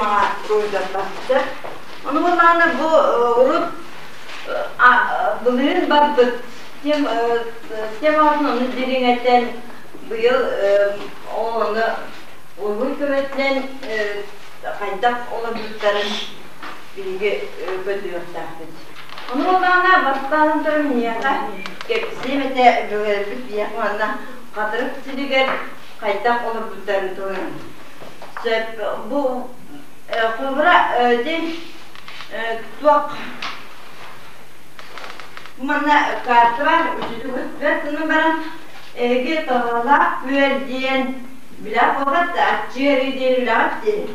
Темаҕа уруһуйдаппаппыта. Ону буоллаҕына бу урут былырыын барбыт темаҕытын ону дириҥэтэн быйыл ол ону уруһуй көмөтүнэн хайдах олорбуттарын биһиги көрдөрүөхтээхпит. Ону буоллаҕына бастаан туран миэхэ кэпсиэм этэ бүгүн биһиэхэ манна Хатырык сиригэр хайдах олорбуттарын туһунан. Сөп бу холобура дин туох манна карта бар үчүгүт гынан баран эһиги Тоһоҕолоох күөл диэн билэр буолбат аччыыр диэн үлэҕит дии.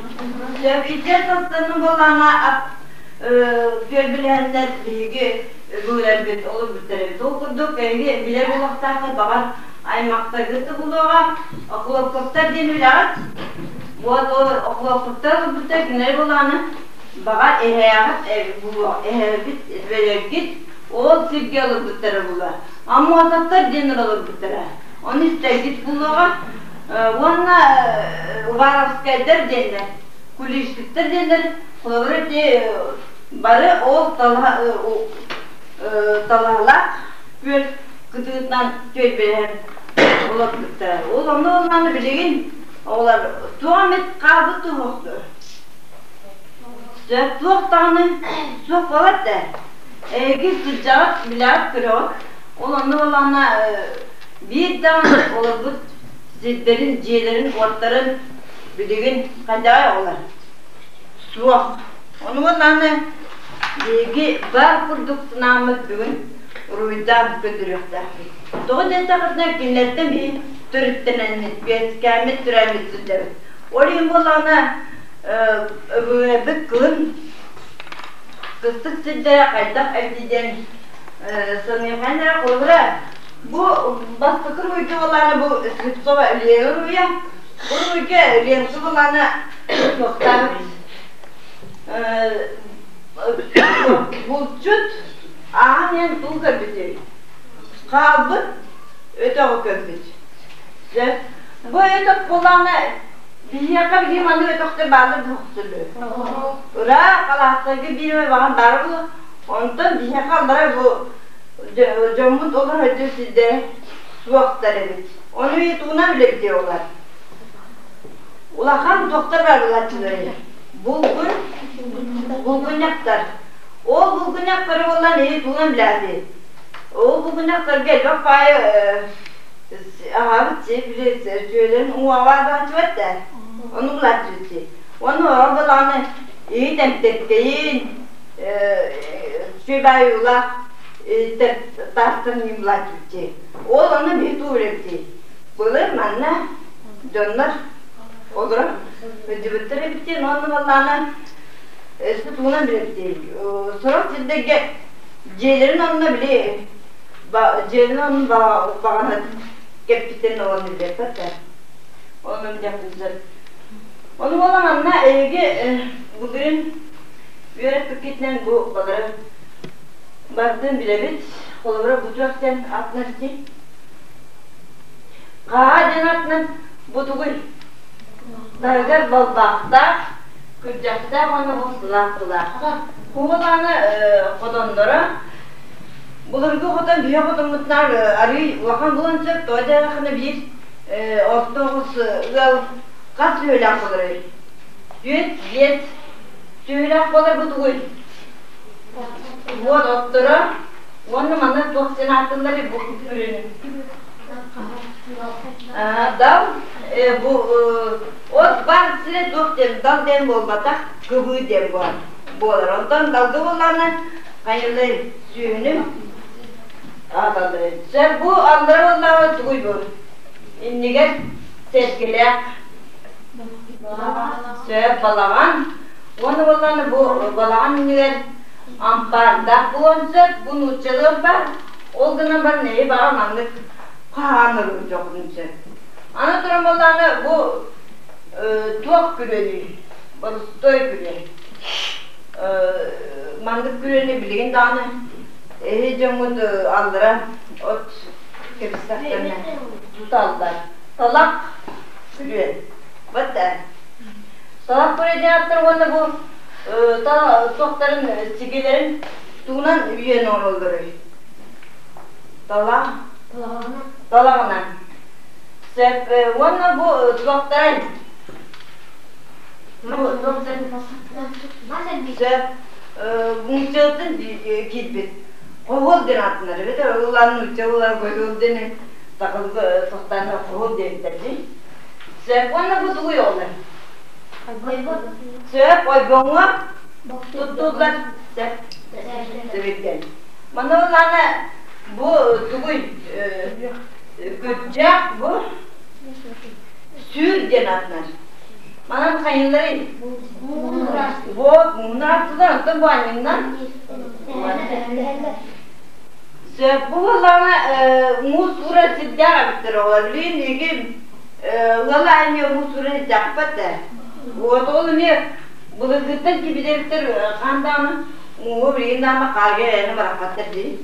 Сөп итиэн састаны буоллаҕына күөл билэһэннэр биһиги быыларбыт олорбуттар эбит. Ол курдук эһиги билэр буолуохтааххыт баҕар аймахтаргыт да булуоҕа Охлопковтар диэн үлэҕит. Вот ол Охлопковтар ылбыттар кинилэр булааны баҕар эһээҕит булуо эһээбит эбэлэргит ол сиргэ ылбыттара була. Аммосовтар диэн ылбыттара. Ону истэргит булуоҕа. Уонна Уваровскайдар диэннэр, Кулишкиттар диэннэр холобура ити бары ол талаһалаах күөл кытыытынан түөлбэлэһэн олорбуттара. Ол онно ыллааны билигин оҕолор туох эмит хаалбыт туһуохтур. Сөп туох даҕаны суох буолар да. Эһиги сылдьаҕыт, билэҕит, көрөҕүт. Ол онно буоллаҕына биир даҕаны олорбут сирдэрин, дьиэлэрин, уоттарын билигин хайдаҕай оҕолор? Суох. Ону буоллаҕына биһиги баар курдук санааммыт бүгүн уруһуйдаан көрдөрүөхтээхпит. Тоҕо диэтэххитинэ, кинилэртэн биһи төрүттэнэммит, үөскээммит, төрөөммүт сылдьабыт. Ол иһин буоллаҕына, өбүгэлэрбит кылын кыстык сирдэрэ хайдах эбитий диэн саныахайын эрэ холобура, бу бастакы уруһуйга буоллаҕына бу Слепцова Лена уруһуйа, бу уруһуйга Ленка буоллаҕына суохтаабыт Булчут ааһан иһэн туу көрбүтүй? Хаалбыт өтөҕү көрбүт. Сөп. Бу өтөх буоллаҕына биһиэхэ билигин маннык өтөхтөр бааллар дуо? Ыраах алаастарга биир эмэ баҕар баара буолуо. Онтон биһиэхэ аллара бу дьоммут олорор сирдэрэ суохтар эбит. Ону тугунан билэбитий олор? Улахан туохтар баар булааччыларый? Булгун, булгунньахтар. Ол булгунньахтары буоллан эһи тугунан билээти? Ол булгунньахтарга элбэх баайы аһаабыт си, били сүөлэрин уҥуоҕа бааччыбат да. Ону булааччыбыт си. Уонна орон балаҕаны иһит эмтэртэйин, сүбайуулаах таастан булааччыбыт си. Ол ону биһи туу билэбит Былыр манна дьоннор олорор сылдьыбыттар эбит диэн уонна баллаана өссө тугунан билэбитий сорох сирдэргэ дьиэлэрин онно били дьиэлэрин оннун баҕанатын кэппиттэрин олорон билбэппэт да онно билиэхпин Ону буолан манна эһиги былырыын үөрэппиккитинэн бу балары барытын билэбит. Холобура бу туох диэн атынан ити Хаа диэн атынан бу тугуй? Таһыгар балбаахтаах, күрдьэхтээх уонна бу сылаах тылаах. Куолааны хотонноро былыргы хотон биһи хотоммутунаар арыый улахан буолан сөп, тоҕо диэтэххинэ биир орто оҕус ыал хас сүөһүлээх буоларый? Түөрт, биэс сүөһүлээх буолар бу тугуй? Уот отторо уонна манна туох диэн ааттыылларый бу күрүөнү? Дал бу от бар сирэ туох диэн дал диэн буолбатах кыбыы диэн буолар. Онтон далга буоллаҕына хайалай сүөһүнү ааталлар. Сөп бу аллара буоллаҕына тугуй бу? Иннигэр сэргэлээх сөп балаҕан уонна буоллаҕына бу балаҕан иннигэр ампаардаах буолуон сөп бу нууччалыы ампаар ол гынан баран эһи баҕа маннык хаһаанырын дьоҕун сөп. Аны туран буоллаҕына бу туох күрүөнүй? Борустуой күрүө. Маннык күрүөнү билигин даҕаны эһи дьоҥҥут аллара от кэбистэхтэринэ туталлар. Талах күрүө. Вот. Талах педиатр уонна бу туохтарын сигилэрин тугунан үйэн оҥороллоруй? Талах талаҕынан. Сөп уонна бу туохтарын бу сөп мунчатын киирбит хоһуол диэн ааттанар эбит ылан нуучча ылар хоһуол диэн сахалыы сохтаан хоһуол диэбиттэр дии. Сөп уонна бу тугуй оҕолор? Сөп ойбоҥҥо туттуллар сөп сэбиргэл. Манна ыллаана бу тугуй күрдьэх бу сүүр диэн аатынар. Манан хайылларый? Бу муҥнааттылар, онтон бу анньыннан Сөп бу буоллаҕына муус уура сирдээх эбиттэр оҕолор. Билигин биһиги ыал аайы муус уура сирдээхпэт ээ. Вот ол эмиэ былыргыттан кибидэбиттэр хаан даҕаны мууһу билигин даҕаны хаарга эрэни барахпаттар дии.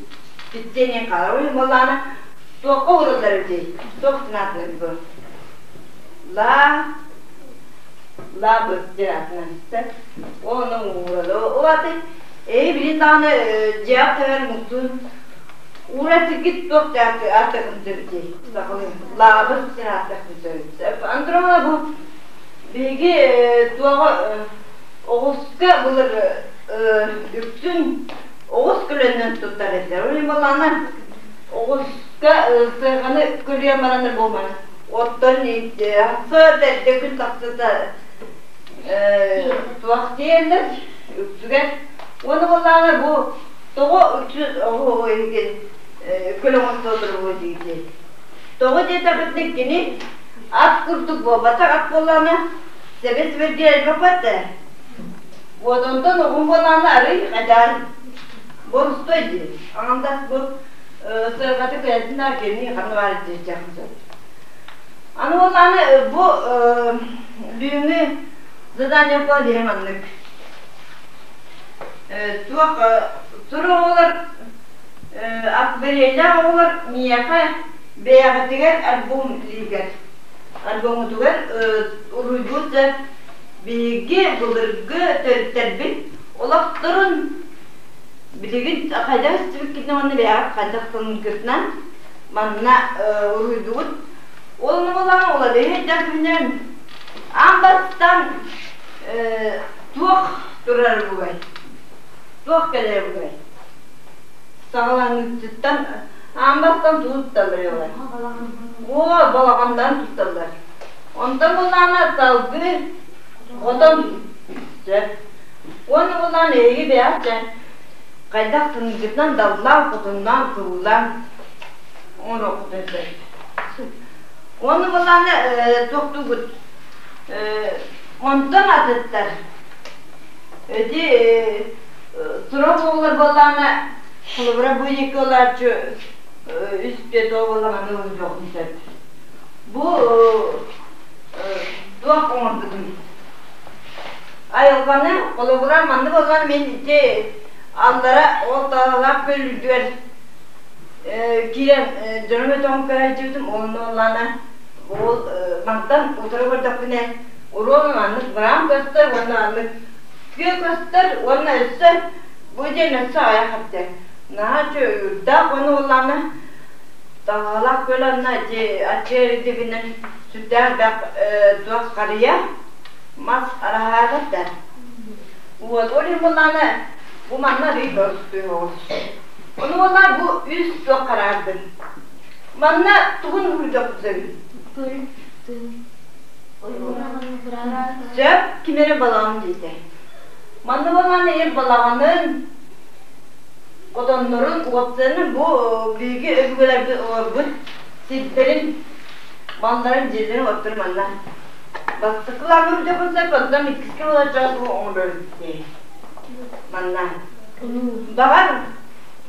Питтиэнин хаалар. Ол буоллаҕына туохха уураллар эбитий? Туох санаатылар бу? Ла лабы диэн аатынан. Ол ону ууралар. Ол аты Ээ, билин даҕаны дьиэҕэ тэбэр мустун уура сиргит туох ааттыахпын сөбүтүй? Лаабыр сир ааттыахпын сөбүт. Андромана бу биһиги туоҕа оҕуска былыр үксүн оҕус көлөннөн туттар этилэр. Ол иһин буоллаҕына оҕуска сыарҕаны көлүйэн бараннар буолманы. Оттон сарсыарда эрдэ күн тахсыыта туох диэннэр үксүгэр уонна буоллаҕына бу тоҕо үксүн оһуобу иһигин көл оҥостуоллар диигин тоҕо диэтэххитинэ кини ат курдук буолбатах ат буоллаҕына сэбэ сибэрдиир элбэх ээ вот онтон оҕум буоллаҕына арый хадьаан борустой диир аҥамдас бу сыарҕата кэлэтин да кини ханна баар диэччэххин сөп Аны буоллаҕына бу бүгүҥҥү задание диэн маннык. Туох тур оҕолор аквареллаах оҕолор миэхэ бэйэҕитигэр альбом лиигэр альбоммутугар уруйдуур да биһиги былыргы төрүттэрбит олохторун билигин хайдах истибиккитинэн уонна бэйэҕит хайдах саныыргытынан манна уруйдугут. Ол буолан уларыйа дьахтар аан бастаан туох турар бугай? Туох кэлэр бугай? Саҕаланыытыттан аан бастаан тугу тутталлар Оо, балаҕаннарын тутталлар. Онтон буллаҕына салгыы хотон сөп. Уонна буллаҕына эһиги бэйэҕит дьэ хайдах тыныгытынан даллаан, хотуннаан, кыбылаан оҥоруоххутун сөп. Уонна буоллаҕына туохтуугут онтон атыттар ити сорох оҕолор буоллаҕына холобура бу диэки олооччу үс пять буолла маны ылыахпын сөп. Бу туох оҥорбутум айылҕаны холобура маннык буоллаҕына мин ити аллара ол талалаах көлүрдүгэр Киирэн дьонум өтөҕүн көрө сылдьыбытым уонна уоллаана уол мантан утары көрдөхпүнэ уруон маннык быраан көстөр уонна маннык күө көстөр уонна өссө бу диэн өссө аҕыйах эбитэ наһаа үчүгэйдээх уонна уоллаана таһаалаах көл анна ити аччык эридигинэн сүрдээх элбэх туох харыйа мас араһаатар да вот ол иһин буоллаҕына бу манна арыый боростуой оҕус Ону уонна бу үс туох хараардын. Манна тугун уһуйдахпытый? Сөп, ким эрэ балаҕан диэтэ. Манна буоллаҕына эр балаҕанын, хотоннорун, уопсайынан бу биһиги өбүгэлэрбит олорбут сирдэрин, малларын, дьиэлэрин отторун манна бастакылаан уһуйдахпын сөп, онтон иккискэ буолар бу оҥорор дии. Манна Баҕар,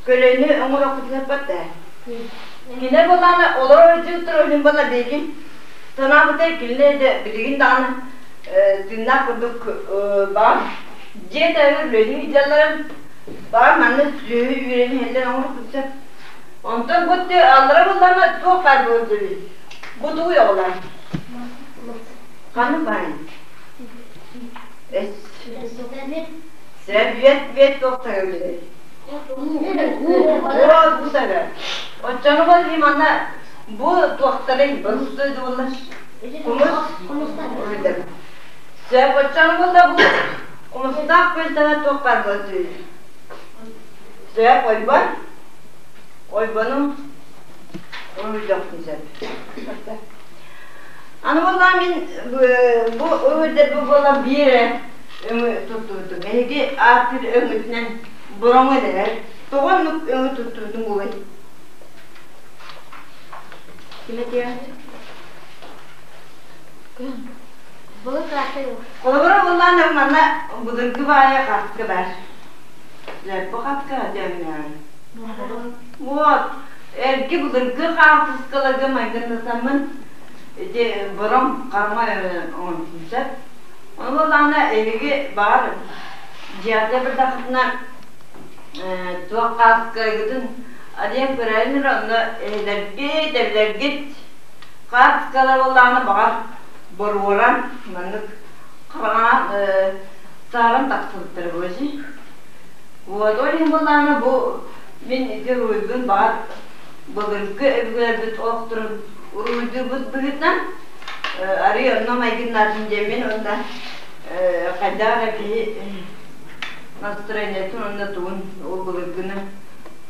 көлөнү оҥоруохпутун ээ. Кинилэр буоллаҕына олорор дьылтар ойуун буолла билигин санаабыта кинилэр да билигин даҕаны тыыннаах курдук баҕар дьиэ таһыгар үлэлии сылдьалларын баҕар манна сүөһү үүрэн иһэллэр оҥоруохпут сөп. Онтон бу аллара буоллаҕына туох баар буолуон сөбүй? Бу тугуй оҕолор? Ханнык баай? Сөп, үөт туохтара үлэлэй? Уол бу сага. Оччону бол манна бу туохтарый борустуой буоллар кумус уруйдар. Сөп, оччону болла бу кумустаах күөлтэҕэ туох баар буолар? Сөп, ойбон. Ойбону уруйдуохпун сөп. Аны буоллаҕа мин бу өҥүрдэр бу буолан биир эрэ өҥү туттубутум. Эһиги ааттыыр өҥүтүнэн бороҥ эрэр. Тоҕо оннук өҥү туттубутум буолуой? Ким этиэ? Холобура буоллаан манна былыргы баайа хаска баар. Бу хаска дьаҥнаан. Вот, эргэ былыргы хаартыскаларга майгыннатаммын ити бороҥ хараҥа оҥорбутум сөп. Ону буоллаҕына эһиги баҕар дьиэҕитэ бардаххытына туох хаартыскаларгытын арыйан көрөөрүн эрэ онно эһэлэргит, эбэлэргит хаартыскалар буоллаҕына баҕар боруоран маннык хараҥа сааран тахсыбыттара буолуо. Вот ол иһин буоллаҕына бу мин ити уруйбун баҕар былыргы өбүгэлэрбит олохторун уруйдуурбут быһыытынан арыый онно майгыннаатын диэммин уонна хайдах эрэ киһи настроениетын уонна тугун ол былыргыны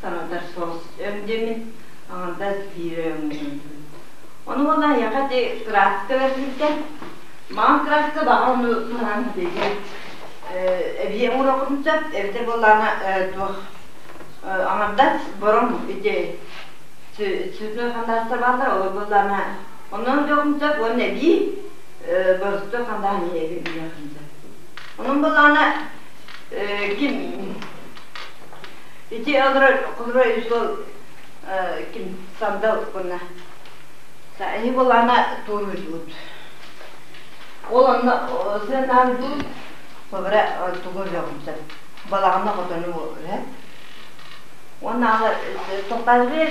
санатар соҕус өҥ диэммин аҥардас биир өҥүнэн. Ону уонна эһиэхэ ити краска бэриллибитэ. Маҥан краска баҕар ону туһанан биһиги эбии оҥоруоххутун сөп, эбэтэр буоллаҕына туох аҥардас бороҥ ити цветной хандаастар бааллар, олор буоллаҕына онон диэххин сөп уонна эбии боростуой хандааһын эбии билиэххин сөп. Онон буоллаҕына ким ити олорор холобура үс уол ким сандал уонна эһи буоллаҕына туоруйдубут. Ол онно сыанаан дуу холобура тугу өлүөҕүм сөп балаҕанна хотону үһэ уонна тоқтаатыбы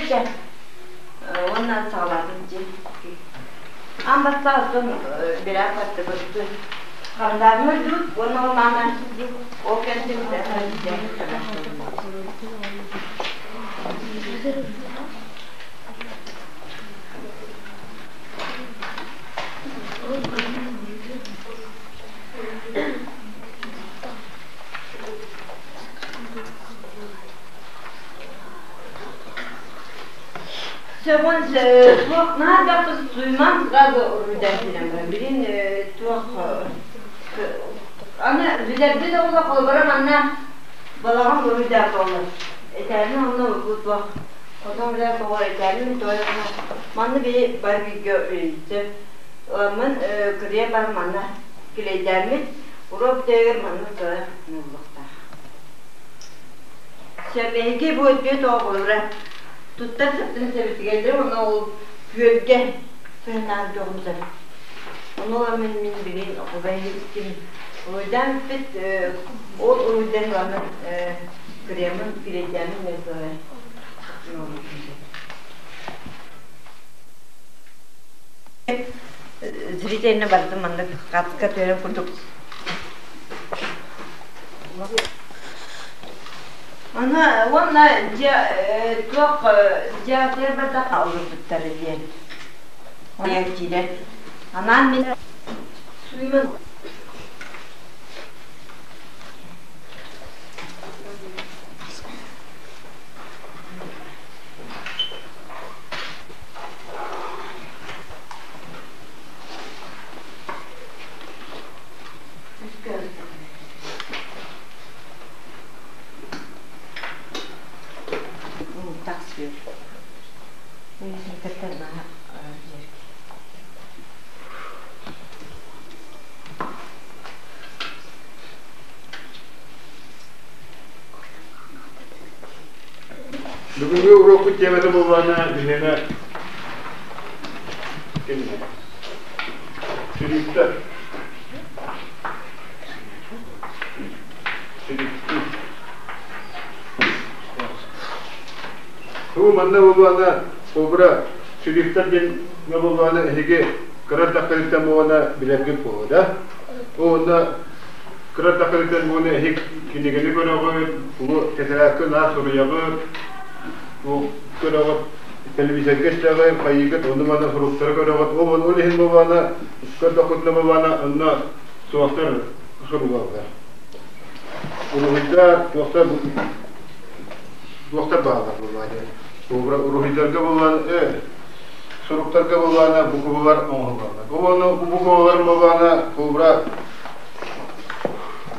уонна саҕалаатым дьи аан бастаан оттон бирээк баттыбыт харандааһын өлдүбүт уонна ол маана ол кэнтин Сөҕөн туох наһаа элбэх суйман сразу уруйдан киирэн баран билин туох аны билэрбит оҕолор холобура манна балаҕан уруйдаах буоллар этээни онно бу туох хотон билэр оҕо этээни туойна манна биһи бары бииргэ үлэлиир Ыламмын кырыйан баран манна килэйдээммит уруок бүтэригэр маннык сыра ньууллуохтаах. Сөп, эһиги бу үтүө тоҕо туттар сыптын сэбитигэллэр уонна ол күөлгэ сыһыннаан дьоҕум сөп. Ону ыламмын мин билигин окубай ким уруйдаан бүппүт ол уруйдан ыламмын кырыйаммын килэйдээммин мен сыра ньууллуохтаах. Зрительно бардым маннык хаска түһэрин курдук. Аны уонна дьэ туох дьэ бардах олорбуттар диэн. Киирэр. Анаан мин суйман Бүгүҥҥү уруокпут тиэмэтэ буоллаҕына биһиэнэ кимнэ? Сүрүктэр. Сүрүктүү. Туу манна буоллаҕына кобра сүрүктэр диэн буоллаҕына эһиги кыра эрдэхтэриттэн буолана билэргит буолуо да? Уонна Кыра такырытан буону эһик кинигэни көрөҕүт, тугу тэтэрээккэ наар суруйаҕыт, туох көрөҕүт, телевизорга истэҕит, хайыыгыт, ону-маны суруктары көрөҕүт. Ол ол иһин буоллаҕына, көрдөххүтүнэ буоллаҕына, онно суохтар суругаллар. Уруһуйдар, туохтар туохтар бааллар буоллаҕа Уруһуйдарга буоллаҕына, суруктарга буоллаҕына буквалар оҥоһуллаллар. Ол бу буквалар буоллаҕына, холобура,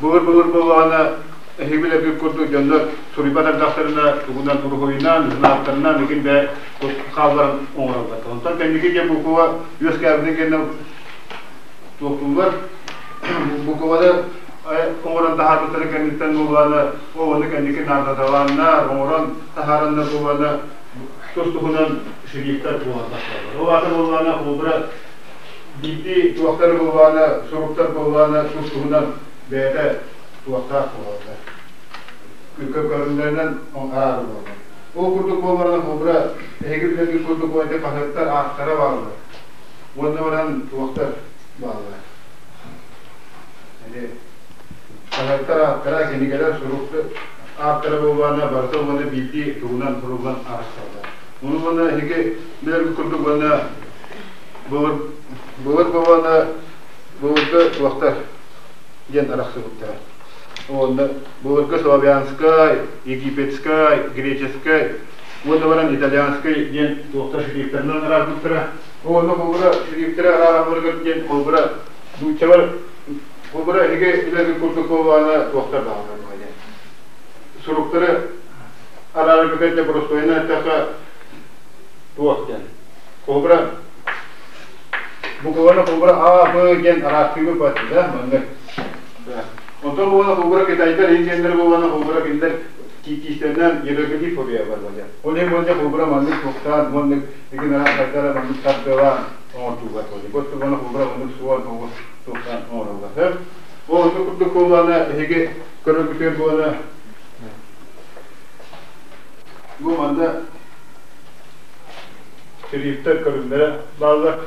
былыр-былыр буоллаҕына, эһиги билэргит курдук дьоннор суруйбат ардахтарына тугунан уруһуйунан, знактарынан игин бээ хаалларан оҥороллор. Онтон кэнники дьэ буква үөскээбитин кэннэ туохтууллар букваны оҥорон таһаарбыттарын кэнниттэн буоллаҕына ол ону кэнники наардаталааннар оҥорон таһаараннар буоллаҕына тус-туһунан шрифтэр буолан тахсаллар. Ол аата буоллаҕына холобура биирдии туохтар буоллаҕына суруктар буоллаҕына тус-туһунан бэйэтэ туохтаах буолаллар. Көрүҥнэринэн араар буолаллар. Ол курдук буоллаҕына холобура эһиги билэргит курдук ити хаһыаттар ааттара бааллар. Уонна баран туохтар бааллар. Ити хаһыаттар ааттара, кинигэлэр суруктар ааттара буоллаҕына барыта уонна биирдии тугунан суруллан арахсаллар. Ону уонна эһиги билэргит курдук уонна былыр былыр буоллаҕына былыргы туохтар диэн арахсыбыттара. Уонна былыргы славянскай, египетскай, греческай уонна баран итальянскай диэн туохтар шрифтэринэн араарбыттара. Уонна холобура шрифтэрэ арааралларыгар диэн холобура нууччалар холобура эһиги билэргит курдук буоллаҕына туохтар бааллар диэн. Суруктары араарарга кэннэ боростуойунан эттэххэ туох диэн. Холобура букваны холобура А, Б диэн араастыыбыт баар да маннык. Онтон буолан холобура китайдар индианнар буолан холобура кинилэр киистэннэн иероглиф бар буолар. Ол иһин буолан холобура маннык туохтаан маннык игин араастардара маннык тардыалаан оҥортуулар буолар. Бу тугана холобура маннык суон туохтаан оҥороллор. Ол оннук курдук буоллаҕына эһиги көрөргүтүгэр буолана бу манна шрифтэр көрүҥнэрэ бааллар.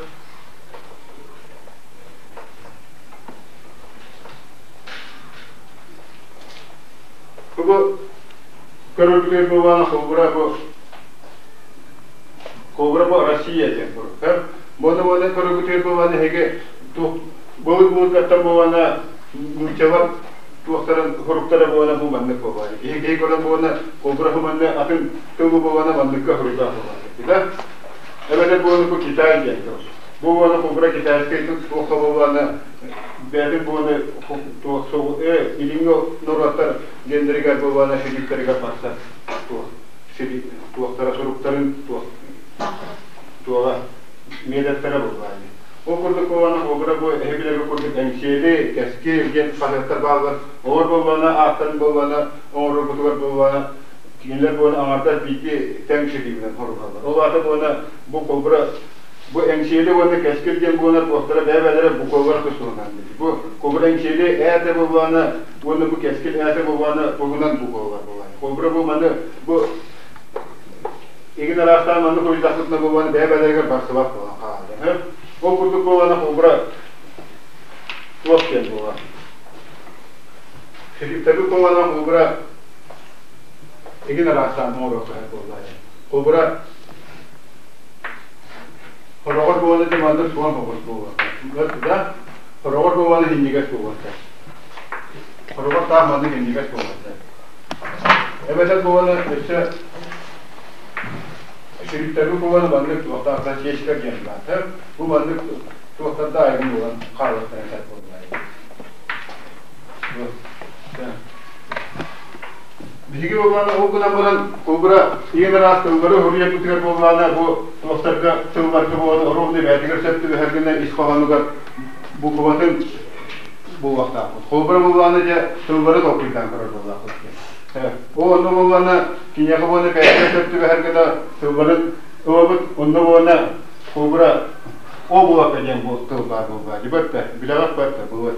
Бу көрөргүтүгэр буоллаҕына холобура бу холобура бу Россия диэн буруктар. Буона буона көрөргүтүгэр буоллаҕына эһиги туох былыр-былыргаттан буоллаҕына нууччалар туохтарын хоруктара буолана бу маннык буоллаҕа. Киһи киһи көрөн буолана холобура бу манна атын тылы буолана манныкка хоруйдаах буоллаҕа. Да? Эбэтэр буолана бу Китай диэн тыл. Бу буолана холобура китайскай тыл туохха буоллаҕына бэйэтин буоланы туох илиҥҥи норуоттар гендеригэр буоллаҕына шрифтэригэр барса туох туохтара суруктарын туох туоҕа миэдэттэрэ буоллаҕа. Ол курдук буоллаҕына холобура бу эһиги курдук Эҥсиэли, Кэскил диэн хаһыаттар бааллар. Олор буоллаҕына ааттарын буоллаҕына оҥорорбутугар буоллаҕына кинилэр буолан аҥардас биирдии тэҥ шрифинэн хоруналлар. Ол аата буолана бу холобура бу Эҥсиэли уонна Кэскил диэн буолан туохтара бэйэ-бэйэлэрэ буквалара тустуһунан. Бу холобура Эҥсиэли ээтэ буоллаҕына уонна бу Кэскил ээтэ буоллаҕына туһунан буквалар буоллаҕына. Холобура бу маны бу игин араастаан маннык уруйдахпытына буоллаҕына бэйэ-бэйэлэригэр барсыбат буолан хаалар. Ол курдук буоллаҕына холобура туох диэн буолар. Шрифтэри буоллаҕына холобура игин араастаан оҥоруохха буоллаҕа. Холобура хороҕор буолан ити маннык суон соҕус буолуохтаах. Да? Хороҕор буолан иһинньигэс буолуохтаах. Хороҕор таах маннык иһинньигэс буолуохтаах. Эбэтэр буолан өссө шрифтэри буолан маннык туохтаах засечка диэн баар. Бу маннык туохтарда айгын буолан хаалыахтара сөп буоллаҕа. Биһиги буоллаҕына ол гынан баран холобура иэн араас тыллары хоруйарбытыгар буоллаҕына бу туохтарга тылларга буолан оруобуна бэйэтигэр сөп түбэһэр гына ис хоһоонугар букватын булуохтаахпыт. Холобура буоллаҕына дьэ тыллары толкуйдаан көрөр буоллаахпыт. Ол онно буоллаҕына киниэхэ буолла бэйэтигэр сөп түбэһэр гына тылларын ылабыт, онно буолла холобура облако диэн тыл баар буолбаа. Дибэттэ, билэҕит бэтте, былыр.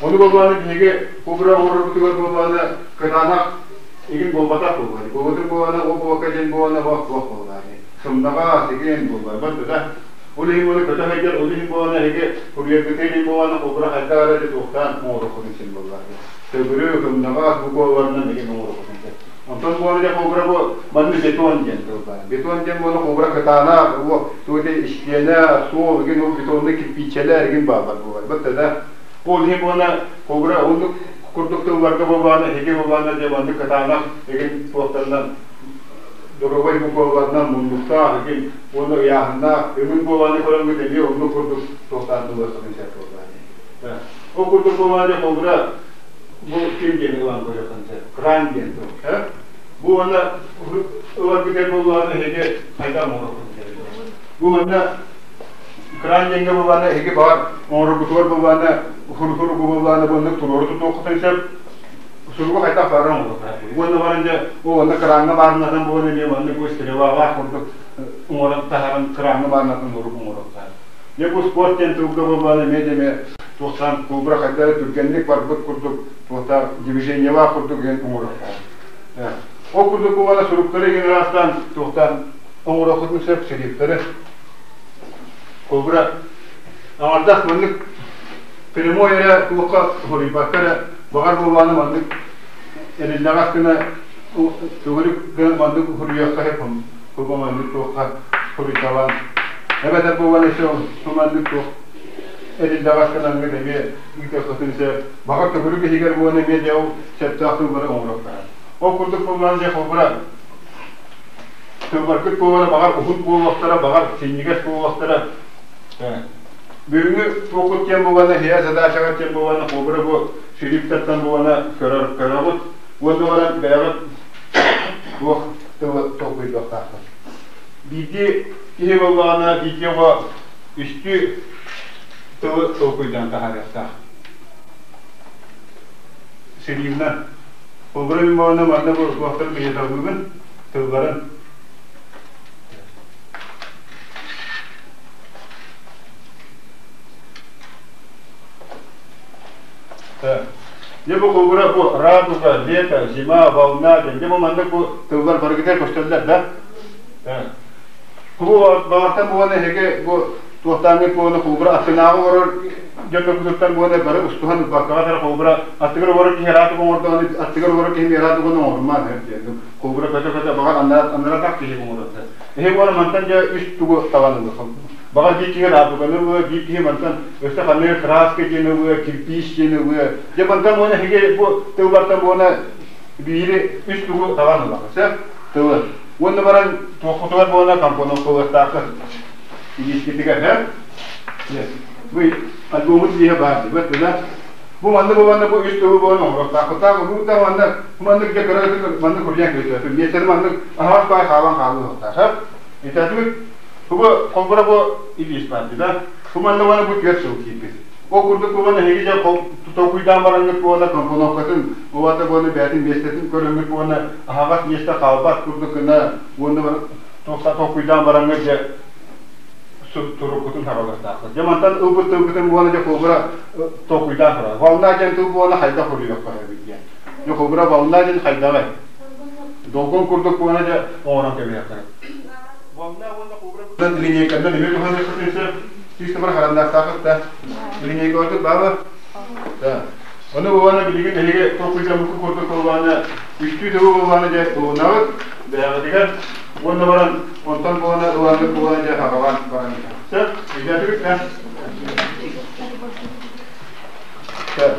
Ону буоллаҕына биһиги кубра оҥорорбутугар буоллаҕына кытаанах игин буолбатах буоллаҕа. Буолбутун буоллаҕына ол буолка диэн буоллаҕына туох буоллаҕа. Сымнаҕас игин буоллаҕа. Бардыда. Ол иһин уону көтө сылдьар, ол иһин буолан эһиги курьергытын иһин буолан холбура хайдах эрэ дьэ туохтаан оҥоруоххутун син буоллар. Төгүрүк, ымнаҕас букваларынан игин оҥоруоххутун сөп. Онтон буолан дьэ холбура бу манна бетон диэн тыл баар. Бетон диэн буолан холбура кытаанах, бу туох ити истиэнэ, суол игин ол бетонный кирпииччэлэр игин бааллар буолар. Бытта да. Ол иһин буолан холбура оннук курдук тылларга буоллаҕына эһиги буоллаҕына дьэ маннык кытаанах игин туохтарынан доруобай букваларынан муннуктаах игин уонна ыйааһыннаах өҥүн буолааны көрөҥҥүт эмиэ оннук курдук туохтаан тыллархытын сөп буоллаҕа. Ол курдук буоллаҕына дьэ холобура бу ким диэн ылан көрүөххүн сөп. Кран диэн тыл. Бу уонна ыларгытыгар буоллаҕына эһиги хайдах оҥоруоххутун сөп. Бу манна кран диэҥҥэ буоллаҕына эһиги баҕар оҥороргутугар буоллаҕына хур-хур буоллаҕына буоннук туруору тутуоххутун сөп. Суругу хайдах баран оҥоруохтаах. Уонна баран дьэ ол онно краҥҥа баарынатан буолан эмиэ маннык бу стрелалаах курдук оҥорон таһааран краҥҥа баарынатан урук оҥоруохтаах. Дьэ бу спорт диэн тылга буоллаҕына эмиэ да эмиэ туохтаан кулбура хайдах эрэ түргэнник барбыт курдук туохтаах движениелаах курдук диэн оҥоруохтаах. Ол курдук буоллаҕына суруктары игин араастаан туохтаан оҥоруоххутун сөп шрифтэри. Кулбура аҥардас маннык прямой эрэ туохха суруйбакка эрэ баҕар буоллаҕына маннык эриллэҕэс гына төгүрүк гына маннык суруйуохха сөп курба маннык туохха суруйталаан эбэтэр буолан өссө маннык туох эриллэҕэс гынаҥҥыт эмиэ ыытыаххытын сөп баҕар төгүрүк иһигэр буолан эмиэ дьэ ол сөптөөх тыллары оҥоруохтара ол курдук буоллаҕына дьэ холобура тылларгыт буолара баҕар уһун буолуохтара баҕар синньигэс буолуохтара. Бүгүҥҥү туоххут диэн буолана, иһэ задачаҕыт диэн буолана, холобура бу шрифтэртэн буолана көрөр көрөҕүт уонна баран бэйэҕит туох тылы толкуйдуохтааххыт. Биирдии киһи буоллаҕына, биирдии оҕо үстүү тылы толкуйдаан таһаарыахтаах. Шрифтынан. Холобура мин буолана манна бу туохтарын ыйыталыыбын, тылларын. Дьэ бу холобура бу радуга, лето, зима, волна диэн дьэ бу маннык бу тыллар барыгытыгар көстөллөр да. Бу баҕартан буолан эһиги бу туохтааҥҥыт буолан холобура аттынааҕы олорор дьонноргутуттан буолан бары устуһан ылбаккаҕа эрэ холобура аттыгар олорор киһи радуга оҥордоҕуна аттыгар олорор киһи радуганы оҥорумаан диэн холобура көтө-көтө баҕар аннаратах киһи оҥорор Эһи буолан мантан дьэ үс тугу талан ылыаххын. Баҕар биир киһи радуганы ылыа, биир киһи мантан өссө ханнык краска диэн ылыа, кирпич диэн ылыа. Дьэ мантан уонна эһиги бу тыллартан буона биири үс тугу талан ылаҕын, сөп? Тылы. Уонна баран туоххутугар буона компоновкалыахтааххыт. Илиискитигэр, һэ? Бу альбомут илииһэ баар дии, быт Бу маннык уонна бу үс тылы буолан оҥоруохтаахпыт. Бу да маннык маннык дьэ кыра маннык курдук кыысты. Миэстэни маннык аһаҕас баай хаалан хаалыахтаах. Итэтибит бу холбура бу илиис бар да. Бу манна уонна бу түөрт сыл киирбит. Ол курдук буолан эһиги дьэ толкуйдаан бараҥҥыт буолла компоновкатын уота буолла бэйэтин миэстэтин көрөҥҥүт уонна аһаҕас миэстэ хаалбат курдук гына уонна толкуйдаан бараҥҥыт дьэ туруккутун саҕалыахтаахпыт. Дьэ мантан ылбыт тылбытын буола дьэ холобура толкуйдаан турар. Волна диэн тыл буола хайдах уруйуохха эбит диэн. Дьэ холобура волна диэн хайдаҕай? Долгун курдук буола дьэ оҥорон кэбиһиэххэ. Волна уонна холобура линейканан эмиэ туһаныаххытын сөп. Чисто бар харандаахтаахыт да. Линейкаларгыт баaba? Да. Ону буолана билигин эһиги толкуйдаммыккыт курдук буоллаҕына үстүү тылы буоллаҕына дьэ ылынаҕыт бэйэҕитигэр уонна баран онтон буолана ыланык буолан дьэ хаҕалаан баран сөп өйдөөтүгүт да сөп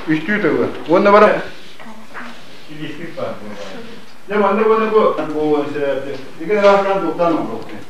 үстүү тылы уонна баран илиискит баар дьэ маннык уонна бу буолуон сөп икки араастаан туохтаан оҥоруохпут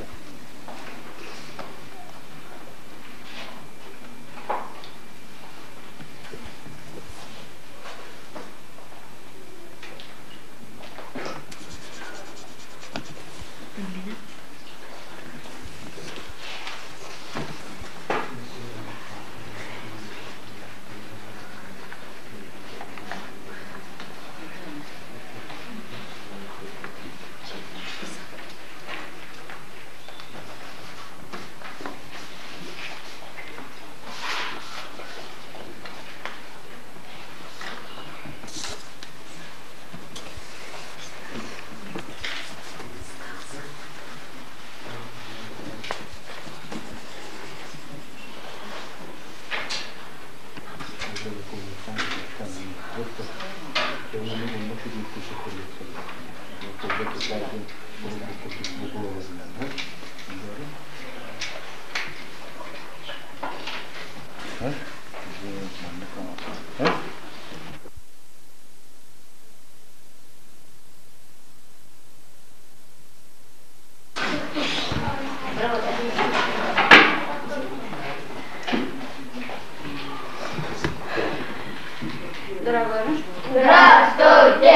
Здравствуйте!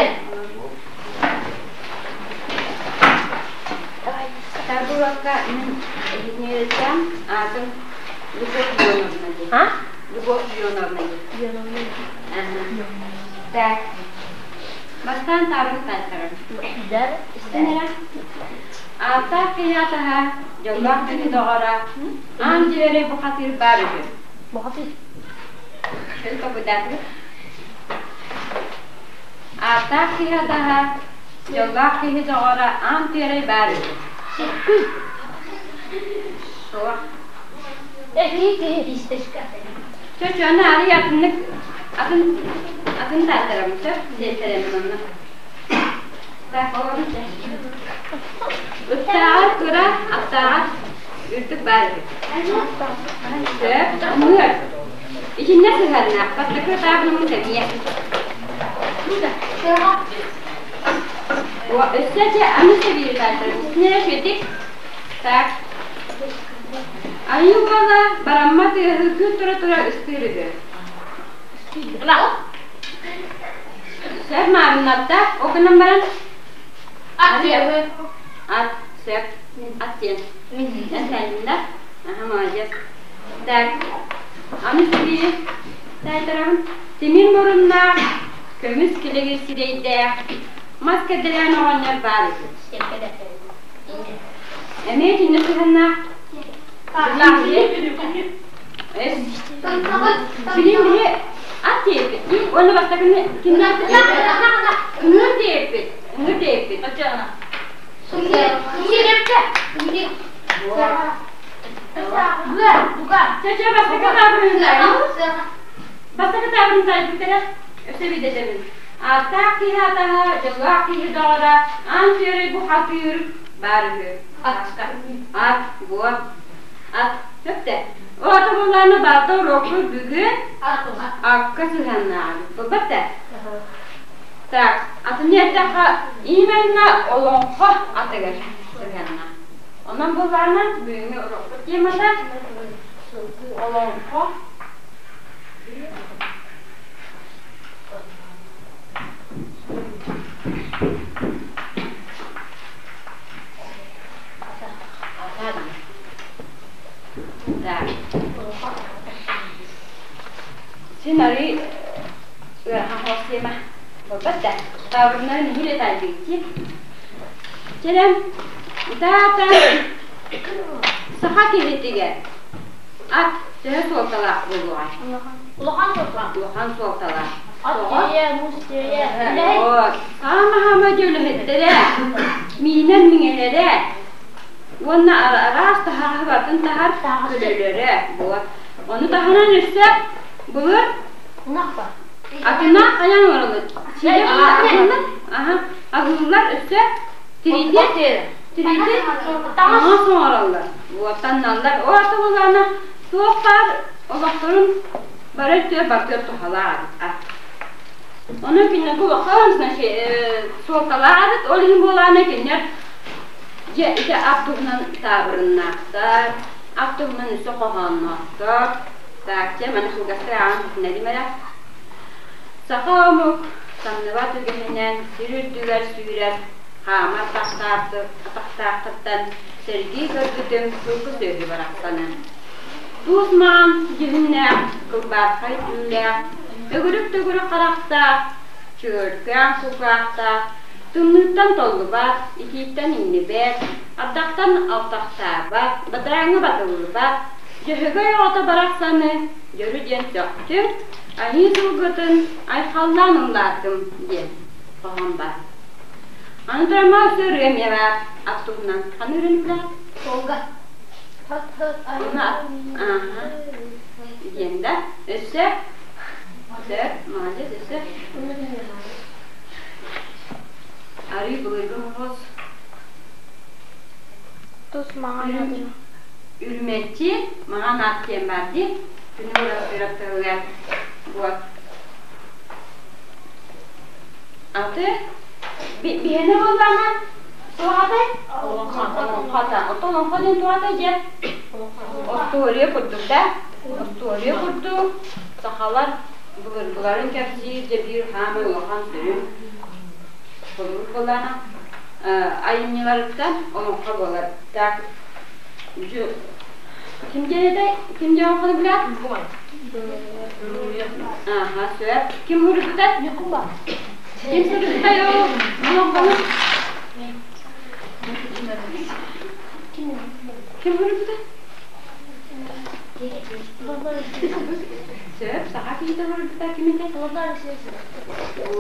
Табылакка мин эһиниэрэтээм аатым Любовь Ионовна диэн. А? Любовь Ионовна диэн. Так. Бастаан таабын тааттарар. Истинэрэ. Ааттаах киһи атаһа, дьоллоох киһи доҕоро, аан дьүөрэ бухатыыр баар үһү. Бухатыыр. Шын тобудаатыгыт. Ааттаах киһи атаһа, дьоллоох киһи доҕоро аан түөрэй баар үһү. Күн. Суох. Киһи киһи. Чочону арый атыннык атын атын тааттарабын сөп сиэттэрэмин онно. Так, олорун чэ. Ыттааҕар кыра, аттааҕар үрдүк баар үһү. Сөп, мыар. Итиннэ сыһыаннаах бастакы ытаабыныммыт эмиэ. Өссө дьэ аны сэбиир тааттарым. Итиннэ үчүгэй. Так. Айыы уола бараммат ыаһы күн тура-тура ыстыыр үһү. Сөп маарыннатта, ол гынан баран Ат тыаһы. Ат, сөп, ат диэн. Эн Аха, молодец. Так, аны сибиир таайтарабын. Тимир муруннаах, көмүс килэгир сирэйдээх, мас кэдэлээн оҕонньор баар үһү. Эмиэ итиннэ сыһыаннаах. Билин биһи ат диэппит. Уонна бастакыны кимнээх Ыҥыр диэппит. Ыҥыр диэппит. Чэ-чэ, бастакы таабырын Бастакы таабырын таайбыттара. Өссө биирдэтэбин. Ааттаах киһи атаһа, дьоллоох киһи доҕоро, аан түөрэй бу хатыыр баар үһү. Ат, буо. Ат, сөптө. Оҕото буоллаҕына баалта уруокпут бүгүн акка сыһыаннааҕын. Булбат да? Так, атын эттэххэ, именно олоҥхо атыгар сыһыаннаах. Онон буоллаҕына бүгүҥҥү уруокпут темата олоҥхо. Так. Син арый ыарахан хос тема буолбат да. Таабырыннарын нэһиилэ таайдыгытти. Чэрэн, ытаата саха киһитигэр ат төһө суолталаах буолуоҕай? Улахан суолталаах. Улахан суолталаах. Ат тиэйэ, муус тиэйэ. Үлэһит. Вот. Хаама-хаама дьэ үлэһиттэрэ, миинэн миҥэлэрэ уонна араас таһаҕаһы барытын таһар көлөлөрө. Вот. Ону таһынан өссө былыр атына хайаан оҥороллор? Сиилэ аһыыллар. Аха. Аһыыллар өссө тириити тириити таҥас оҥороллор. Вот танналлар. Ол ата буоллаҕына туох баар олохторун бары өттүгэр барытыгар туһалаах эбит. Онон кинилэргэ улахан значит суолталаах эбит. Ол иһин буолаана кинилэр дьэ ити ат туһунан таабырыннаахтар, ат туһунан өссө хоһоонноохтор. Так, чэ, маны кылгастык ааҕан иһитиннэрим эрэ. Саха омук самныбат үгэһинэн сир үрдүгэр сүүрэр, хаамар атахтаахтыттан сэргии көрбүтүм сылгы сүөһү барахсаны. Туус маҕан дьүһүннээх, кылбаархай түүлээх, төгүрүк-төгүрүк харахтаах, чөөркөөн кулгаахтаах, тымныыттан толлубат, итииттэн иҥнибэт, ардахтан алтахтаабат, бадарааҥҥа батыллыбат, Дьөһөгөй оҕото барахсаны дьөрү диэн сөхтүм, айыы сылгытын айхаллаан ыллаатым диэн хоһоон баар. Аны туран өссө ырыа эмиэ баар ат туһунан. Ханна ырыаны билэҕит? Суолга. Ааха. Диэн да. Өссө Сөп, молодец, өссө. Арыы былыргы оһоҕос. Тус маҥан аты. Үрүмэччи маҥан ат диэн баар дии. Күнү ырыптыгыгар. Вот. Аты биһиэнэ буоллаҕына туох атай? Олоҥхо. Оттон олоҥхо диэн туох атай дьэ? Остуоруйа курдук да? Остуоруйа курдук сахалар былыргыларын кэпсиир дьэ биир хаамай улахан сүрүн холобур буоллаҕына айымньыларыттан олоҥхо буолар. Так, ким диэн этэй? Ким диэн олоҥхону билэр? Аха, сөп. Ким суруйбута? Ким суруйбута олоҥхону? Ким суруйбута? Сөп, саха киһитэ суруйбута ким этэ?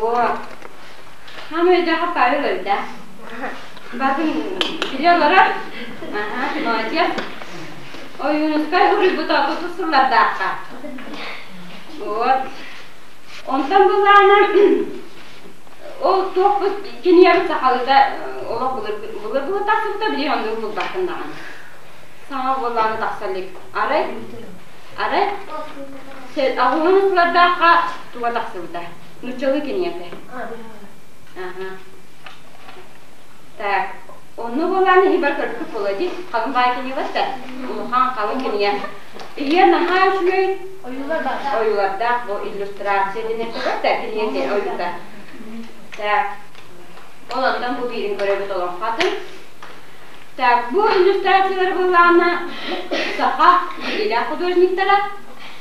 О, хаам өйдөөх Павел өлдө. Батын биле олорор. Аха, молодец. Ойуунускай суруйбута отут сыллардаахха. Вот. Онтон буллаана ол туохпут киниэбит сахалыта олох былыр былыр былыр тахсыбыта билигин оннугу булбаккын даҕаны. Саҥа буоллаҕына тахса илик. Арай арай аҕыһын сылардаахха туга тахсыбыта. Нуччалыы киниэтэ. Аха. Так, онно буолаан иһибэр көрбүт буолуо дии. Халыҥ баай кинигэ да улахан халыҥ кинигэ. Ийэ наһаа үчүгэй ойуулардаах бу иллюстрация диэн этэ да кинигэ ойуута. Так, ол онтон бу биирин көрөбүт олоҥхатын. Так, бу иллюстрациялар буоллаҕына саха билиилээх художниктара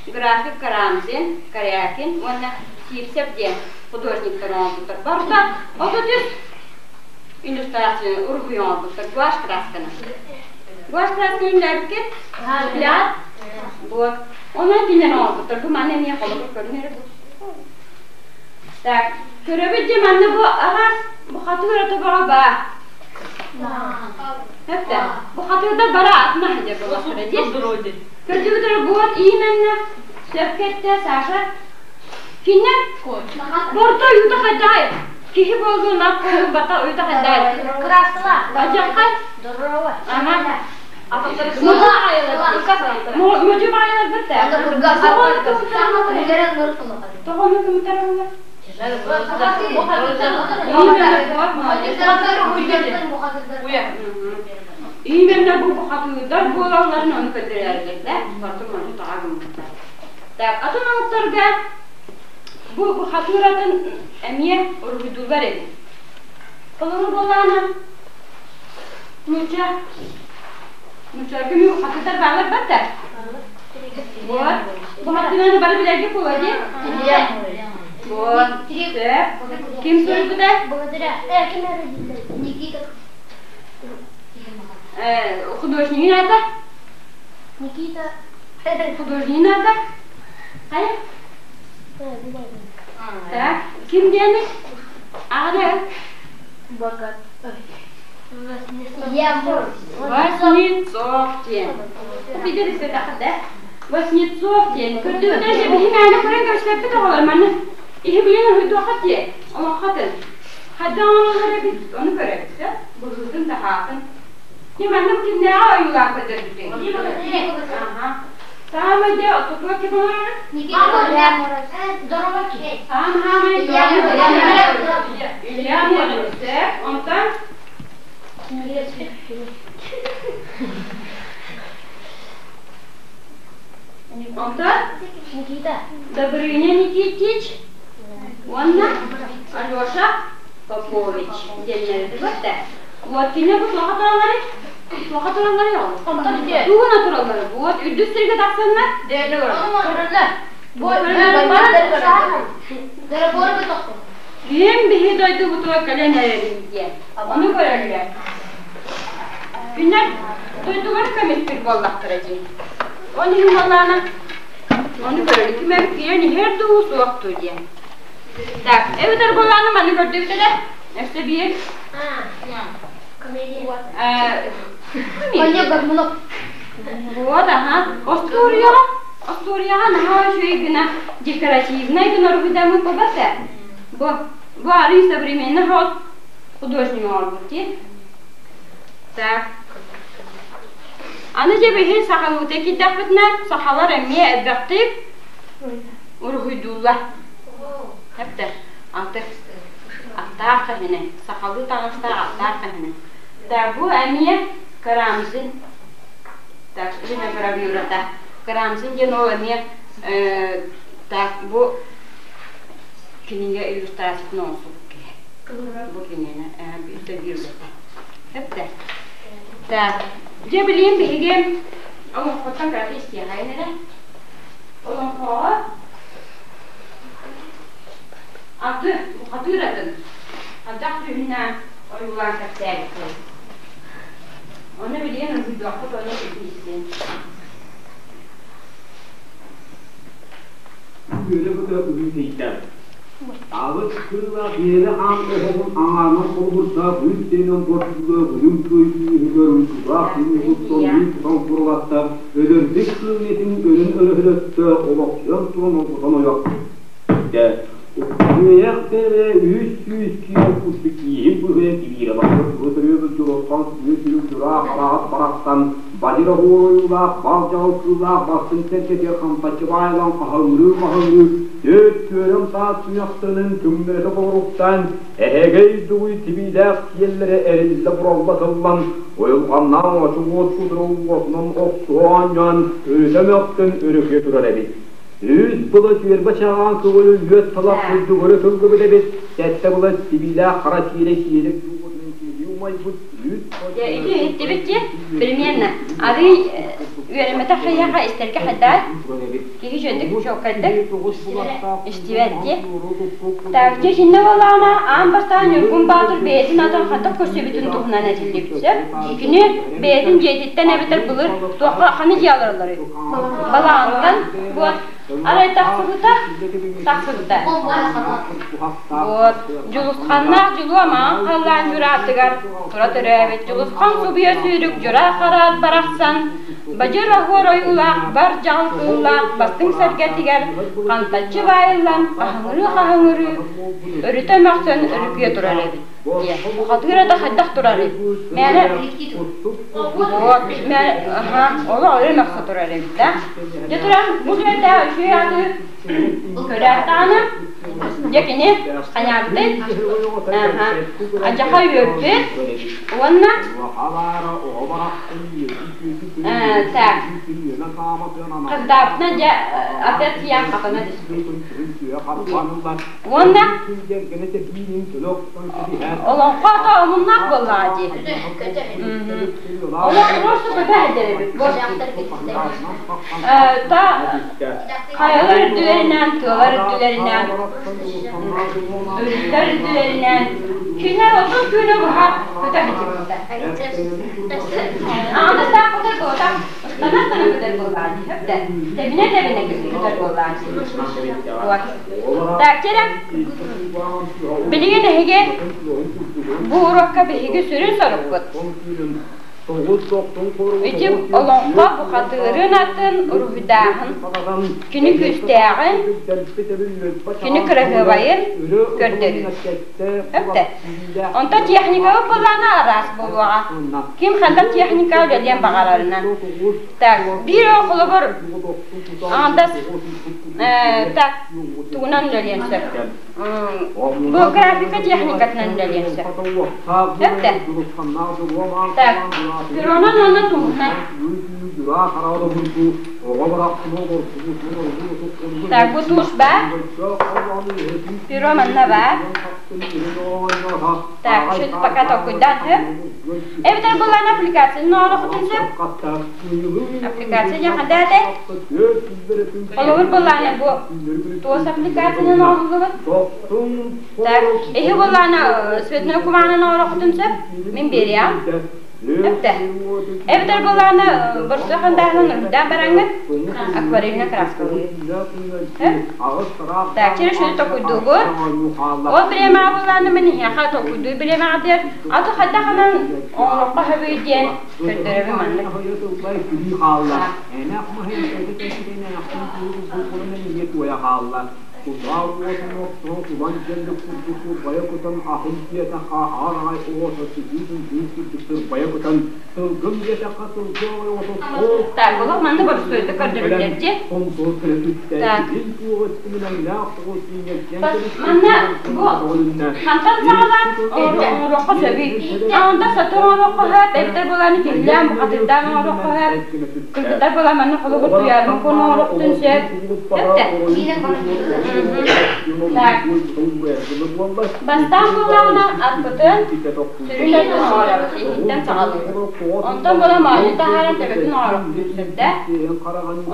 график Карамзин, Корякин уонна Сивцев диэн художниктар оҥорбуттар. Барыта 33 иллюстрацияны уруһуй оҥорбуттар гуашь красканы. Гуашь красканы үллээбиккит? Пляд. Вот. Онон кинилэр оҥорбуттар. Бу манна эмиэ холобур көрүнэр бу. Так, көрөбүт дьэ манна бу араас бу хатыыр тобоҕо баар. Хэптэ. Бу хатыырда бара атына сылдьар буоллахтара дии. Көрдүгүт вот именно сөпкө эттэ Саша. Кинне борто уйута хайдаай. Киһи буоллун, ат буоллун, бата уйута хайдаай. Красла. Бадьаххай. Здорово. Ага. Модьу баайылар битте. Тоҕону кымтар олар? Именно бу бухатыырдар буолалларын ону көрдөрөллөр да, бартын модьу таҕа гыммыттар. Так, атын омуктарга бу бухатыыр атын эмиэ уруһуйдууллар эбит. Холобур буоллаҕына, нуучча нууччаларга эмиэ бухатыырдар бааллар баттар. Вот. Бухатыыраны бары билэргэ буолуо дии. Вот. Сөп. Ким суруйбута? Никита. Художнигин аата? Никита. Художнигин аата? Хайа? Так, ким диэни? Аҕа Богат. Васнецов диэн. Видели да? Васнецов диэн. Көрдүгүтэ биһи мээнэ көрөн көрсөппүт оҕолор маны. Иһи билэн уһуйдуохха дии. Олоххатын. Хайдах оҥороллор эбит, ону көрөбүт, сөп? Быһыытын, таһаатын. Ким манна бу кимнээҕи ойуулаан көрдөрбүтүҥ? Аха. Саамай дьэ тутуа ким оҥорорун? Саамай Илья Муромцев. Онтон Онтон Никита. Добрыня Никитич уонна Алеша Попович диэннэри да. Вот кине бу туоха туралларый? Туоха туралларый ол? Тугуна тураллары? Вот үрдүк сиргэ тахсаннар. Ким биһи дойдубутугар кэлэн эрэрин диэн. Ону көрөллөр. Күннэр дойдулары көмүскүүр буоллахтара дии. Ол иһин буоллаҕына, ону көрөллөр. Ким эбит киирэн иһэр дуу, суох дуу диэн. Так, эбэтэр буоллаҕына маны көрдүбүт эрэ. Өссө биир. Коня Горбунов. Вот, ага. Остуоруйаҕа. Остуоруйаҕа наһаа үчүгэй гына декоративнай гына уруһуйдаммыт буолбат ээ. Бу, бу арыый современный хос художник оҥорбут дии. Так. Аны дьэ биһи сахалыыта киирдэхпитинэ, сахалар эмиэ элбэхтик уруһуйдууллар. Эптэ, аты аттаах киһини, сахалыы таҥастаах аттаах киһини. Так, бу эмиэ Карамзин. Так, линогравюрата. Карамзин диэн ол эмиэ так бу кинигэ иллюстрациятын оҥорсубут киһи. Бу кинигэни биир үлэтэ. Эптэ. Так, дьэ билиим биһиги олоҥхоттон кырата истиэхэйин эрэ. Олоҥхоҕо аты, бухатыыр атын хайдах дьүһүннээн ойуулаан кэпсээбиккин. Ону билигин уһуйдуохпут ону истин. Үөрэ-көтө үһү Аҕыс кыылаах миэрэ аан оһоҕун аҥаарынан холобурдаах үс сиринэн бордууга уйун кыайыы уйгулаах уйгуттан уй тутан курулатта, өлөрбүт кыыл ийэтин өлөн өрөһөлөттө, олохсуйан туран оргутан ойох Үөйэх бэйэ 300 киилэ курдук кииһин быһыйа кибиирэ барбыт ытырыыбыт дьулусхан сүүс дьураа хараҕат барахсан бадьыр оһуор ойуулаах бал-дьаҕыл кыыллаах бастыҥ сэргэтигэр хампаччы баайылан хаһыҥырыы-хаһыҥырыы түөрт түөрэм саас сүньахтарынан түҥнэритэ холоруктаан эһэгэй дугуй тибиилээх сиэллэрэ эриллэ-буралла тыллан уйулҕаннаах оҥочу уот кудура уотунан охсуһа оонньоон өрүтэ мөхтөн өрүкүйэ турар эбит. Үс была түөрбэ чааҕаан көҕүлү үөт талах курдук өрө тыллыбыт эбит, сэттэ была тибиилээх хара сиэрэ сиэрик дууһатынан сиилии умайбыт үүт Дьэ, ити иһиттибит дии, примерно. Арыый үөрэммэтэх киһиэхэ истэргэ хайдаа киһи үчүгэйдик чуолкайдык истибэт дии. Так, дьэ итиннэ буоллаҕына, аан бастаан Ньургун Баатыр бэйэтин атын хайдах көрсүбүтүн туһунан этиллибит сөп. Кини бэйэтин дьиэтиттэн эбэтэр былыр туохха ханы дьиэ олороллоруй? Балаҕантан вот арай тахсыбыта, тахсыбыта. Вот Дьулусханнаах Дьулуо маҥан халлаан дьураатыгар тура төрөөбүт Дьулусхан субуйа сүүрүк дьураа хараат барахсан бадьыр оһуор ойуулаах бар дьаҕыл кыыллаах бастыҥ сэргэтигэр хантаччы баайыллан хаһыҥырыы-хаһыҥырыы өрүтэ мөхсөн өрүкүйэ турар эбит диэн. Хатыыра да хайдах турарый? Мээнэ вот мээнэ аха олох өрө мөхсө турар эбит да. Дьэ туран бу сүөрдээх үчүгэй аты көрөөт даҕаны дьэ кини хайаабытый? Аха адьаха үөрбүт уонна так хырдаабытына дьэ опять тиийэн хатана түспүт. Уонна олоҥхо ата омуннаах буоллаҕа дии. Олох просто көтө сылдьар эбит. Та хайалар үрдүлэринэн, тыалар үрдүлэринэн, өрүстэр үрдүлэринэн кинилэр отут күнү быһа көтө сылдьыбыттар. Аҕата саах көтөр буолтах, ыстана-ыстана көтөр буоллаҕа дии, сөп Тэбинэ-тэбинэ көтөр буоллаҕа дии. Вот. Так, чэрэ. Билигин эһиги бу уруокка биһиги сүрүн сорукпут Ити олоҥхо бухатыырын атын уруһуйдааһын, кини күүстээҕин, кини кыраһыабайын көрдөрүү. Өптө. Онтон техникабыт былаана араас буолуоҕа. Ким ханнык техника үлэлиэн баҕарарынан. Так, биир холобур аҥардас так тугунан үлэлиэн сөп. Бу графика техникатынан үлэлиэн сөп. Сөп Так, перонан уонна туһунан. Так, бу тушь баар. Перо манна баар. Так, что пока толкуйдаан сөп. Эбэтэр былаан аппликацияны оҥоруоххутун сөп. Аппликация диэн ханна этэй? Холобур былаана бу туос аппликациянан оҥоһуллубут. Так, эһи былаана цветной кумаанан оҥоруоххутун сөп. Мин биэриэм. Эптэ. Эбэтэр буоллаҕына борсуо хандааһынан уруйдаан бараҥҥын акварельнай краскалыыр. Так, через шүлү толкуйдуугут. Ол бириэмэҕэ буоллаҕына мин эһиэхэ толкуйдуур бириэмэҕитигэр аты хайдах анан оҥоруохха сөбүй диэн көрдөрөбүн маннык. Кутаа уотун охсон кулан дьэллик курдук курбайа кутан атын диэтэххэ аан аҕай оҕото сытыытын тыын курдук сырбайа кутан сылгым диэтэххэ сылгы аҕай оҕото суох Так, олох манна боростуойдук көрдөрүллэр дии. Так. Манна бу хантан саҕалаан оҥоруохха сөбүй? Онтон сатыы оҥоруохха сөп, эбэтэр буолааны киһилээн бухатырдаан оҥоруохха сөп. Кыргыттар буолан манна холобур туйаарым куону оҥоруохтун сөп. Сөп Так. Бастаан буоллаҕына аппытын сүрүн өттүн оҥоробут, иһиттэн саҕалыыбыт. Онтон буолан моонньу таһааран төбөтүн оҥоруохпутун сөп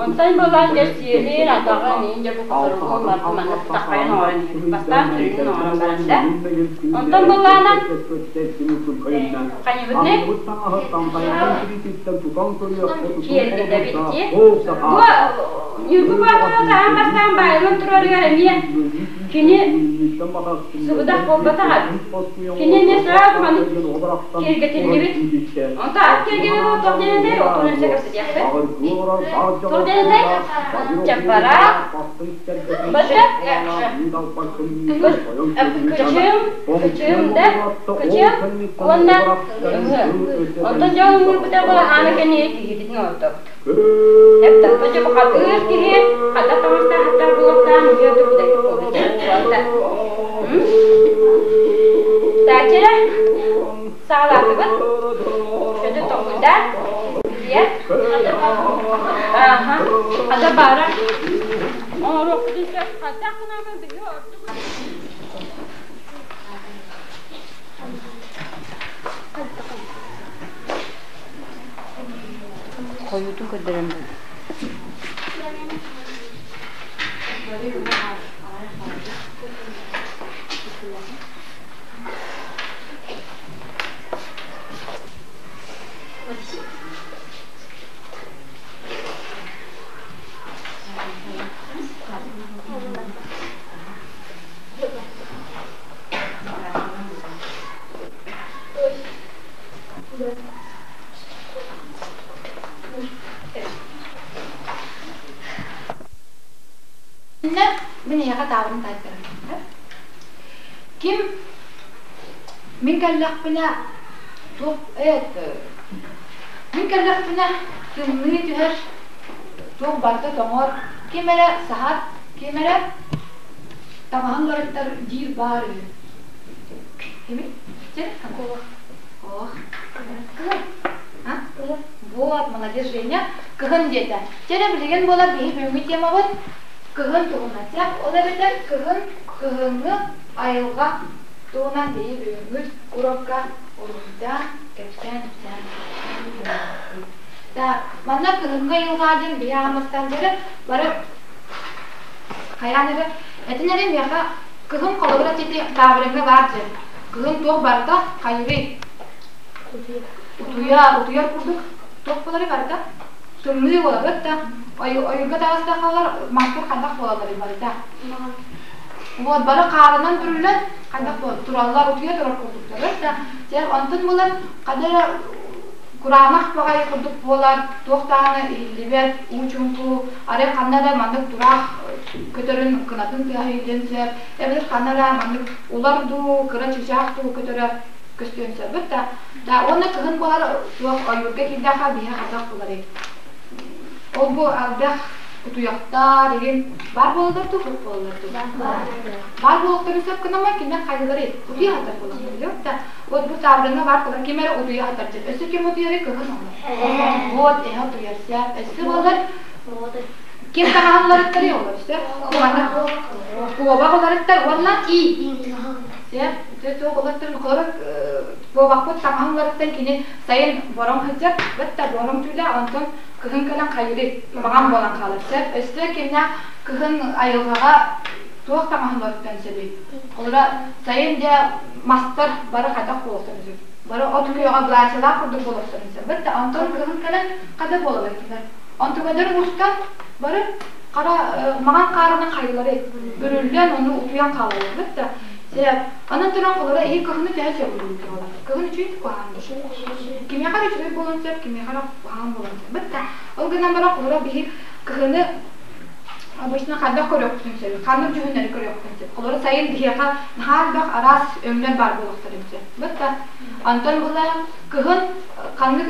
Онтон буолан дьэ сиэлин, атаҕын, иин дьэ бу хоторугун барыта маннык такайан оҥорон иһэбит. Бастаан сүрүнүн оҥорон баран да. Онтон буоллаҕына хайыбытный киэргэтэбит дии. Бу Ньургу Боотуру аан бастаан баайыллан турарыгар эмиэ кини сыбыдах буолбатах Кини эмиэ сразу маннык киэргэтиллибит. Онто ат киэргэлэ буолтох диэн этэй, ол туһунан өссө кэпсэтиэхпит. Туох диэн этэй? Чаппараах, бата, кычым, кычым да, кычым уонна ымыы. Онтон дьон ыҥырбыта буолаһаана кэннигэ киһитин оҥордобут. Эптэ бухатыыр киһи хата таҥастаахтар булуктаан үһүө түбүдэки буолбут. Таачера саҕалаатыбыт. Көтө тоҥуйда. Ийэ. Аха. Хата баара. Оҥоруохпутун сөп. Хайдах гынаммын биһи ордук. Хойуутун көрдөрөн Мин эйиэхэ таабырын таайтарар. Ким мин кэллэхпинэ туох это мин кэллэхпинэ тымныы түһэр, туох барыта тоҥор, ким эрэ саһар, ким эрэ таҥаһын уларыттар диир баар үһү. Кими? Чэ, какого? Ох, кыһын. А? Вот, молодец, Женя. Кыһын диэтэ. Чэ эрэ билигин буолар биһи бүгүҥҥү темабыт кыһын туһунан. Чэ, ол эбэтэр кыһын, кыһыҥҥы айылҕа туһунан биһи бүгүҥҥү урокка уруһуйдаан, кэпсээн-ипсээн Так, манна кыһыҥҥы айылҕа диэн биһи ааммастан дьэрэ бары хайаан эрэ этин эрэ миэхэ кыһын холобура тити таабырыҥҥа баар диэн Кыһын туох барыта хайыый? Утуйар, утуйар курдук туох буоларый барыта? Тымныы буолабыт да, ойуурга таҕыстахалар мастар хайдах буолалларый барыта? Вот бары хаарынан бүрүллэн хайдах тураллар, утуйа турар курдуктар да. Дьэ, онтон булан хада эрэ кураанах баҕайы курдук буолар, туох даҕаны иһиллибэт, уу чуҥку, арай ханна да маннык тураах көтөрүн кынатын тыаһа иһиллиэн сөп, эбэтэр ханна эрэ маннык улар дуу, кыра чыычаах дуу көтөрө көстүөн сөбүт да. Да уонна кыһын буолар туох ойуурга киирдэххэ биһи хатах буларый. Ол бу элбэх кутуйахтар игин баар буолаллар дуу, суох буолаллар дуу? Баар буолуохтарын сөп гынама кинилэр хайаларый? Утуйа сатар буолаллар да. Вот бу таабырыҥҥа баар буолар ким эрэ утуйа сатар дьэ. Өссө ким утуйарый кыһын олор. Вот эһэ утуйар сөп. Өссө буолар Ким таҥаһын уларыттарый олор сөп? Куобах уларыттар уонна Сөп, туох уларыттар холобур куобахпыт таҥаһын уларыттан кини сайын бороҥ сылдьар, бытта бороҥ түүлээх, онтон кыһын кэлэн хайырый, маҥан буолан хаалар. Сөп, өссө кимнээх кыһын айылҕаҕа туох таҥаһын уларыттан сөбүй? Холобура сайын дьэ мастар бары хайдах буолуохтарын сөп? Бары от күөҕэ былааччалаах курдук буолуохтарын сөп. Бытта онтон кыһын кэлэн хада буолалар кинилэр. Онтугадыр устан бары хара маҥан хаарынан хайылары бүрүллэн ону утуйан хаалаллар. Бытта сөп. Онон туран холоро иһи кыһыны төһө сөбүлүүр буолар. Кыһын үчүгэй куһаҕан Кимиэхэ эрэ үчүгэй буолуон сөп, кимиэхэ эрэ куһаҕан буолуон сөп. Бытта ол гынан баран холоро биһи кыһыны обычно хайдах көрүөхпүтүн сөбүй? Ханнык дьүһүннэри көрүөхпүтүн сөп? Холоро сайын биһиэхэ наһаа элбэх араас өҥнөр баар буолуохтарын сөп. Бытта онтон була кыһын ханнык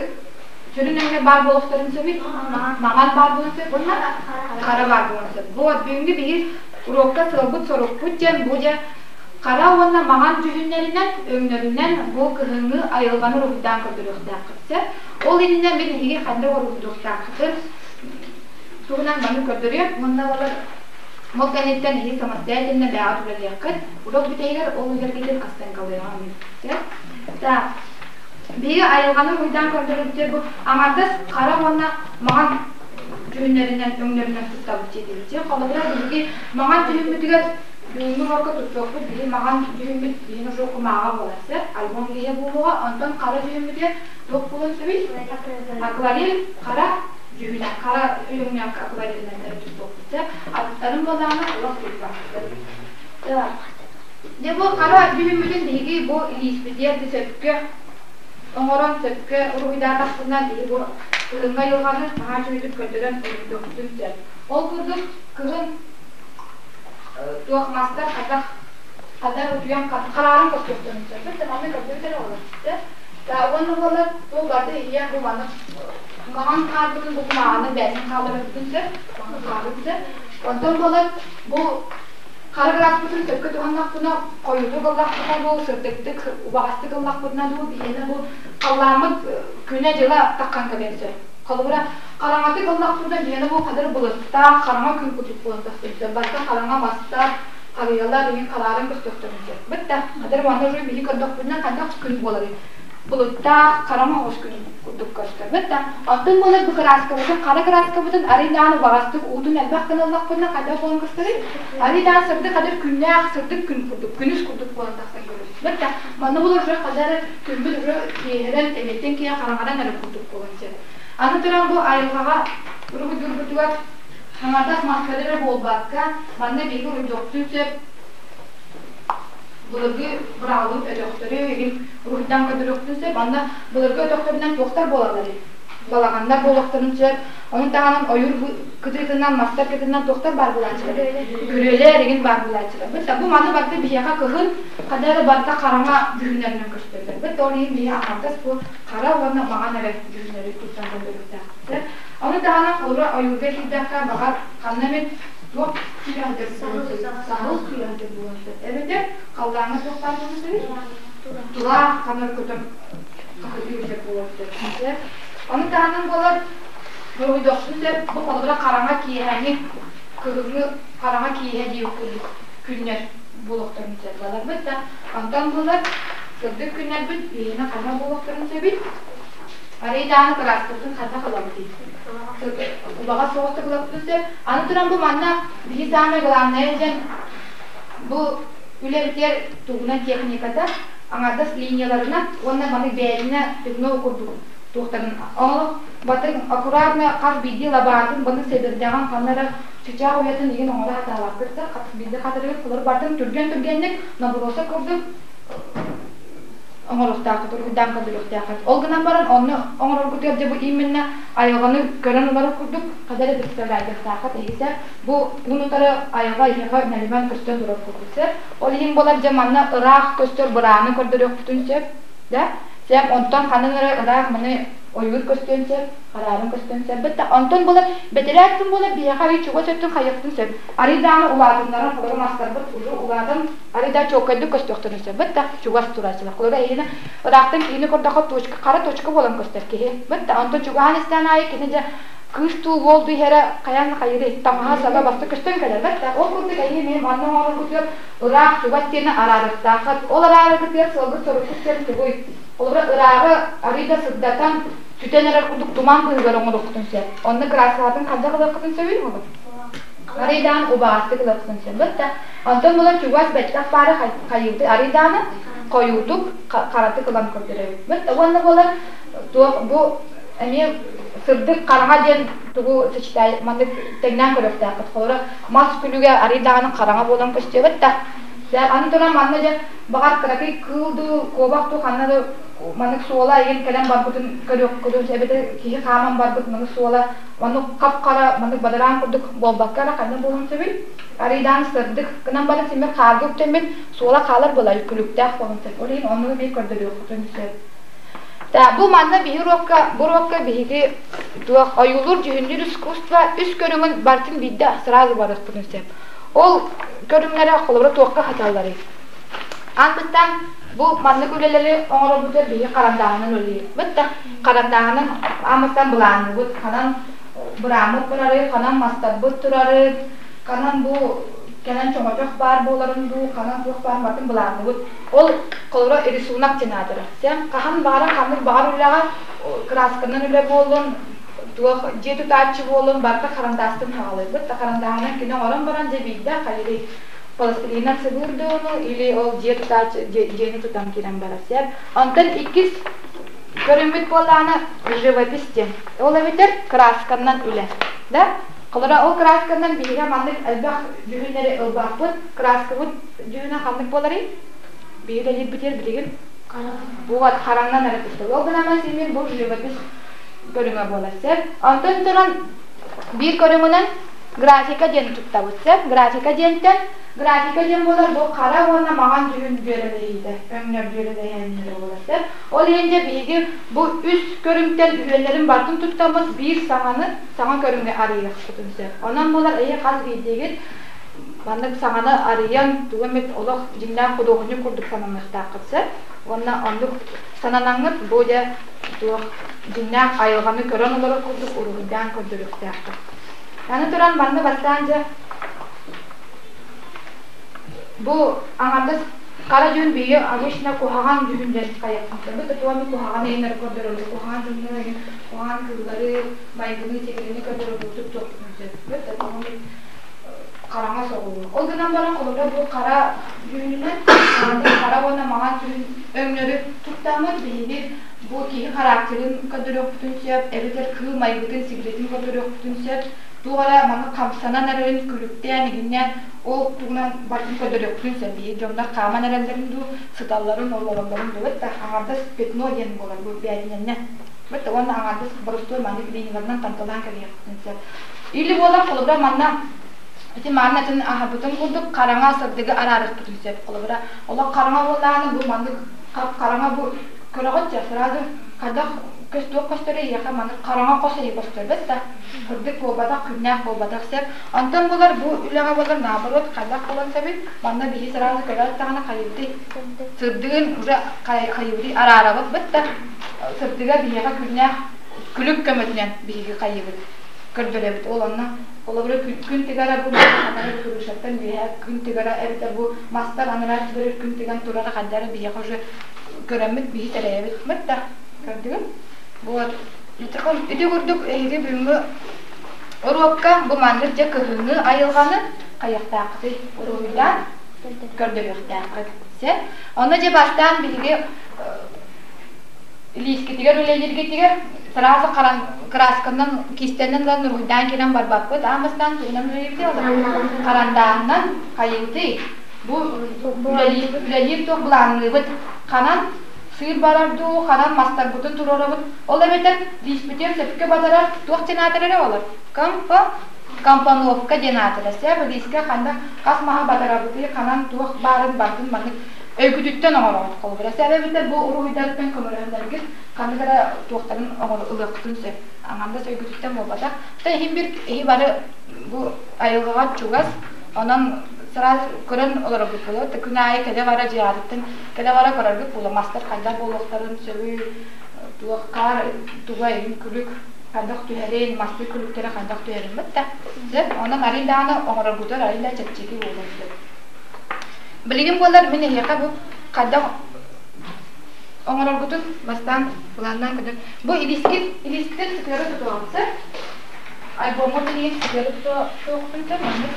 сүрүн өҥнөр баар буолуохтарын сөбүй? Маҥан баар буолуон сөп уонна хара баар буолуон сөп. Вот бүгүҥҥү биһи урокка сыалбыт-сорукпут диэн бу дьэ хара уонна маҥан дьүһүннэринэн, өҥнөрүнэн бу кыһыҥҥы айылҕаны уруһуйдаан көрдөрүөхтээххит сөп. Ол иннинэ мин эһиги ханнык уруһуйдуохтааххытын туһунан маны көрдөрүөм уонна олор ол кэнниттэн эһиги самостоятельно бэйэҕит үлэлиэххит. Урок бүтэһигэр ол үлэргитин оценкалыаҕым. Так, биһиги айылҕаны уруһуйдаан көрдөрөбүт бу аҥардас хара уонна маҥан дьүһүннэринэн, өҥнөрүнэн туттабыт диэтибит. Холобура, биһиги маҥан дьүһүммүтүгэр бүгүҥҥү уруокка туттуохпут биһи маҥан дьүһүммүт биһин уже кумааҕа буолар сөп, альбом киһи буолуоҕа, онтон хара дьүһүммүтүгэр туох буолуон сөбүй? Акварель хара дьүһүнэ, хара өҥнөөх акварелинэн туттуохпут сөп. Аттарын буоллаҕына олох туппаппыт. Дьэ бу хара дьүһүммүтүн биһиги бу илииспитигэр да сөпкө оҥорон сөпкө уруһуйдаатахпытына биһи бу кыһыҥҥы айылҕаны наһаа үчүгэйдик көрдөрөн уруһуйдуохпутун сөп. Ол курдук кыһын туох мастар хайдах ханна утуйан хараарын көрсүөхтэрин сөп. Бит манна көрдөрүт эрэ олор. Уонна буолар бу барыта иһийэн бу маннык маҥан хаалбытын бу кумааҕынан бэйэтин хаалларарбытын сөп. Маҥан хаалбытын сөп. Онтон буолар бу хара графпытын сөпкө туһаннахпына, хойутук ыллахпына дуу, сырдыктык, убаҕастык ыллахпытына дуу, биһиэнэ бу халлааммыт күнэ-дьыла таххан кэлиэн сөп. Холобура, хараҥатык ыллахпытына биһиэнэ бу хадыр былыттаах, хараҥа күн курдук буолан тахсыан сөп. Барыта хараҥа мастар, харыйалар иһин хараарын көстүөхтэрин сөп. Бытта, хадыр манна уже биһи көрдөхпүтүнэ хайдах күн буоларый? Былыттаах, хараҥа оҕус күн курдук көстөр. Бытта, онтон буолар бу кырааскабытын, хара кырааскабытын арыйдаан убаҕастык уутун элбэх гына ыллахпытына хайдах буолан көстөрүй? Арыйдаан сырдык хадыр күннээх, сырдык күн курдук, күнүс курдук буолан тахсан көрөр. Бытта, манна буолар уже хадыр күммүт уже киэһэрэн, эмиттэн киэһэ хараҥаран эрэ курдук буолан сөп. Аны туран бу айылҕаҕа уруһуйдуурбутугар аҥардас мастары эрэ буолбакка, манна биһиги уруһуйдуохпутун сөп былыргы быраҕыллыбыт өтөхтөрү игин уруһуйдаан көрдөрүөхпүтүн сөп. Манна былыргы өтөхтөрүнэн туохтар буолалларый? Балаҕаннар буолуохтарын сөп. Ону таһынан ойуур кытыытынан, мастар кытыытынан туохтар баар буолааччылар? Күрүөлэр игин баар буолааччылар. Бытта бу маны барыта биһиэхэ кыһын хада эрэ барыта хараҥа дьүһүннэринэн көстөллөр. Бытта ол иһин биһи аҥардас бу хара уонна маҥан эрэ дьүһүннэри туттан көрдөрүөхтээхпит. Ону таһынан холобура ойуурга киирдэххэ баҕар ханна эмит туох киирэҕитэ саһыл киирэҕитэ буолуон сөп. Эбэтэр халлааҥҥа туох баар буолуон сөбүй? Тулаах ханна көтөр хаһытыы сөп буолуон сөп. Ону таһынан буолар уруһуйдуохпун сөп. Бу холобура хараҥа киэһээҥҥи кыһыҥҥы хараҥа киэһэ диир курдук күннэр буолуохтарын сөп буоларбыт да. Онтон буолар сырдык күннэрбит биһиэнэ ханна буолуохтарын сөбүй? Арый даҕаны кырааскабытын хайдах ылабытый? Убаҕас соҕустук ылабытын сөп. Аны туран бу манна биһи саамай главное диэн бу үлэбитигэр тугунан техниката аҥардас линияларынан уонна маны бэйэтинэ пятно курдук туохтарын оҥоро батын аккуратно хас биирдии лабаатын баны сэбирдэҕин ханна эрэ чычаах уйатын игин оҥоро сатаабаккыт да хас биирдии хатырыгын олор бартын түргэн-түргэнник наброса курдук оҥоруохтааххыт, уруһуйдаан көрдөрүөхтээххит. Ол гынан баран онно оҥороргутугар дьэ бу именно айылҕаны көрөн ылар курдук хадары эрэ представляйдыахтааххыт эһисэ бу уун утары айылҕа эһиэхэ нэлимэн көстөн турар курдук сөп. Ол иһин буолар дьэ манна ыраах көстөр бырааны көрдөрүөхпүтүн сөп да Сэм онтон ханан эрэ ыраах маны ойуур көстүөн сөп, хараарын көстүөн сөп. Бытта онтон буолар бэтэрээ өттүн буолар биһиэхэ арый чугас өттүн хайыахпытын сөп. Арый даҕаны улаатыннаран холоро мастарбыт уже улаатан арый да чуолкайдык көстүөхтэрин сөп. Бытта чугас турааччылар. Холоро эһиги ыраахтан киһини көрдөххө точка, хара точка буолан көстөр киһи. Бытта онтон чугаһаан истээн аайы кини дьэ кыыс дуу, уол дуу иһэрэ хайаан хайыырый таҥаһа саба баста көстөн кэлэр. Бытта ол курдук эһиги эмиэ манна оҥороргутугар ыраах чугас диэни араарыахтааххыт. Ол араараргытыгар сыалгыт-соруккут диэн тугуй? Холобура, ырааҕы арыый да сырдатан, сүтэн эрэр курдук туман быыһыгар оҥоруоххутун сөп. Онно кырааскалаатын хайдах ылыаххытын сөбүй оҕолор? Арыйдаан убаҕастык ылыаххытын сөп. Бытта. Онтон буолан чугас бэттэх баары хайыыбыт арыйдааны хойуутук, харатык ылан көрдөрөбүт. Уонна буолар туох бу эмиэ сырдык хараҥа диэн тугу сочетай маннык тэҥнээн көрүөхтээххит. Холобура, мас күлүгэ арый даҕаны хараҥа буолан көстүөбэт да. Аны туран манна дьэ баҕар кыракый кыыл дуу, куобах дуу ханна да маннык суола эйигин кэлэн барбытын көрүөххүтүн эбэтэр киһи хааман барбыт маннык суола маннык хап-хара маннык бадараан курдук буолбакка эрэ ханна буолуон сөбүй? Арыйдаан сырдык гынан баран симмит хаарга үктэммит суола хаалар буолар күлүктээх буолан сөп. Ол иһин оннугу биир көрдөрүөххүтүн сөп. Так, бу манна биһи уруокка, бу уруокка биһиги туох ойуулуур дьүһүннүүр искусство үс көрүҥүн барытын биирдэ сразу барыахпытын сөп. Ол көрүҥнэрэ холобура туохха хаталларый? Аан бастаан бу маннык үлэлэри оҥоробутугар биһиги харандааһынан үлэлиибит да харандааһынан аан бастаан былаанныыбыт, ханан бырааммыт барары, ханан мастарбыт турары, ханан бу кэнэн чоҥочох баар буоларын дуу, ханан туох баар барытын былаанныыбыт. Ол холобура рисунок диэн аатырар. Сен хаһан баҕарар ханнык баҕар үлэҕэ кыраасканан үлэ буоллун, туох дьиэ тутааччы буоллун, барыта харандаастан хаҕалыырбыт. Харандааһынан кини оҥорон баран дьэ биирдэ хайырый пластилинан сыбыыр дууну или ол дьиэ тутааччы дьиэни тутан киирэн барар сэр. Онтон иккис көрүммүт буоллаҕына живопись диэн. Ол эбэтэр кыраасканан үлэ. Да? Холобура ол кыраасканан биһиги маннык элбэх дьүһүннэри ылбаппыт. Кырааскабыт дьүһүнэ ханнык буоларый? Биһиги үлэлиирбитигэр билигин вот хараннан эрэ туттар. Ол гынан син бу живопись көрүҥэ буолар сөп. Онтон туран биир көрүҥүнэн графика диэн туттабыт сөп. Графика диэнтэн графика диэн буолар бу хара уонна маҥан дьүһүн дьүөрэлэһиитэ, өҥнөр дьүөрэлэһиилэрэ буолар сөп. Ол иһин дьэ биһиги бу үс көрүҥтэн үһүөннэрин барытын туттаммыт биир саҥаны саҥа көрүҥү арыйыахпытын сөп. Онон буолар эһи хас биирдиигит маннык саҥаны арыйан тугу эмит олох дьиҥнээх худуоһунньук курдук сананыахтааххыт сөп. Уонна оннук сананаҥҥыт бу дьэ туох дьиҥнээх айылҕаны көрөн олорор курдук уруһуйдаан көрдөрүөхтээххит. Аны туран манна бастаан дьэ бу аҥардас хара дьүһүн биһиги обычно куһаҕан дьүһүн диэн хайыахпыт. Бу туону куһаҕаны иһин көрдөрөллөр, куһаҕан дьону иһин куһаҕан кыыллары, майгыны, сигилини көрдөрөллөр туттуохпутун сөп. Хараҥа соҕуруу. Ол гынан баран холобура бу хара дьүһүнүнэн хара уонна маҥан дьүһүн өҥнөрү туттаммыт биһиги бу киһи характерын көрдөрүөхпүтүн сөп, эбэтэр кыыл майгытын, сигилитин көрдөрүөхпүтүн сөп, туох эрэ маннык хамсанан эрэрин күлүктээн, игиннээн ол тугунан барытын көрдөрүөхпүтүн сөп. Биһиги дьоннор хааман эрэллэрин дуу, сыталларын, олороллорун дуу, да аҥардас пятно диэн буолар бу бээтинэннэ. Бит уонна аҥардас боростуой маннык линияларынан танталаан кэбиһиэхпитин сөп. Или буолар холобура манна ити манна атын аһарбытын курдук хараҥа сырдыгы араарыахпытын сөп. Холобура олох хараҥа буоллаҕына бу маннык хараҥа бу көрөҕүт дьэ сразу хайдах туох көстөрө эйиэхэ маннык хараҥа хос эйи көстөрбөт да сырдык буолбатах күннээх буолбатах сөп. Онтон булар бу үлэҕэ буолар наоборот хайдах буолан сөбүй манна биһи сразу көрөөт даҕаны хайыбытый сырдыгын уже хайыбытый араарабыт быт да сырдыга биһиэхэ күннээх күлүк көмөтүнэн биһиги хайыбыт көрдөрөбүт. Ол онно холобура күн тыгара бу анара крышаттан үөһэ күн тыгара эбэтэр бу мастар анараа өттүлэригэр күн тыган турара хайда эрэ биһиэхэ уже көрөммүт биһи сэрэйэбит. да көрдүгүт? Вот. Ити курдук эһиги бүгүҥҥү уруокка бу маннык дьэ кыһыҥҥы айылҕаны хайыахтааххытый уруһуйдаан көрдөрүөхтээххит. Сөп? Онно дьэ бастаан биһиги илиискитигэр үлэлииргитигэр сразу харан кыраасканан кистэнэн ылан уруһуйдаан кэлэн барбаппыт. Аан бастаан тугунан үлэлиибитий харандааһынан хайыыбытый? Бу үлэлиир туох былаанныыбыт? Ханан сыыр барар дуу, ханан мастарбытын туруорабыт. Ол эбэтэр лииспитигэр сөпкө батарар туох диэн аатырар эрэ олор? Компо компоновка диэн аатырар. Сөп лиискэ ханна хас маһы батарабытый, ханан туох баарын барытын маннык өйгүтүттэн оҥороҕут холобура. Эбэтэр бу уруһуйдарыттан көмөлөһөннөргүт ханнык эрэ туохтарын ылыаххытын сөп. Аҥардас өйгүтүттэн буолбатах. Та иһин бир иһи бары бу айылҕаҕа чугас, онон сразу көрөн олороргут буолуо. Күн аайы кэлэ-бара дьиэҕититтэн кэлэ-бара көрөргүт буолуо. Мастар хайдах буолуохтарын сөбүй, туох хаар туга иһин күлүк хайдах түһэрин, мастыы күлүктэрэ хайдах түһэрин да. Сөп. Онон арый даҕаны оҥороргутугар арый да чэпчэки буолуон сөп. Билигин буолар мин эһиэхэ бу хайдах оҥороргутун бастаан былааннаан көрдөр. Бу илиискин илиискитин сытыары тутуоҕун сөп. Альбоммут илииһин сытыары тутуохпун сөп маннык.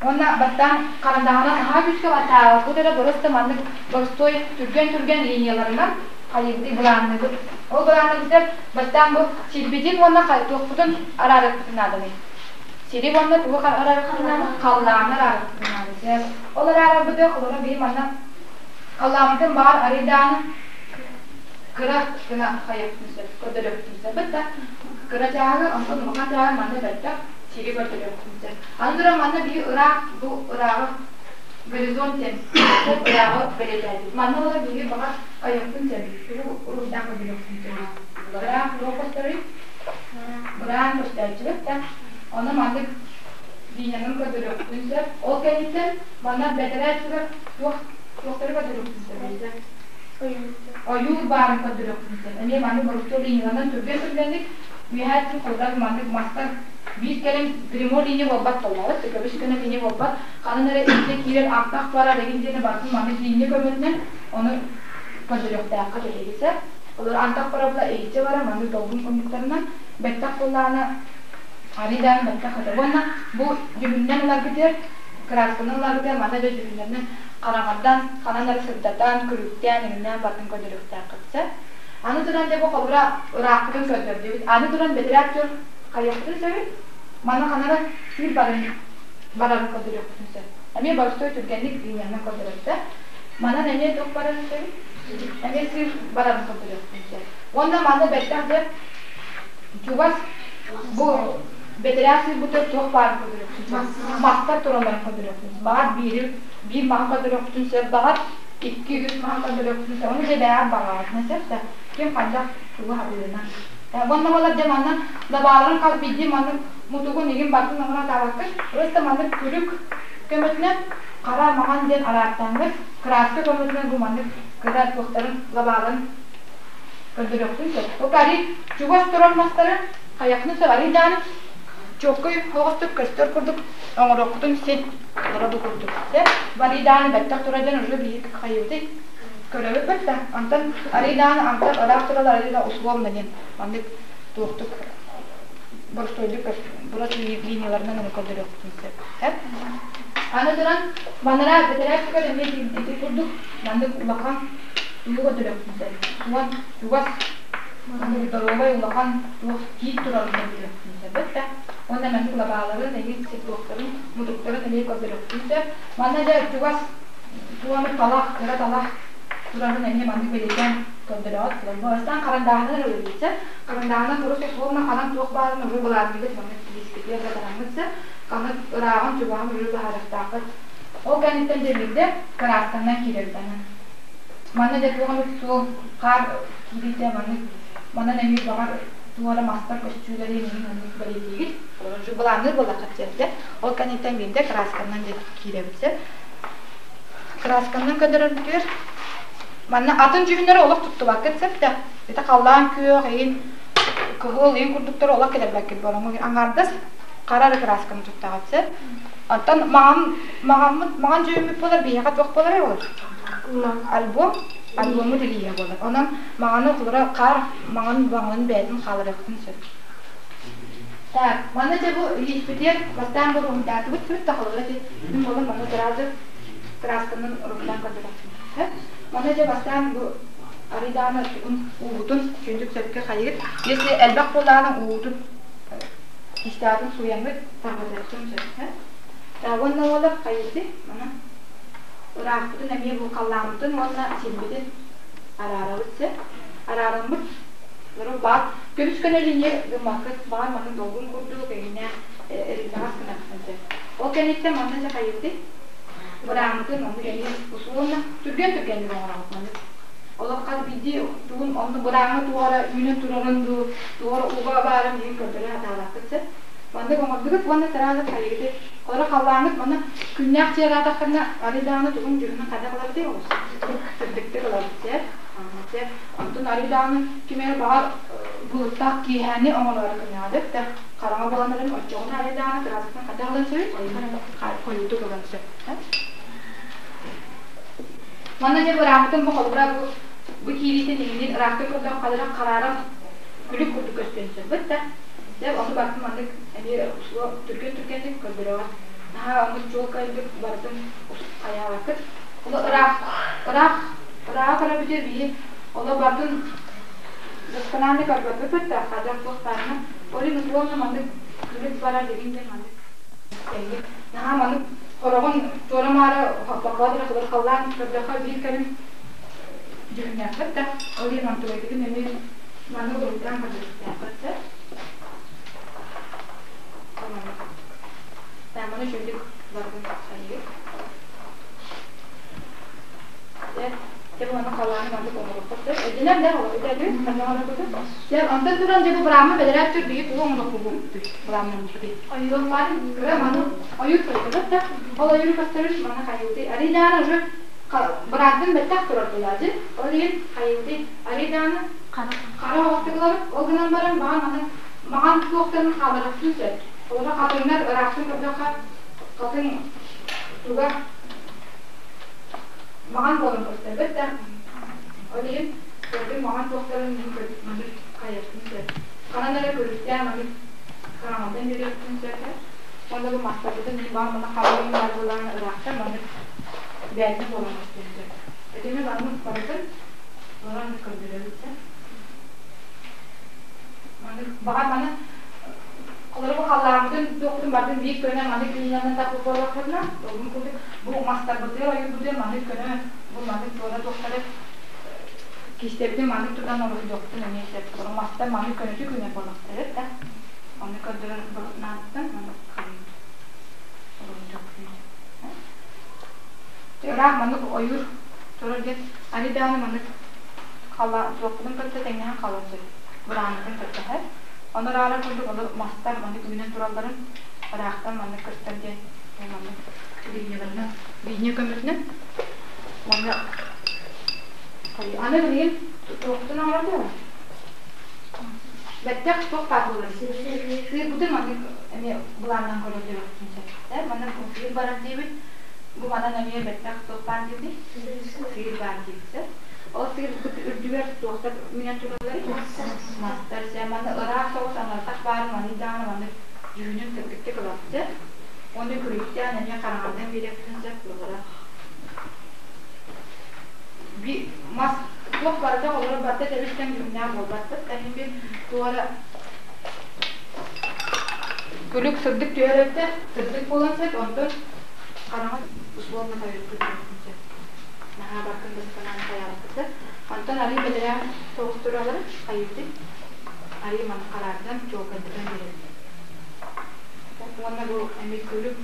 Уонна бастаан харандааһынан наһаа күүскэ баттаабаппыт эрэ бырыс да маннык боростуой түргэн-түргэн линияларынан хайыыбытый былаанныыбыт. Ол былааннарбытыгар бастаан бу сирбитин уонна туохпутун араарыахпытын нааданый? Сири уонна тугу араарыахпытын наада? Халлааны араарыахпытын наада. Ол араарарбытыгар холобура биһи манна халлааммытын баар арыйдааны кыра гына хайыахпытын сөп, көрдөрүөхпүтүн сөп. Да кыра чааһы, онтон улахан чааһы манна бэттэх сири көрдөрүөхпүтүн сөп. Аны туран манна биһи ыраах бу ырааҕы горизонт диэн ырааҕы бэлиэтээтибит. Манна олор биһи баҕар хайыахпытын сөп, тугу уруйдаан көрдөрүөхпүтүн сөп. Ыраах туох көстөрүй? Быраан көстөөччүбүт да. Ону маннык линиянан көрдөрүөхпүтүн сөп. Ол кэнниттэн манна бэтэрээ өттүгэр туох туохтары көрдөрүөхпүтүн сөп. Ойуур баарын көрдөрүөхпүтүн сөп. Эмиэ маннык боростуой линияларынан түргэн-түргэнник үөһээ өттүн холбоон маннык мастар биир кэлим прямой линия буолбат буоллаҕыт, көбүс көнө линия буолбат. Ханан эрэ илдьэ киирэр антах барар эҥин диэни барытын маннык линия көмөтүнэн ону көрдөрүөхтээххэ биһиги сөп. Олор антах барабыла иһиччэ барар маннык долгун курдуктарынан бэттэх буоллаҕына арый даҕаны бэттэх этэ. Уонна бу дьүһүннэн ыларгытыгар кыраасканан ыларгытыгар манна дьэ дьүһүннэринэн хараҥардан, ханан эрэ сырдатан, күлүктээн, иҥнээн барытын көрдөрүөхтээххит сөп. Аны туран дьэ бу холобура ыраахпытын көрдөрдүбүт. Аны туран бэтэрээ актер хайыахпытын сөбүй? Манна ханна эрэ сыыр барын барарын көрдөрүөхпүтүн сөп. Эмиэ боростуой түргэнник линиянан көрдөрөттө. Манан эмиэ туох барарын сөбүй? Эмиэ сыыр барарын көрдөрүөхпүтүн сөп. Уонна манна бэттэх дьэ чугас бу бэтэрээ сыырбытыгар туох баарын көрдөрүөхпүтүн сөп. Мастар туралларын көрдөрүөхпүтүн сөп. Баҕар биири биир маһы көрдөрүөхпүтүн сөп, баҕар икки-үс маһы көрдөрүөхпүтүн сөп. Ону дьэ бэйэҕит баҕаҕытынан сөп да ким хайдах тугу хатыырынан. Уонна буолар дьэ манна лабааларын хас биирдии маннык мутугун игин барытын оҥоро сатаабаккыт. Просто маннык күлүк көмөтүнэн хара маҥан диэн араартааҥҥыт краска көмөтүнэн бу маннык кыра туохтарын лабааларын көрдөрүөхпүн сөп. Ол арый чугас турар мастары хайахны сөп арый даҕаны чуоккай оҕостук көстөр курдук оҥоруоххутун син олоро бу курдук. Арый даҕаны бэттэх турар дьон уже биһиги хайыбытый көрөбүт бэртэ. Онтон арый даҕаны антан ыраах туралар арый да условно диэн маннык туохтук боростуойдук бурат линияларынан аны көрдөрүөхпүтүн сөп. Аны туран манара бэтэрээ түгэр эмиэ ити курдук маннык улахан тугу көрдөрүөхпүтүн сөп. Уон чугас маннык доруобай улахан туох тиит турарын көрдөрүөхпүтүн сөп да. Уонна маннык лабааларын, эҥин цветоктарын, мутуктарын эмиэ көрдөрүөхпүтүн сөп. Манна дьэ чугас туону талах, кыра талах турарын эмиэ маннык бэлиэтээн көрдөрөҕүт. Бастаан харандааһынан ылыллыца. Харандааһынан урут условно ханан туох баарын уже былаанныгыт маннык лиискитигэр батараммытса, ханан ырааҕын чугаһын уже быһаарыахтааххыт. Ол кэнниттэн дьэ кыраасканнан киирэбит аны. Манна дьэ туох эмит суол хаар киириитэ маннык манан эмиэ баҕар туора мастар көстүүлэри эҥин оннук бэлиэтиигит. Уже былаанныыр буоллаххыт дьэ. Ол кэнниттэн биирдэ кыраасканнан дьэ киирэбит сэ. Кыраасканнан көрдөрөрбүтүгэр манна атын дьүһүннэри олох туттубаккыт сөп да. Ити халлаан күөх, иин кыһыл, иин курдуктары олох кэлэрбэккит буолан аҥаардас хара эрэ кыраасканы туттаҕыт сөп. Оттон маҕан маҕаммыт маҕан дьүһүммүт буолар биһиэхэ туох буоларый ол? Альбом альбоммут илииһэ буолар. Онон маҕаны холура хаар маҥан маҥанын бэйэтин хааларыахпытын сөп. Так, манна дьэ бу илииспитигэр бастаан бу уруһуйдаатыбыт сүр да холобура ити мин буолан манна сразу красканан уруһуйдаан көрдөрөхпүн. Манна дьэ бастаан бу арыйдаҕына тугун уубутун күндүк сөпкө хайыыр. Если элбэх буоллаҕына уубутун кистаатын сууйаҥҥыт тарҕатыаххын сөп. Так, уонна уолар хайыырды мана ыраахпытын эмиэ бу халлааммытын уонна сирбитин араарабыт сөп. Араараммыт баар көмүс көнө линия гыммаккыт баар маннык долгун курдук эҥинэ эриллэҕэс гынаххын сөп. Ол кэнниттэн манна дьэ хайыыбытый? Бырааммытын оннук эмиэ условно түргэн-түргэнник оҥоробут маннык. Олох хас биирдии тугун онно бырааҥҥа туох эрэ үүнэн турарын дуу, туох эрэ уга баарын иһин көрдөрө сатаабаккыт сөп. Маннык оҥордугут уонна сразу хайыгытый? Олоро халлааҥҥыт манна күннээх дьиэ араатаххына арый даҕаны тугун дьүһүнүн хайдах ылабытый олус? Сырдыктык ылабыт сөп. Сөп. Онтон арый даҕаны ким эрэ баҕар былыттаах киэһээни оҥороору гыннаҕа да хараҥа буолан эрэн оччоҕуна арый даҕаны кырааскатын хайдах ылан сөбүй? Хойуутук ылан сөп. Манна дьэ бырааммытын бу холобура бу бу киириитин иһинин ыраахтык көрдөөх хадара харааран күлүк курдук көстүөн сөп да. Дьэ ону барытын маннык эмиэ услуга түргэн-түргэнник көрдөрөҕүт. Наһаа оннук чуолкайдык барытын хайаабаккыт. Оло ыраах, ыраах, ырааҕы көрөбүтүөр биһи оло барытын досконально көрбөппүт да, хайдах туох баарына. Ол иһин условно маннык күлүк барар дегин диэн маннык тэҥник. Наһаа маннык хороҕун туора-маары хоппокко эрэ хабыр халлаан көрдөххө биир кэлим дьүһүннээхпит да, ол иһин онтугайдыгын эмиэ маннык уруйдаан көрдөрүөхтээхпит да. Тааманы үчүгдүк барытын хайыыр. Дьэ, дьэ бу маны халааны маннык оҥоруоххут сөп. Өйдөнөр да, өйдөдү, ханна оҥороргутун. Дьэ, онтон туран дьэ бу быраамы бэдэрээт түр биһи тугу оҥоруохпут былааннаммыппытый. Ойуур баар, кыра маны ойуур көстөрөт да, ол ойуур көстөрүн маны хайыытый. Арыйдааны уже быраантын бэттэх турар буолаачы. Ол иһин хайыытый. Арыйдааны хара оҕустук ылабыт. Ол гынан баран маҕан маны маҕан туохтан хааларахтын сөп. Олоро хатыҥнар ыраахтан көрдөххө хатыҥ туга маҕан буолан көстөрбөт да. Ол иһин көрдүм маҕан туохтарын мин маннык хайыахпын сөп. Ханан эрэ күлүктээн маннык хараҥаттан биэриэхпин сөп. Уонна бу мастарбытын мин баҕар манна халыҥ баар буолан ыраахтан маннык бээтинэ буолан көстүөн сөп. Итини маннык барытын олорон көрдөрөбүт да. Маннык баҕар маны Олору бу халлааммытын, туохпутун барытын биир көнө маннык линиянан тарпыт буоллахпытына, долгун курдук бу мастарбытыгар ойуурбутугар маннык көнө бу маннык туора туохтары кистэбитин маннык тутан олордуохпутун эмиэ сөп. Мастар маннык көнөтүк үүнэр буоллахтара да. Онно көрдөрөн наадыттан маннык олордуохпутун сөп. Ыраах маннык ойуур турар диэн аны даҕаны маннык халлаан туохпутун кытта тэҥнэһэн халлан сөп. Бырааммытын кытта сөп. Ону ыраара курдук олор мастар маннык үүнэн туралларын ыраахтан маннык көстөр диэн маннык линияларынан линия көмөтүнэн уонна аны билигин туохпутун оҥорон бэттэх туох баар буолар сыырбытын маннык эмиэ былааннаан көрөрдөрөхпүтүн сөп манна сыыр барар диэбит бу манан эмиэ бэттэх туох баар диэбит сыыр баар диэбит сөп Ол сыырбыт үрдүгэр туохтар үүнэн туралларый? Мастар. Сэ маны ыраах соҕус анартах баарын маны даҕаны маннык дьүһүнүн сырдыктык ылахчы. Уонна күлүктээн эмиэ хараҥардан биэриэхпитин сөп буолара. Би мас туох барыта олорор барыта тэбис-тэҥ дьүһүннээх буолбатпыт. Тэһин бир туора күлүк сырдык түһэр өттө сырдык буолан сөп, онтон хараҥа условно тойукку түһүөхпүн сөп. Наһаа баркын да санаан хайаабыппыт. Онтон арыы бэтэрээ соҕус туралары хайыытый? Арыы маны хараардан, чуолкайдатан биэрэбит. Уонна бу эмиэ күлүк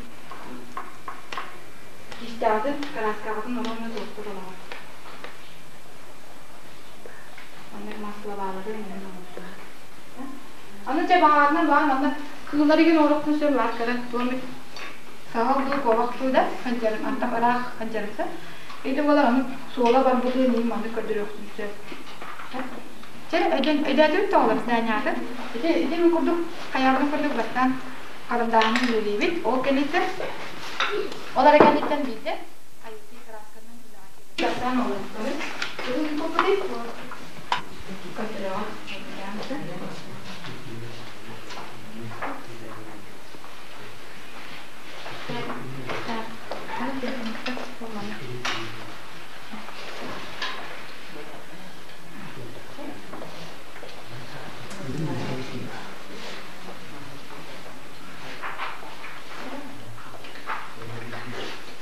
кистээҕитин, кырааскаҕытын уонна туохтур олоҕор. Онно маслобалары эмиэ оҥордулар. Аны дьэ баҕаатынан баҕар манна кыыллар игин оҥоруохпун сөп баар кэлэн туом Саһыл дуу, куобах дуу да хадьарын, антах ыраах хадьарыса. Ити буолар аны суола барбытын иһин маннык көрдөрүөхпүн сөп. Чэ, өйдөн, өйдөөтүбүт да оҕолор зданиятын. Ити, ити мин курдук, хайаабытын курдук бастаан харандааһынан үлэлиибит. Ол кэнниттэн, ол эрэ кэнниттэн биирдэ хайыытыы кыраасканан үлэҕэ киирбит. Бастаан олордорун. Бүгүн куппутуй? Көрдөрөҕө.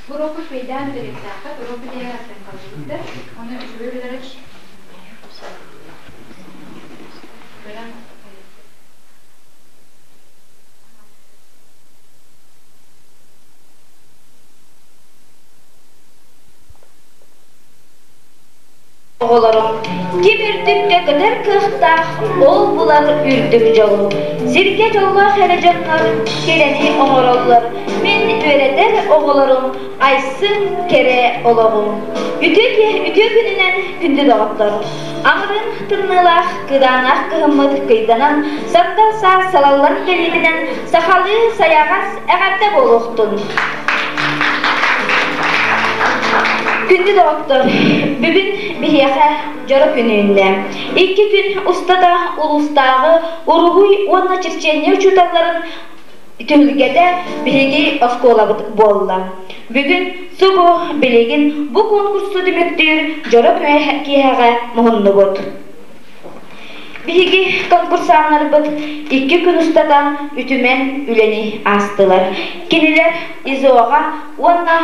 Уруокпут бэйдээн үлэлиэхтээххит, уруокпут иһэр аттан Оны үчүгэй үлэлэр көрөн Оҕолорум, ким үрдүккэ көтөр кыахтаах, ол булар үрдүк дьолу. Сиргэ дьоллоох эрэ дьоннор кэрэни оҥороллор. Мин үөрэтэр оҕолорум айсын кэрэ олоҕум. Үтүө, үтүө күнүнэн күндү доҕоттор! Амырыын тымныылаах, кыдааннаах кыһыммыт кыйданан, сандал саас салаллан кэлиитинэн сахалыы сайаҕас эҕэрдэ буолуохтун! Күндү доҕоттор, бүгүн биһиэхэ дьоро күн үүннэ. Икки күн устата улуустааҕы уруһуй уонна черчение учууталларын түһүлгэтэ биһиги оскуолабыт буолла. Бүгүн субу билигин бу конкурсу түмүктүүр дьоро киэһэҕэ муһуннубут. Биһиги конкурсаннарбыт 2 күн устата үтүмэн үлэни аастылар. Кинилэр ИЗО-ҕа уонна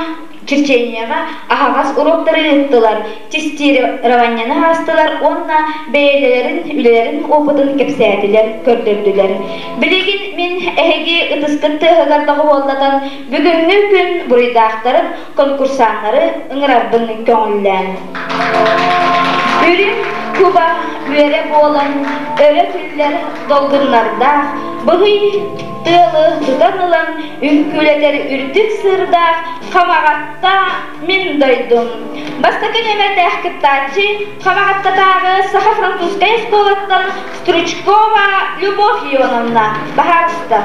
Чечняҕа аһаҕас уруоктары ыыттылар, тестированиены аастылар уонна бэйэлэрин үлэлэрин опытын кэпсээтилэр, көрдөрдүлэр. Билигин мин эһиги ытыскыт тыаһыгар доҕуһуоллатан бүгүҥҥү күн буруйдаахтарын, конкурсаннары ыҥырарбын көҥүллээн. Үрүҥ куба үөрэ буолан өрө түллэр долгуннардаах, быһый тыалы тутан ылан үҥкүүлэтэр үрдүк сыырдаах Хамаҕатта мин дойдум. Бастакы нүөмэрдээх кыттааччы Хамаҕаттатааҕы саха-французскай оскуолаттан Стручкова Любовь Ионовна. Баһаалыста.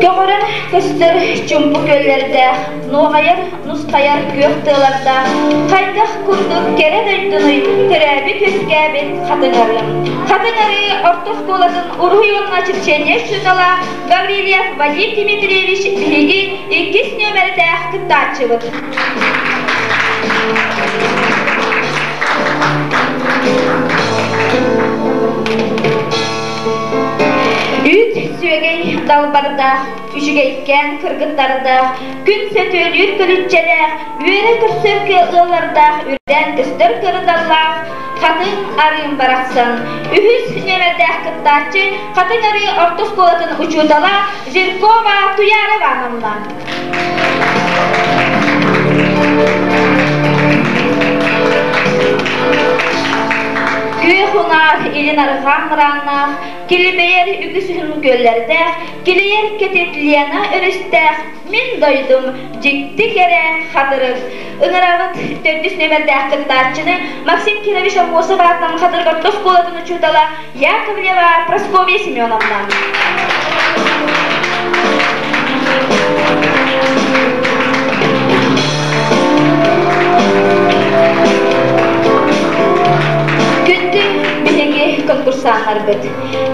Көҕөрөн көстөр чумпу күөллэрдээх, нуоҕайар нусхайар күөх тыалардаах, хайдах курдук кэрэ дойдунуй төрөөбүт-үөскээбит Хатыҥ Арыы. Хатыҥ Арыы орто оскуолатын уруһуй уонна черчение учуутала Гаврильев Вадим Дмитриевич биһиги иккис нүөмэрдээх кыттааччыбыт. Үүт сүөгэй далбардаах, үчүгэйкээн кыргыттардаах, күн сөтүөлүүр көлүччэлээх, үөрэ көрсөр ыаллардаах, үрдээн көстөр кырыдаллаах, Хатыҥ Арыым барахсан. Үһүс нүөмэрдээх кыттааччы Хатыҥ Арыы орто оскуолатын учуутала Жиркова Туяра Ивановна. Күөх унаар илин арҕаа мырааннаах, килибэйэр үгүс үһүн күөллэрдээх, килийэр кэтит Лена өрүстээх, мин дойдум дьикти кэрэ хатырык. Ыҥырабыт төрдүс нүөмэрдээх кыттааччыны Максим Кирович Аммосов аатынан Хатырык орто оскуолатын учуутала Яковлева Прасковья Семеновна. Күндү биһиги конкурсаннарбыт.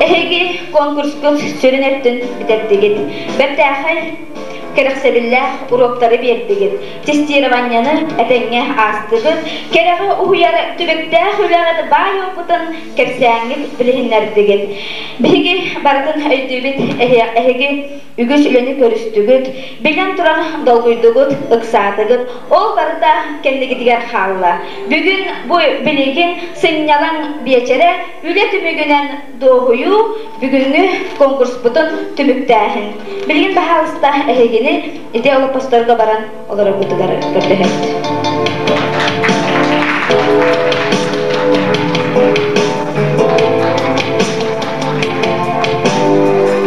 Эһиги конкурскут сүрүн өттүн бүтэрдигит. Бэртээхэй кэрэхсэбиллээх уруоктары биэрдигит. Тестированиены этэҥҥэ аастыгыт. Кэрэҕи уһуйар түбүктээх үлэҕит баай опытын кэпсээҥҥит билиһиннэрдигит. Биһиги барытын өйдүүбүт, эһиги үгүс үлэни көрүстүгүт, билэн туран долгуйдугут, ыксаатыгыт, ол барыта кэннигитигэр хаалла. Бүгүн бу билигин сынньалаҥ биэчэрэ үлэ түмүгүнэн дуоһуйуу, бүгүҥҥү конкурспутун түмүктээһин. Билигин баһаалыста эһигини ити олоппосторго баран олороргутугар көрдөһөбүт.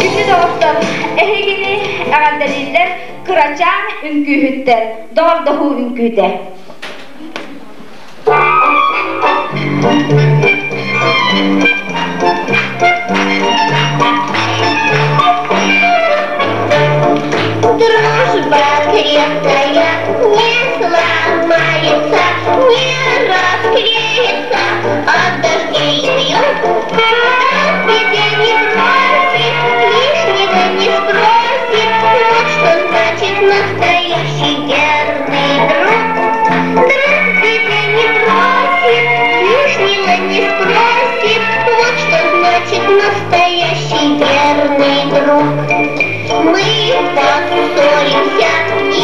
Күндү доҕоттор, эһигини эҕэрдэлииллэр кырачаан үҥкүүһүттэр, доҕордоһуу үҥкүүтэ. Дружба крепкая не сломается, не расклеится от дождей и вьюг. В беде не бросит, лишнего не спросит. Вот что значит настоящий верный друг. Друг в беде не бросит, лишнего не спросит. Вот что значит настоящий верный друг. Мы поссоримся и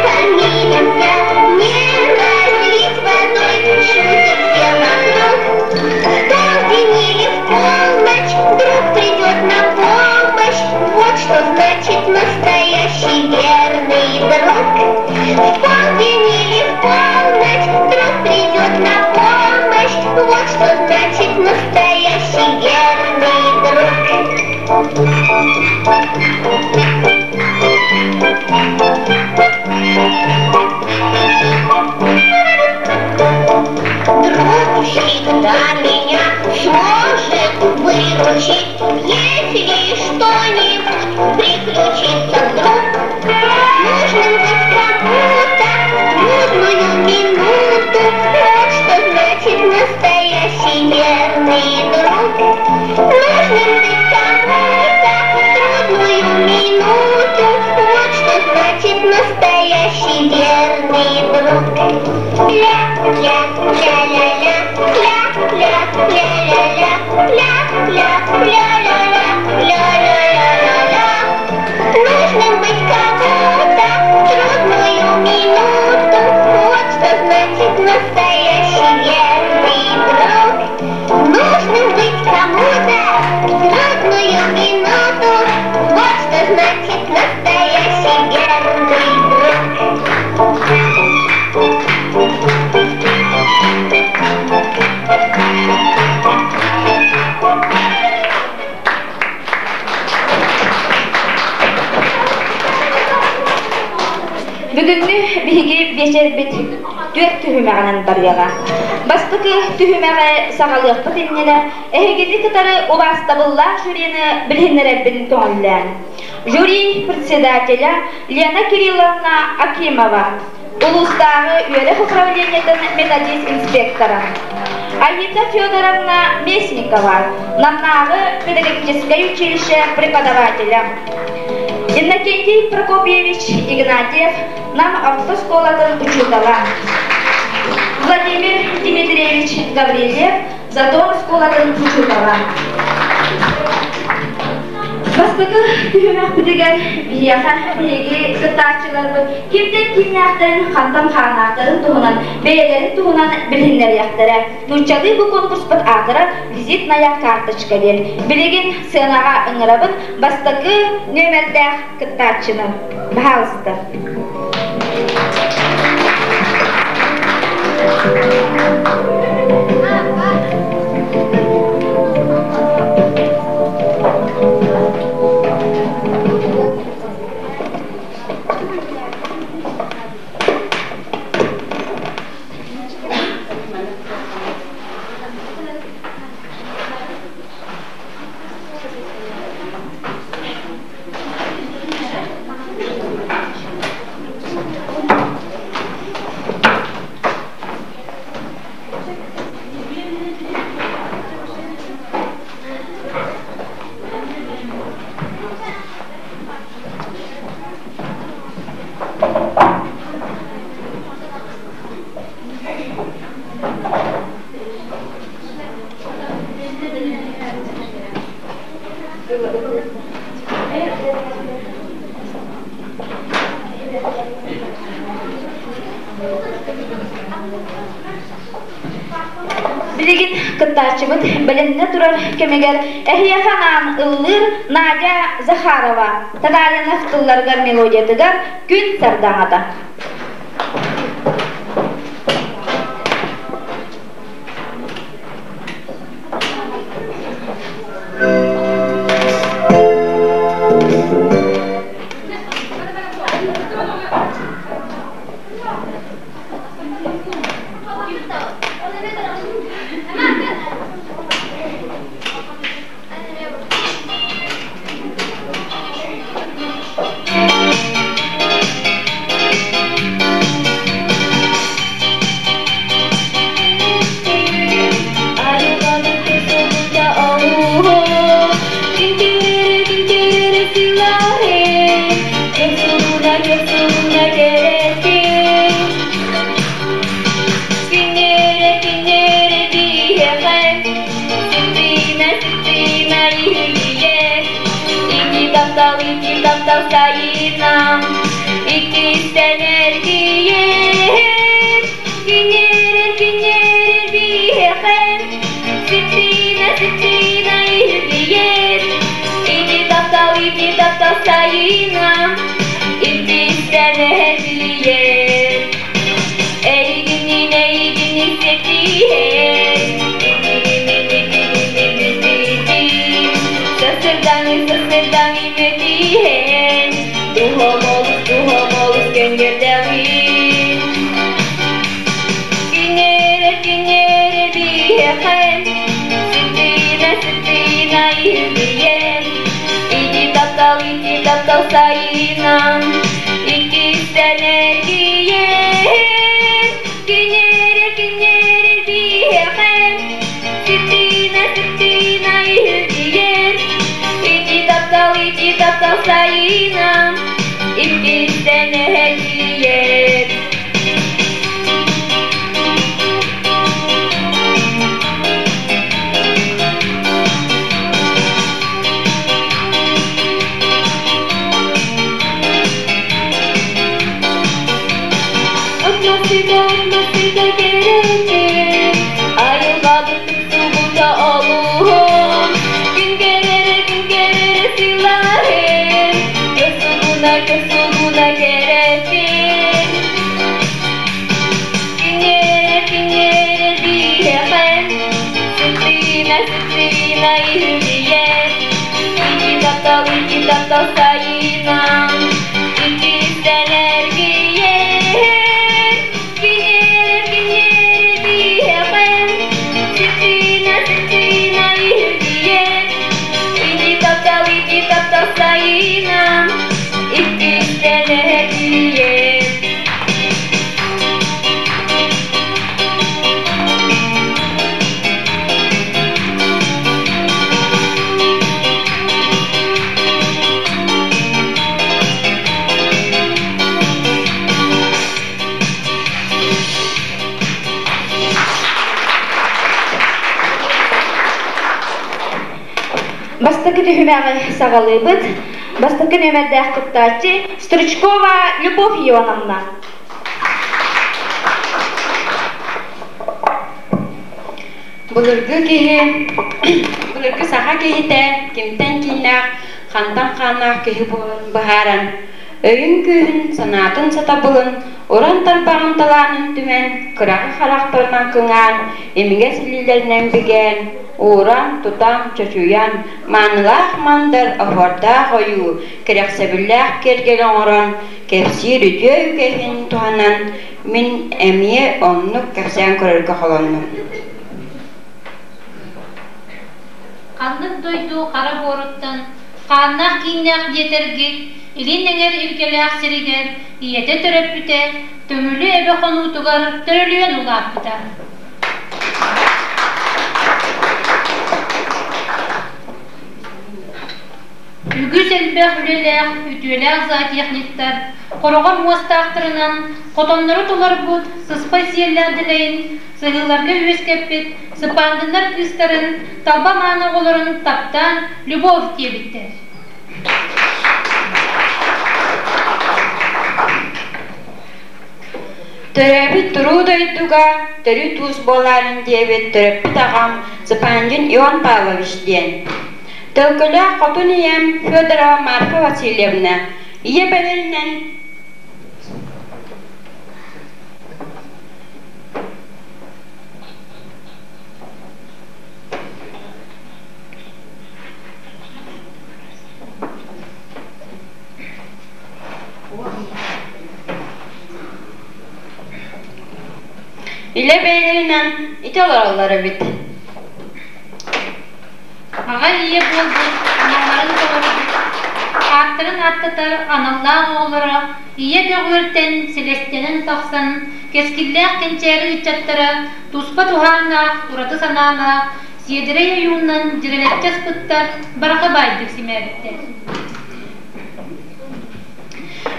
помиримся, не разлить водой, шутят все вокруг. В полдень или в полночь друг придет на помощь. Вот что значит настоящий верный друг. В полдень или в полночь друг придет на помощь. Вот что значит настоящий верный друг. Ля, ля, ля, ля, ля, ля, ля, ля, ля, ля, ля, ля, ля, ля, ля, ля, ля, ля, ля, ля. Нужно быть кому-то в трудную минуту. Вот что значит настоящий верный друг. Нужно быть кому-то в трудную минуту. Вот что значит настоящий верный друг. Бүгүҥҥү биһиги биэчэрбит түөрт түһүмэҕинэн барыаҕа. Бастакы түһүмэҕи саҕалыахпыт иннинэ эһигини кытары убаастабыллаах жюрины билиһиннэрэрбин көҥүллээн. Жюри председателя Лена Кирилловна Акимова, улуустааҕы үөрэх управлениетын методист-инспектора. Аита Федоровна Местникова, Намнааҕы педагогическай училище преподавателя. Иннокентий Прокопьевич Игнатьев, Нам автосколатын учуутала. Владимир Дмитриевич Гаврильев, Затон оскуолатын учуутала. Бастакы түһүмэхпитигэр биһиэхэ биһиги кыттааччыларбыт кимтэн кииннээхтэрин, хантан хааннаахтарын туһунан бэйэлэрин туһунан билиһиннэриэхтэрэ. Нууччалыы бу конкурспут аатырар «Визитная карточка» диэн. Билигин сыанаҕа ыҥырабын бастакы нүөмэрдээх кыттааччыны. Баһаалыста. Билигин кыттааччыбыт бэлэмнэ турар кэмигэр эһиэхэ анаан ыллыыр Надя Захарова Татаринов тылларыгар мелодиятыгар Күн сардаҥата. масыта кэрэтин, айылҕабыт тупсубута олуһун. Күн кэрэрэ, күн кэрэрэ сылааһын, көсугуна, көсугуна кэрэтин. Күннэрэ, күннэрэ биһиэхэ, сытыына, сытыына иһиллийэр. Ити таптал, ити таптал сайынан, иккистэн эргийэр. Күннэрэ, күннэрэ биһиэхэ, сытыына, сытыына иһиллийэр. Ити таптал, ити таптал сайынан, иккистэн эргийэр. Бастакы түһүмэҕи саҕалыыбыт. Бастакы нүөмэрдээх кыттааччы Стручкова Любовь Ионовна. Былыргы киһи, былыргы саха киһитэ кимтэн кииннээх, хантан хааннаах киһи буоларын быһааран, өйүн күүһүн, санаатын сатабылын, уран тарбаҕын талаанын түмэн, кыраҕы харахтарынан кыҥаан, имигэс илиилэринэн бигээн, ууран, тутан, чочуйан, маанылаах мандар, оһуордаах ойуу, кэрэхсэбиллээх киэргэл оҥорон, кэпсиир үтүө үгэһин туһанан мин эмиэ оннук кэпсээн көрөргө холоннум. Ханнык дойду хара буоруттан хааннаах кииннээх диэтэргит, илин эҥэр илгэлээх сиригэр ийэтэ төрөппүтэ Төҥүлү эбэ хонуутугар төрөлүйэн улааппыта. Үгүс элбэх үлэлээх, үтүөлээх зоотехниктар хороҕор муостаахтарынан хотоннору толорбут сыспай сиэллээх дэлэйин сыһыыларга үөскэппит Сыпаандыннар кыыстарын талба мааны оҕолорун таптаан Любовь диэбиттэр. Төрөөбүт туруу дойдуга төрүт уус буолаарын диэбит төрөппүт аҕам Цыпандин Ион Павлович диэн. Төлкөлөөх хотун ийэм Федорова Марфа Васильевна ийэ бэлэринэн Илэ бэйэлэринэн ити олороллор эбит. Аҕа ийэ буолбут аналларын толорбут, ааттарын ааттатар аналлаах оҕолоро ийэ көҕүөртэн силэстэнэн тахсан, кэскиллээх кэнчээри ыччаттара туспа туһааннаах, ураты санаалаах, сиэдэрэй ойууннан дьирэлэччи аспыттар, бараха баайдык симээбиттэр.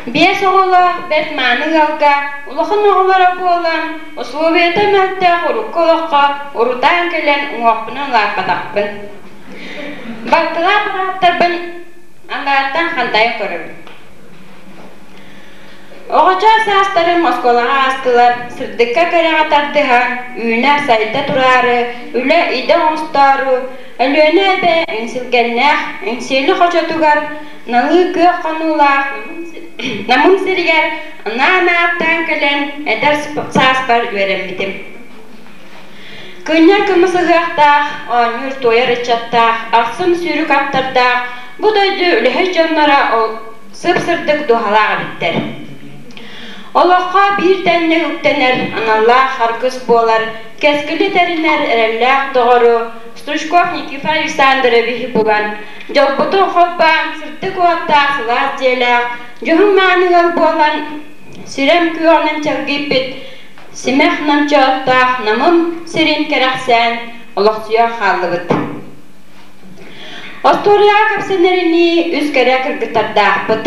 Биэс оҕолоох бэрт мааны ыалга улахан оҕолоро буолан, условията мөлтөх урукку олоххо урутаан кэлэн уҥуохпунан улааппатахпын. Балтылаах бырааттарбын андааттан хантайан көрөбүн. Оҕочоос саастарым оскуолаҕа аастылар, сырдыкка кэрэҕэ тардыһан, үүнэ-сайда тураары, үлэ идэ оҥостоору, Өлүөнэ эбэ эҥсилгэннээх Эҥсиэли хочотугар налыы күөх хонуулаах Намым сиригэр анаан ааттаан кэлэн эдэр сааспар үөрэммитим. Кынньар кымыс ыһыахтаах, оонньуур туойар ыччаттаах, ахсым сүүрүк аттардаах бу дойду үлэһит дьонноро сып-сырдык дууһалаах эбиттэр. Олоххо биир тэҥҥэ үктэнэр аналлаах аргыс буолар, кэскили тэринэр эрэллээх доҕору Стручков Никифор Александровиһы булан, дьолбутун холбоон, сырдык уоттаах сылаас дьиэлээх, дьоһун мааны ыал буолан, сүрэм күөҕүнэн чэлгийбит, симэх намчооттоох Намым сирин кэрэхсээн олохсуйа хааллыбыт. Остуоруйаҕа кэпсэнэринии үс кэрэ кыргыттардаахпыт.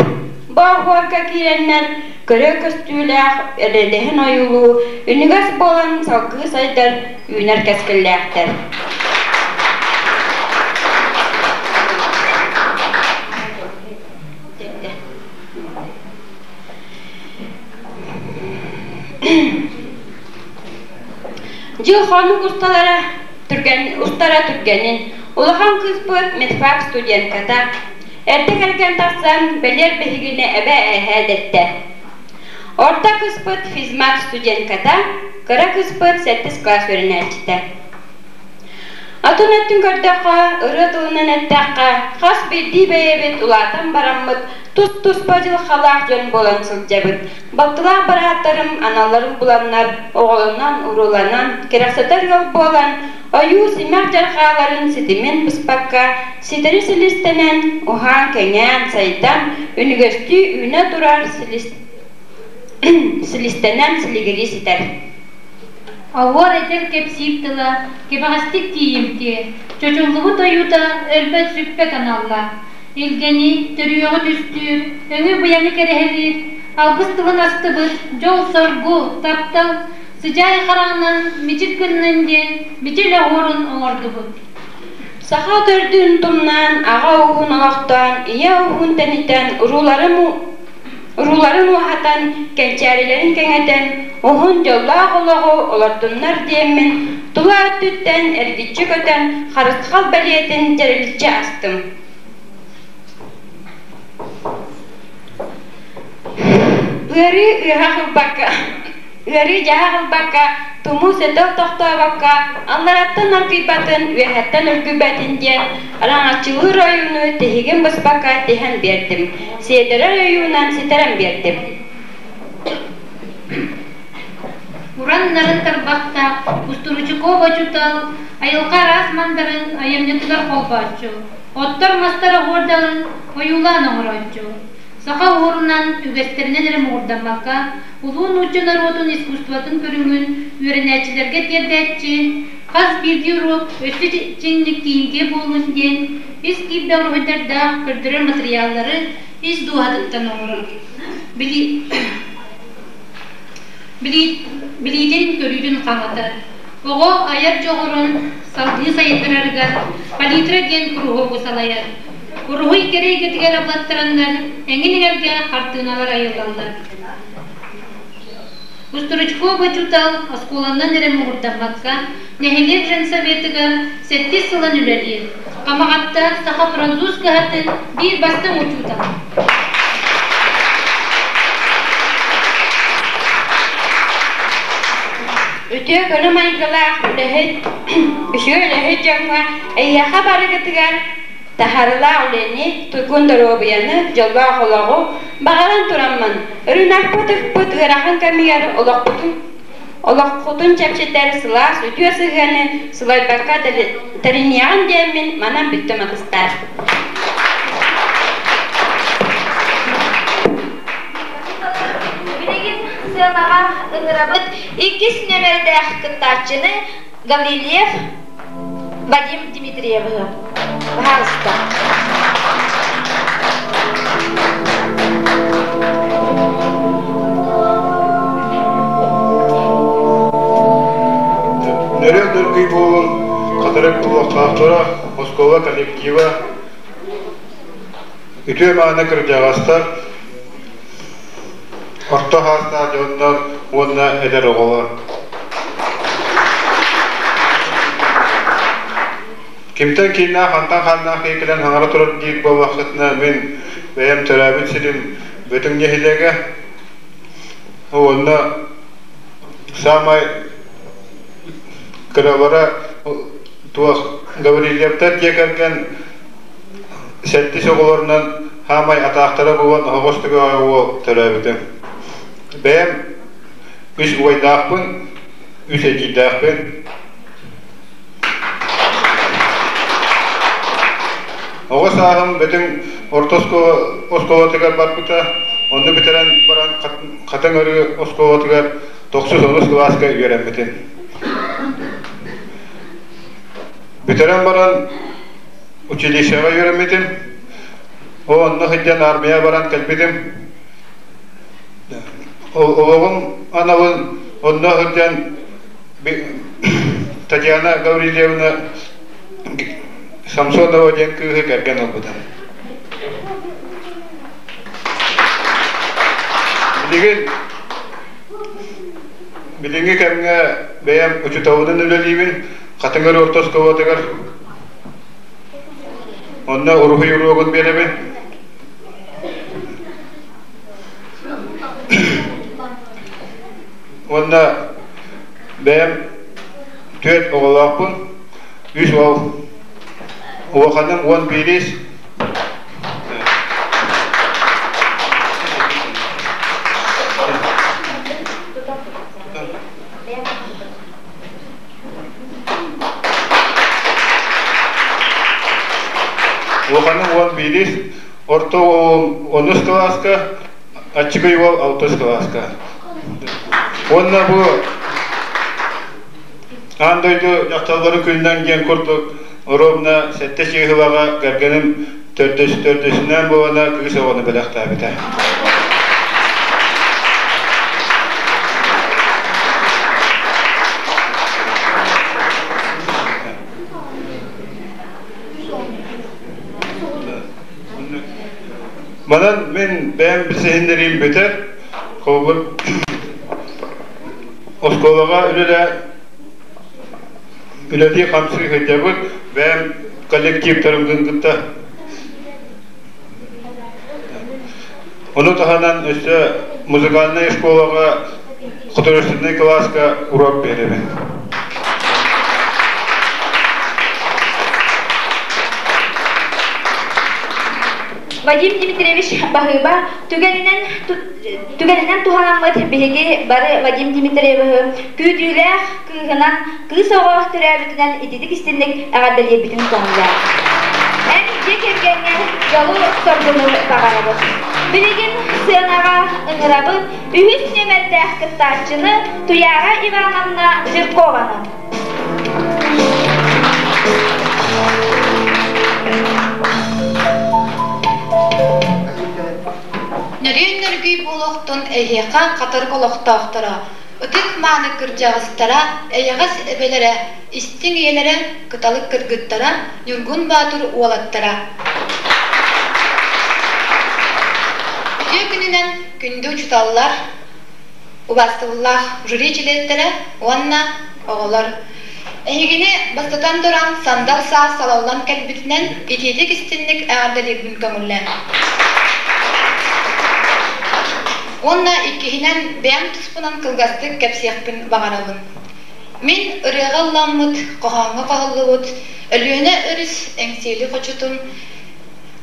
Бу оһуорга киирэннэр көрө көстүүлээх, эрэлэһин ойуулуу, үнүгэс буолан салгыы сайдар, үүнэр кэскиллээхтэр. Дьыл-хонук усталара түргэн, устара түргэнин, улахан кыыспыт медфак студентката, эрдэ кэргэн тахсан, бэлиэр биһигини эбээ-эһээ дэттэ. Орто кыыспыт физмат студентката, кыра кыыспыт сэттис класс үөрэнээччитэ. Атын өттүн көрдөххө, ырыа тылынан эттэххэ, хас биирдии бэйэбит улаатан бараммыт тус-туспа дьылҕалаах дьон буолан сылдьабыт. Балтылаах бырааттарым аналларын буланнар, оҕолонон, урууланан, кэрэхсэтэр ыал буолан, ойуу симэх дьарҕааларын ситимин быспакка, ситэри силистэнэн, уһаан-кэҥээн, сайдан, үнүгэстүү үүнэ турар силис... силистэнэн силигирии ситэр. Оһуор этэр кэпсиир тыла кэбэҕэстик тиийимтиэ, чочуллубут ойуута өлбөт-сүппэт аналлаах. Илгэни, төрүөҕү түстүүр, өҥү-быйаҥы кэрэһэлиир, алгыс тылын астыбыт, дьол-соргу, таптал, сыдьаай хараҕынан мичик гыннын диэн мичил оһуорун оҥордубут. Саха төрдүн тумнаан, аҕа ууһун олохтоон, ийэ ууһун тэнитэн, урууларын Урууларын уоһатан, кэнчээрилэрин кэҥэтэн, уһун дьоллоох олоҕу олордуннар диэммин, тула өттүттэн эргиччи көтөн, харысхал бэлиэтин дьэрэличчи астым. Ыарыы ыаһах ылбакка, ыарыы дьаһах ылбакка, тумуу сөтөл тохтообокко, аллараттан аргыйбатын, үөһэттэн үргүйбэтин диэн араҥаччылыыр ойууну тиһигин быспакка тиһэн биэрдим, сиэтэрэр ойуунан ситэрэн биэрдим. Уран нарын тарбахтаах Устуручуков очутал айылҕа араас мандарын айымньытыгар холбооччу, оттор мастар оһуордарын ойуулаан оҥорооччу. Саха уһурунан үгэстэринэн эрэ муҥурдаммакка, улуу нуучча норуотун искусствотын көрүҥүн үөрэнээччилэргэ тиэрдээччи, хас биирдии уруок өссө чиҥник тиийимтиэ буоллун диэн ис киирбэх уруһуйдардаах көрдөрөр матырыйааллары ис дууһатыттан оҥорор. Билиитин, көрүүтүн хаҥатар. Оҕо айар дьоҕурун салгыы сайыннарарыгар палитра диэн куруһуогу салайар. Уруһуй кэрэ эйгэтигэр абылаттараннар эҥин эҥэргэ хартыыналар айыллаллар. Устуручков учуутал оскуоланан эрэ муҥурдаммакка, нэһилиэк женсоветыгар сэттис сылын үлэлиир. Хамаҕатта саха-француз кыһатын биир бастыҥ учуутала. Үтүө көнө майгылаах үлэһит, үчүгэй үлэһит дьоҥҥо эйиэхэ барыгытыгар таһарылаах үлэни, туйгун доруобуйаны, дьоллоох олоҕу баҕаран тураммын, ырыынакпыт ыкпыт ыарахан кэмигэр олохпутун олоххутун чэпчэтэр сылаас үтүө сыһыаны сылайбакка тэриниэҕин диэммин манан бүттүм атыстаар. Билигин сыанаҕа ыҥырабыт иккис нүөмэрдээх кыттааччыны Гаврильев Вадим Дмитриевы. Пожалуйста. Нөрүөн нөргүй буолун хатырык олохтоохторо, оскуола коллектива, үтүө мааны кырдьаҕастар, орто саастаах дьоннор уонна эдэр оҕолор. Кимтэн кииннээх, хантан хааннаах киһи кэлэн хаҥара турар диир буоллаххытына, мин бэйэм төрөөбүт сирим Бөтүҥ нэһилиэгэ уонна саамай кыралара туох Гаврильевтар дьиэ кэргэн сэттис оҕолорунан хаамай атаахтара буолан оһоҕос түгэҕэ уол төрөөбүтүм. Бэйэм үс убайдаахпын, үс эдьиийдээхпин. Оҕо сааһым Бөтүҥ орто оскуолатыгар барбыта, онно бүтэрэн баран Хатыҥ Өрүү оскуолатыгар тохсус онус кылааска үөрэммитим. Бүтэрэн баран училищеҕа үөрэммитим. Ол онно сылдьан армия баран кэлбитим. Олоҕум аналын онно сылдьан Татьяна Гаврильевна Самсонова диэн кыыһы кэргэн ылбыта. Билигин Билиҥҥи кэмҥэ бэйэм учууталынан үлэлиибин, Хатыҥыр орто оскуолатыгар. Онно уруһуй уруогун биэрэбин. Уонна бэйэм түөрт оҕолоохпун, үс уол. Улаханым уон биирис. Улаханым уон биирис, орто уолум онус кылааска, аччыгый уол алтыс кылааска. Уонна бу Аан дойду дьахталларын күнүнэн диэн курдук ровно сэттэ чыыһылаҕа кэргэним төрдүс төрдүсүнэн буолана кыыс оҕону бэлэхтээбитэ. Манан мин бэйэм билсиһиннэриим бүтэр. Холобур, Оскуолаҕа үлэлээ үлэлии-хамсыы сылдьабыт, бэйэм коллективтарым кытта. Ону таһынан өссө музыкальнай школаҕа художественнай кылааска уруок биэрэбин. Вадим Дмитриевич баһыыба түгэнинэн Түгэнинэн туһанаммыт биһиги бары Вадим Дмитриевиһы күүтүүлээх кыыһынан кыыс оҕо төрөөбүтүнэн ититик истинник эҕэрдэлиирбитин көҥүллээх. Эн дьиэ кэргэҥҥэр дьолу-соргуну баҕарабыт. Билигин сыанаҕа ыҥырабыт үһүс нүөмэрдээх кыттааччыны Туяра Ивановна Жиркованы. Нөрүөн-нөргүй буолуохтун эһиэхэ хатырык олохтоохторо, ытык-мааны кырдьаҕастара, эйэҕэс эбэлэрэ, истиҥ ийэлэрэ, кыталык кыргыттара, Ньургун Боотур уолаттара. Үтүө күнүнэн күндү учууталлар, убаастабыллаах жюри чилиэттэрэ уонна оҕолор. Эһигини бастатан туран сандал саас салаллан кэлбитинэн итиитик истинник эҕэрдэлиирбин көҥүллээн. Уонна иккиһинэн бэйэм туспунан кылгастык кэпсиэхпин баҕарабын. Мин ырыаҕа ылламмыт, хоһооҥҥо хоһуллубут Өлүөнэ өрүс Эҥсиэли хочотун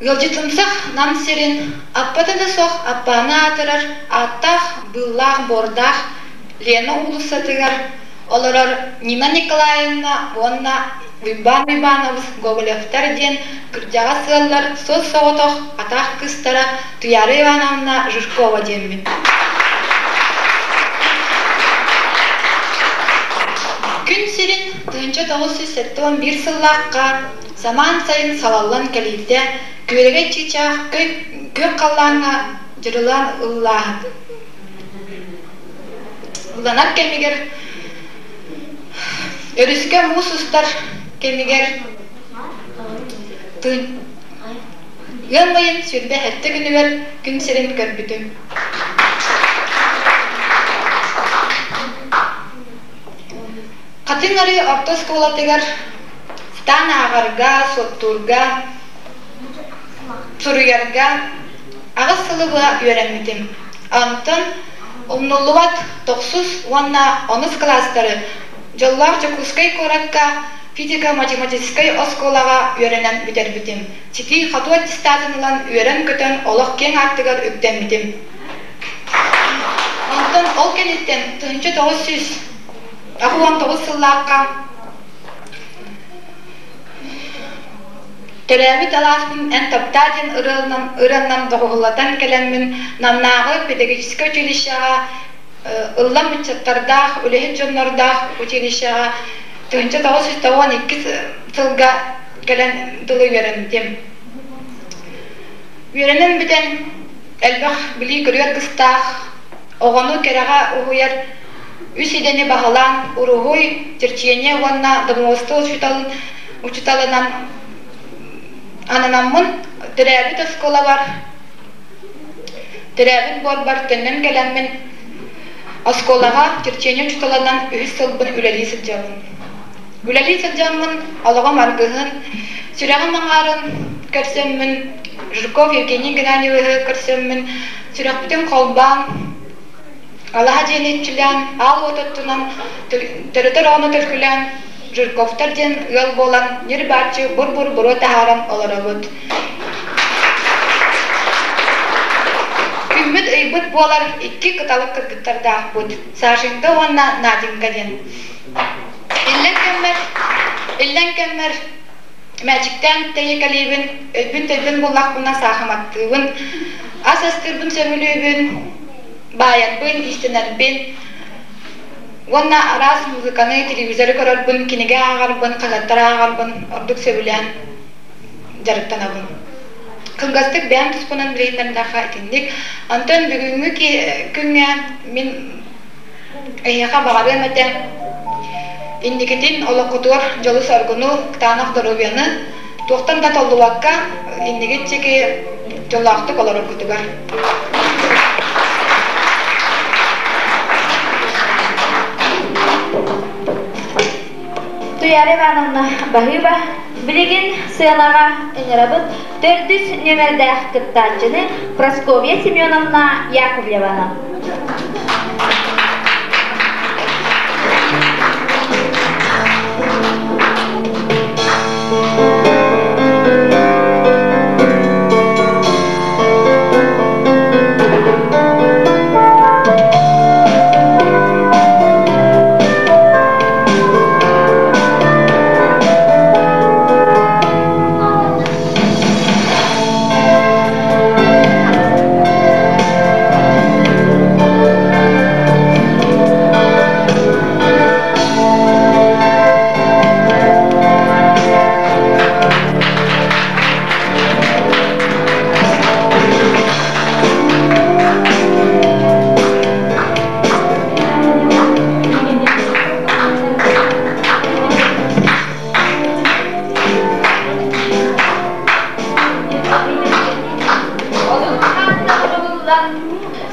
ыалдьытымсах Нам сирин аппата да суох Аппааны аатырар ааттаах быыллаах буордаах Лена уулуссатыгар олорор Нина Николаевна уонна Уйбаан Уйбаанабыс Гоголевтар диэн кырдьаҕас ыаллар суос-соҕотох атаах кыыстара Туяра Ивановна Жиркова диэммин. Күн сирин 1971 сыллаахха самаан сайын салаллан кэлиитэ күөрэгэй чыычаах күөх халлааҥҥа дьырылаан ыллааһыт Ылланар кэмигэр өрүскэ муус устар кэмигэр тыын ыам ыйын 27 күнүгэр күн сирин көрбүтүм. Хатыҥ Арыы орто оскуолатыгар сатаан ааҕарга, суоттуурга, суруйарга аҕыс сылы быһа үөрэммитим. Онтон умнуллубат тохсус уонна онус кылаастары дьоллоох Дьокуускай куоракка физико-математическай оскуолаҕа үөрэнэн бүтэрбитим. Ситии-хотуу аттестатын ылан үөрэн-көтөн олох киэҥ аартыгар үктэммитим. Онтон ол кэнниттэн 1989 сыллаахха Төрөөбүт алааспын эн таптаа диэн ырыанан, ырыанан доҕуһуллатан кэлэммин Намнааҕы педагогическай училищеҕа ыллам ыччаттардаах, үлэһит дьоннордоох училищеҕа 1992 сылга кэлэн дылы үөрэммитим. Үөрэнэн бүтэн элбэх билии-көрүү аргыстаах, оҕону кэрэҕэ уһуйар үс идэни баһылаан уруһуй, черчение уонна домоводство учууталын учууталынан ананаммын төрөөбүт оскуолабар, төрөөбүт буорбар төннөн кэлэммин Оскуолаҕа черчение учууталынан үһүс сылбын үлэлии сылдьабын. Үлэлии сылдьаммын олоҕум аргыһын, сүрэҕим аҥаарын көрсөммүн, Жирков Евгений Геннадьевиһы көрсөммүн, сүрэхпитин холбоон, алаһа дьиэни иччилээн, аал уот оттунан, төрөтөр оҕону төлкөлөөн, Жирковтар диэн ыал буолан ньир-бааччы бур-бур буруо таһааран олоробут. Күммүт-ыйбыт буолар икки кыталык кыргыттардаахпыт, Сашенька уонна Наденька диэн. Иллэҥ кэммэр, иллэҥ кэммэр мээчиктээн тэйэкэлиибин, өйбүн-төйбүн буллахпына саахыматтыыбын, ас астыырбын сөбүлүүбүн, баайарбын, иистэнэрбин уонна араас музыканы, телевизоры көрөрбүн, кинигэ ааҕарбын, хаһыаттары ааҕарбын ордук сөбүлээн дьарыктанабын. Кылгастык бэйэм туспунан билиһиннэрдэххэ итинник. Онтон бүгүҥҥү күҥҥэ мин эһиэхэ баҕарыам этэ инникитин олоххутугар дьолу-соргуну, кытаанах доруобуйаны, туохтан да толлубакка иннигит диэки дьоллоохтук олороргутугар. Туяра Ивановна баһыыба. Билигин сыанаҕа ыҥырабыт төрдүс нүөмэрдээх кыттааччыны Прасковья Семеновна Яковлеваны.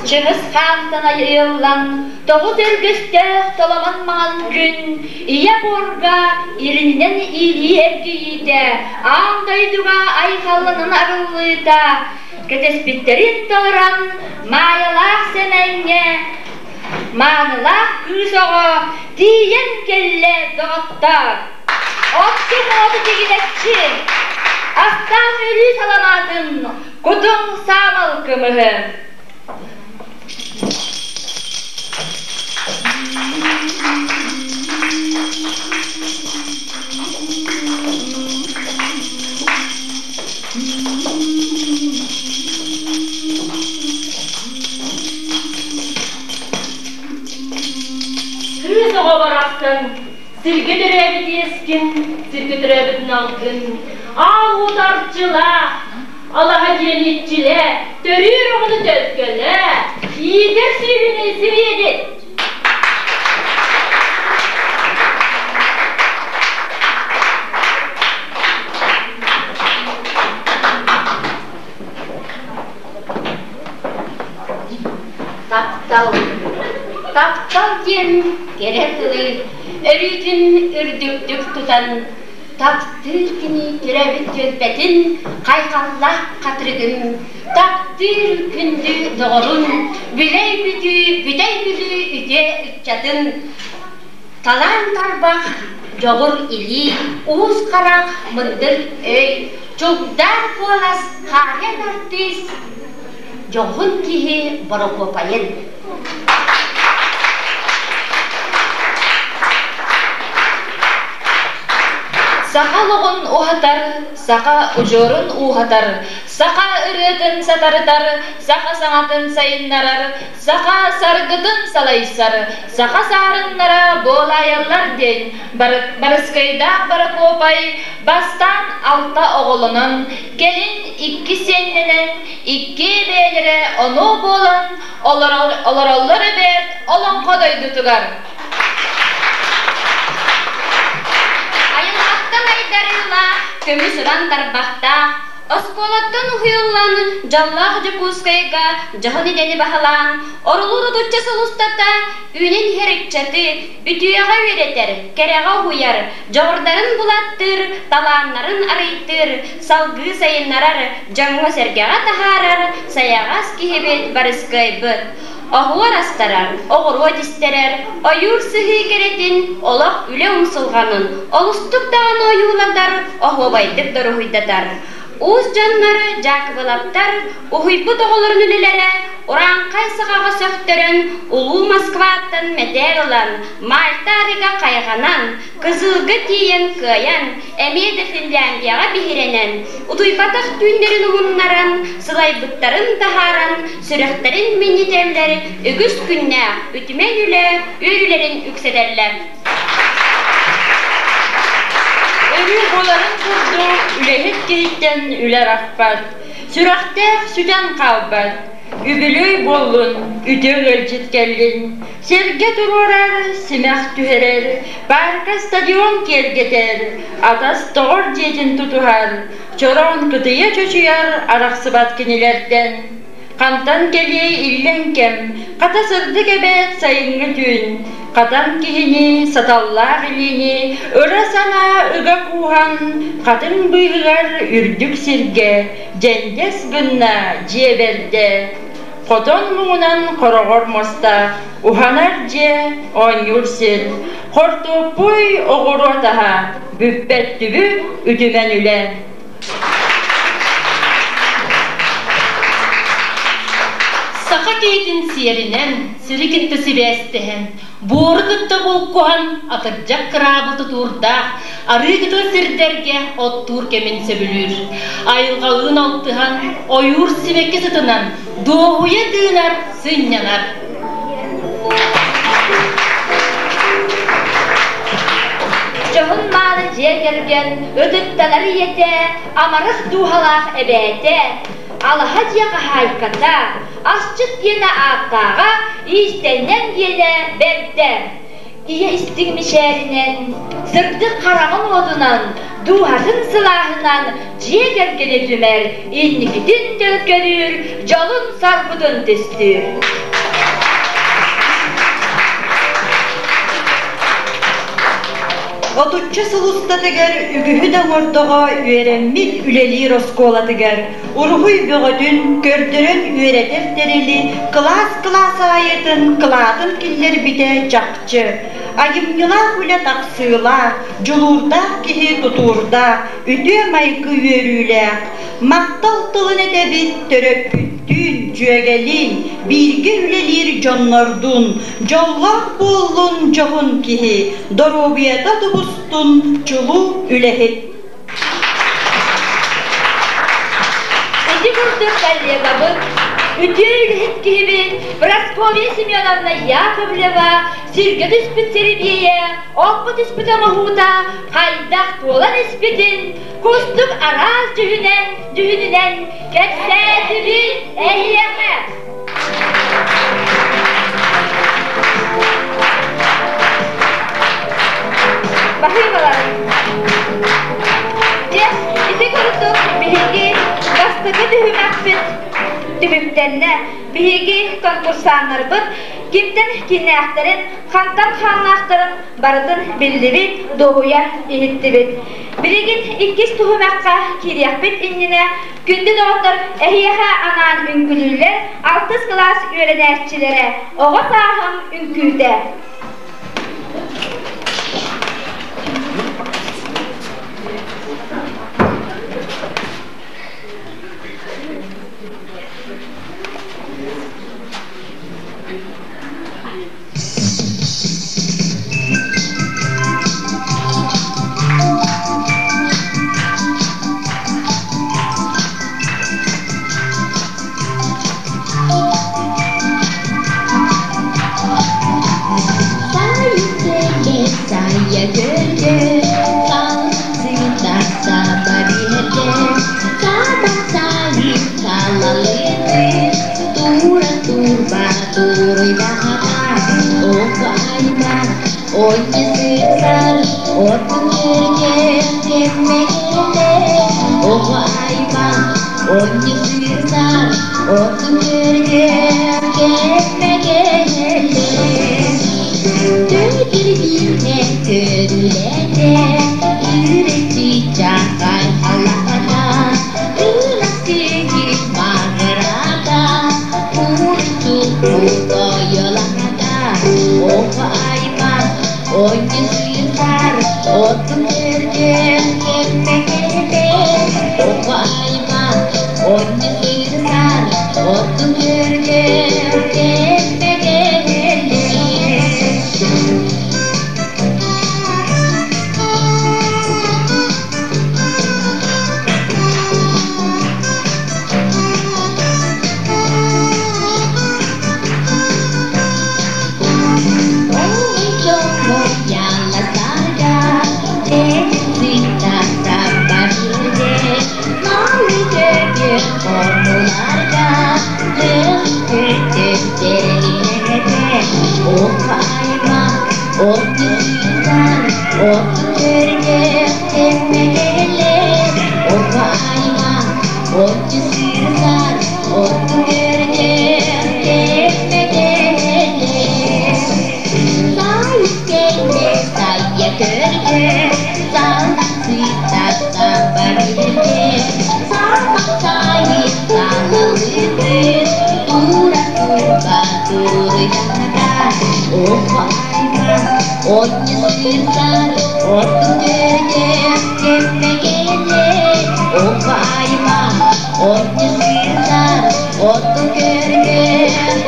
Чыҥыс хаантан айыллан, тоҕус өргөстөөх толомон маҥан күн, ийэ буорга илининэн иилии эргийиитэ, аан дойдуга айхалланан арыллыыта, кэтэспиттэрин толорон, Маайалаах Сэмэҥҥэ маанылаах кыыс оҕо тиийэн кэллэ, доҕоттоор! Оттук уоту тигинэччи, астаах өлүү саламаатын, кутуҥ саамал кымыһы. Кыыс оҕо барахсан сиргэ төрөөбүт иэскин, сиргэ төрөөбүт налгын, аал уот арчыла, алаһа диэн иччилэ, төрүүр оҕону төлкөлө, иитэр сүөһүнү сириэдит. Таптал. Таптал диэн кэрэ тылы өрүүтүн үрдүктүк тутан, таптыыр кини төрөөбүт түөлбэтин хайҕаллаах хатырыгын, таптыыр күндү доҕорун, бүлэй бүтүү, бүтэй бүлүү үтүө ыччатын, талаан тарбах, дьоҕур илии, уус харах, мындыр өй, чугдаар куолас, хаарыан артыыс, дьоһун киһи Борокуопайын. Саха олоҕун уһатар, саха удьуорун ууһатар, саха ырыатын сатарытар, саха саҥатын сайыннарар, саха саргытын салайсар, саха саарыннара буолаайаллар диэн Барыскайдаах Борокуопай бастаан алта оҕолонон, кэлин икки сиэннэнэн, икки бэйэлэрэ ону буолан олороллор эбээт Олоҥхо дойдутугар. Айылҕаттан айдарыылаах, көмүс уран тарбахтаах, Оскуолаттан уһуйуллан, дьоллоох Дьокуускайга дьоһун идэни баһылаан, орулуур отучча сыл устата үүнэн иһэр ыччаты үтүөҕэ үөрэтэр, кэрэҕэ уһуйар, дьоҕурдарын булаттыыр, талааннарын арыйтыыр, салгыы сайыннарар, дьоҥҥо-сэргэҕэ таһаарар сайаҕас киһибит Барыскыайбыт. Оһуор астарар, оҕуруо тистэрэр, ойуур сыһыы кэрэтин, олох үлэ умсулҕанын олустук даҕаны ойуулатар, оһуобайдык доруһуйдатар. Уус дьоннору Дьаакыбылаптар уһуйбут оҕолорун үлэлэрэ урааҥхай сахаҕа сөхтөрөн, улуу Москваттан мэтээл ылан, Мальта арыыга хайҕанан, Кызылга тиийэн кыайан, эмиэ да Финляндияҕа биһирэнэн, утуйбатах түүннэрин умуннаран, сылайбыттарын таһааран, сүрэхтэрин минньитэллэр, үгүс күннээх үтүмэн үлэ үөрүүлэрин үксэтэллэр. Өрүү буоларын курдук, үлэһит киһиттэн үлэ арахпат, сүрэхтээх сүтэн хаалбат. Үбүлүөй буоллун, үтүө ыалдьыт кэллин, сэргэ туруорар, симэх түһэрэр, паарка стадион киэргэтэр, атас доҕор дьиэтин тутуһар, чороон кытыйа чочуйар арахсыбат кинилэртэн. Хантан кэлиэй иллэҥ кэм, хата сырдык эбээт сайыҥҥы түүн, хатан киһини, саталлаах илиини ыра санаа ыга кууһан, хатыҥ быыһыгар үрдүк сиргэ дьэндэс гынна дьиэ бэрдэ. Хотон муҥунан хороҕор муоста, уһанар дьиэ, оонньуур сир, хортуоппуй оҕуруот аһа, бүппэт түбүк, үтүмэн үлэ. Саха киһитин сиэринэн, сири кытта сибээстэһэн, буору кытта булкуһан, атырдьах кыраабыл тутуурдаах, арыы кытыл сирдэргэ оттуур кэмин сөбүлүүр. Айылҕалыын алтыһан, ойуур сибэкки сытынан дуоһуйа тыынар, сынньанар. Дьоһун-мааны дьиэ кэргэн ытыктанар ийэтэ, амарах дууһалаах эбээтэ, алаһа дьиэ хаһаайката, асчыт диэнэ ааттааҕа, иистэнньэҥ диэнэ бэрдэ. Ийэ истиҥ мичээринэн, сырдык хараҕын уотунан, дууһатын сылааһынан дьиэ кэргэни түмэр, инникитин төлкөлүүр, дьолун-соргутун түстүүр. Отучча сыл устатыгар үгүһү да оҥордоҕо үөрэммит үлэлиир оскуолатыгар уруһуй бөҕөтүн көрдөрөн үөрэтэр тэрили кылаас-кылаас аайытын кылаатын киллэрбитэ чахчы. Айымньылаах үлэ тахсыылаах, дьулуурдаах киһи тутуурдаах, үтүө майгы үөрүүлээх. Махтал тылын этэбит төрөппүттүүн, дьүөгэлиин, бииргэ үлэлиир дьоннордуун, дьоллоох буоллун дьоһун киһи, доруобуйата тубустун чулуу үлэһит. Ити курдук коллегабыт, үтүө үлэһит киһибит Прасковья Семеновна Яковлева сиргэ түспүт сэрибиэйэ, окко түспүт оҥоһуута хайдах туолан испитин кустук араас дьүһүнэн, дьүһүнүнэн кэпсээтибит эһиэхэ. Баһыыбаларын. Дьэ, ити курдук биһиги бастакы түһүмэхпит түмүктэннэ. Биһиги конкурсаннарбыт кимтэн киннээхтэрин, хантан хааннаахтарын барытын биллибит, дуоһуйа иһиттибит. Билигин иккис туһумэххэ киириэхпит иннинэ Күндү доҕоттор, эһиэхэ анаан үҥкүүлүүллэр алтыс кылаас үөрэнээччилэрэ Оҕо сааһым үҥкүүтэ. Сайа көлгө, салсыта саба биэрдэ, саба сайын салалыты, тура турба туруйдаҕа, оҕо аймах ойы сытар, отун өргөн кэммэкэлэ, оҕо аймах Онньусырсар, отун көргөр кэммэгэлле. Төдүргүнэ көрүлэте, үречи чакай халахата, ыластыги маңырата, урту путойолахата, Опа айман, онньусырсар, отун көргөр кэммэгэлле. Опа айман, онньусырсар, отун көргөр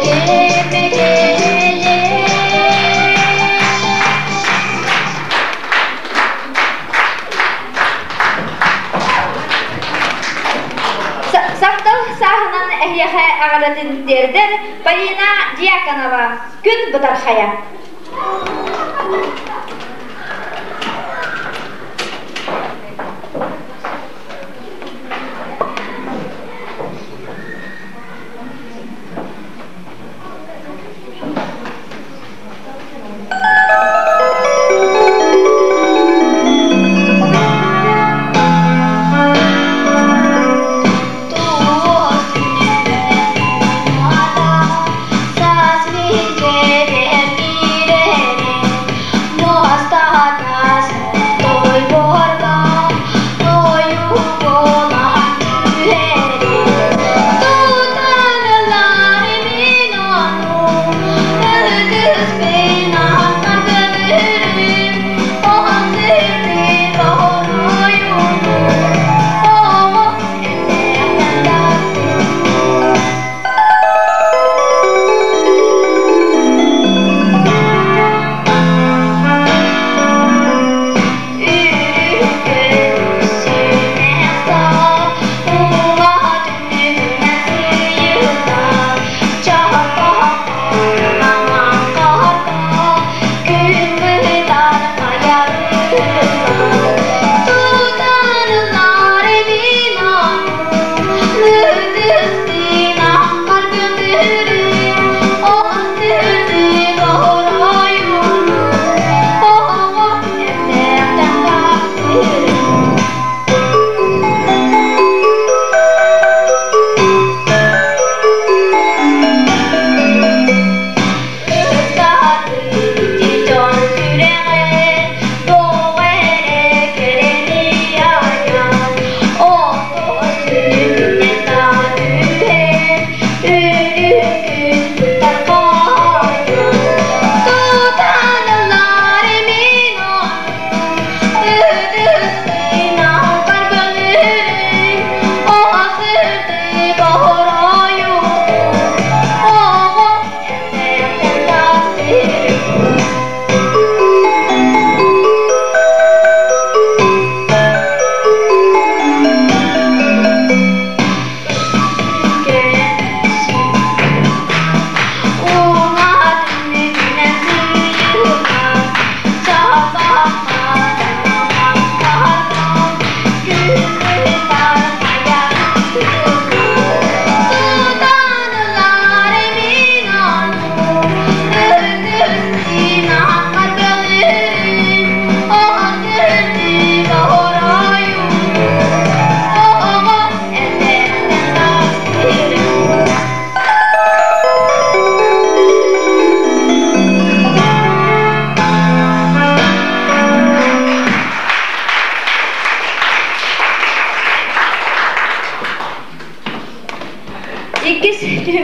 кэммэгэлле. Сахтал сааһынан эһиэхэ аҕалатын тиэрдэр Полина Дьяконова күн бытархайа. Сас миджереми.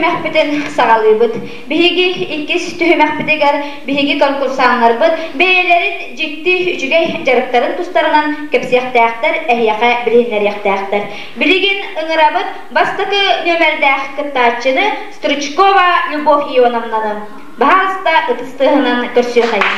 түһүмэхпитин саҕалыыбыт. Биһиги иккис түһүмэхпитигэр биһиги конкурсаннарбыт бэйэлэрин дьикти үчүгэй дьарыктарын тустарынан кэпсиэхтээхтэр, эһиэхэ билиһиннэриэхтээхтэр. Билигин ыҥырабыт бастакы нүөмэрдээх кыттааччыны Стручкова Любовь Ионовнаны. Баһаалыста ытыс тыаһынан көрсүөхэйиҥ.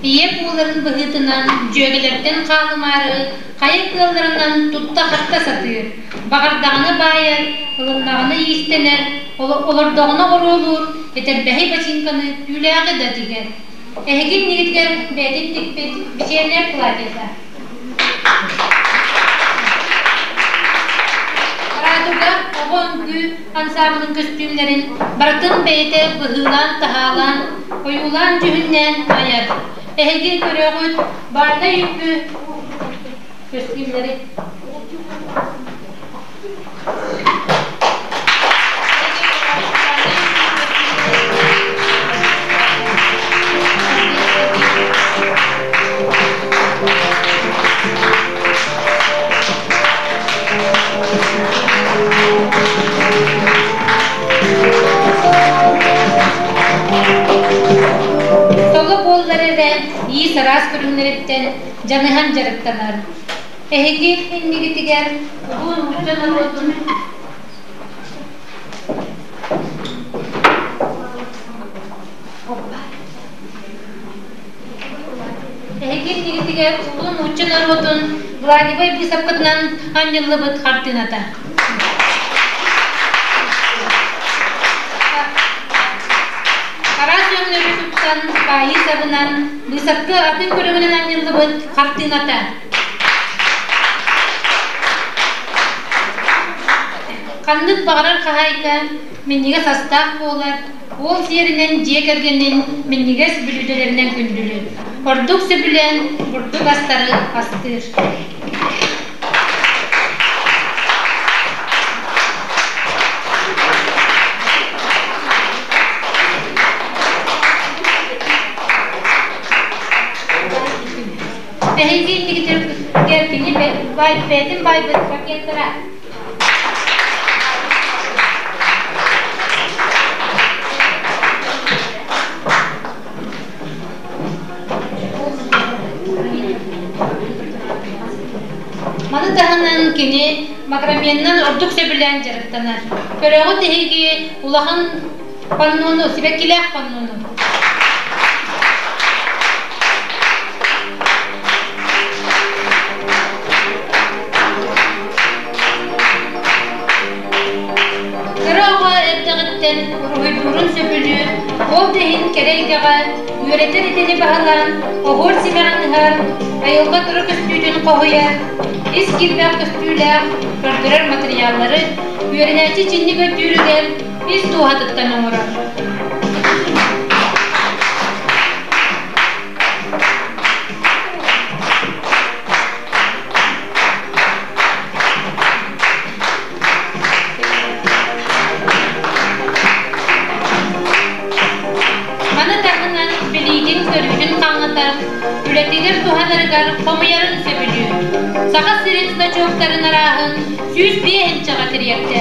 Ийэ буоларын быһыытынан дьүөгэлэртэн хаалымаары хайа кыалларынан тутта-хапта сатыыр, баҕардаҕына баайар, ылыннаҕына иистэнэр, олордоҕуна оруолуур, этэрбэһи бачыыҥканы түүлээҕи да тигэр. Эһиги иннигитигэр бэйэтин тикпит бичиэннэр платьета. Радуга оҕо үҥкүү ансаамбылын көстүүмнэрин барытын бэйэтэ быһыылаан-таһаалаан, ойуулаан-дьүһүннээн айар. Эһиги көрөҕүт, баайнай үҥкүү көстүүмнэри. Соло буоллар эрэ иис араас көрүҥнэриттэн дьаныһан дьарыктанар. Эһиги иннигитигэр улуу нуучча норуотун Эһиги иннигитигэр улуу нуучча норуотун Владимир быысапкытынан анньыллыбыт хартыыната. Араас өҥнөрү туттан, баайыы сабынан, быысапка атын көрүҥүнэн анньыллыбыт хартыыната. Ханнык баҕарар хаһаайка минньигэс астаах буолар, Ол сиэринэн дьиэ кэргэнин минньигэс бүлүүдэлэринэн күндүлүүр. Ордук сөбүлээн бурдук астары астыыр. Эһиги иннигитигэр кини бэйэтин байбыт ракеттара. Маны таһынан кини макраменнан ордук сөбүлээн дьарыктанар. Көрөҕүт эһиги улахан паннону, сибэккилээх паннону. Кыра оҕо эрдэҕиттэн уруһуйдуурун сөбүлүүр, ол да иһин кэрэ эйгэҕэ үөрэтэр идэни баһылаан, оһуор симэҕин ыһар, айылҕа кыра көстүүтүн хоһуйар, ис киирбэх көстүүлээх, көрдөрөр матырыйааллары үөрэнээччи чинник өйдүүрүгэр ис дууһатыттан оҥорор. Маны таһынан билиитин-көрүүтүн хаҥатар, үлэтигэр туһанар Саха сирин значоктарын арааһын 105 инчэҕэ тириэрдэ.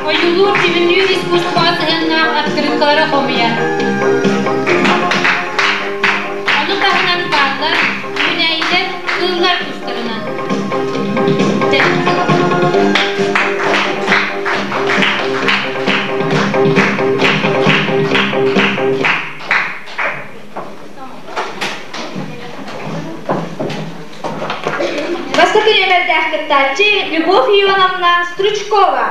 Ойуулуур дьүһүннүүр искусствоҕа сыһыаннаах открыткалары хомуйар. Ону таһынан бааллар, үүнээйилэр, кыыллар тустарынан. Бастакы нүөмэрдээх кыттааччы Любовь Ионовна Стручкова.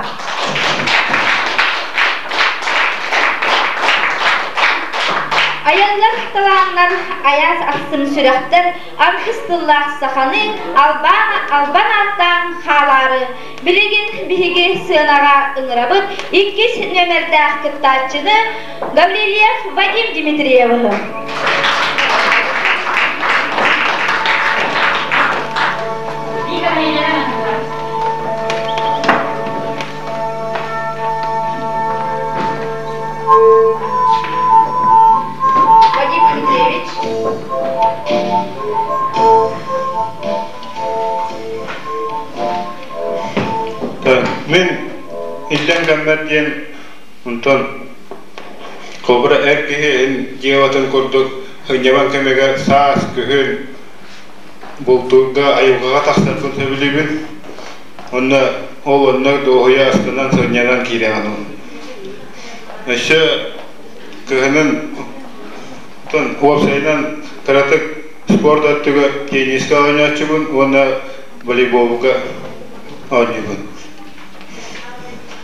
Айаллар талааннар, айаас ахсым сүрэхтэр, аргыс тыллаах саханы албан, албан ааттаан хаалаары билигин биһиги сыанаҕа ыҥырабыт иккис нүөмэрдээх кыттааччыны Гаврильев Вадим Дмитриевыһы. Вадим Дмитриевич. Мин иллэҥ кэммэр диэн онтон Кобра эр киһи дьыалатын курдук ынньабан кэмигэр саас, күһүн бултуурга айылҕаҕа тахсарбын сөбүлүүбүн. Онно ол онно дуоһуйа астынан сынньанан киирэҕин ол. Өссө кыһынын уопсайынан кыратык спорт өттүгэр теннискэ оонньооччубун уонна волейболга оонньуубун.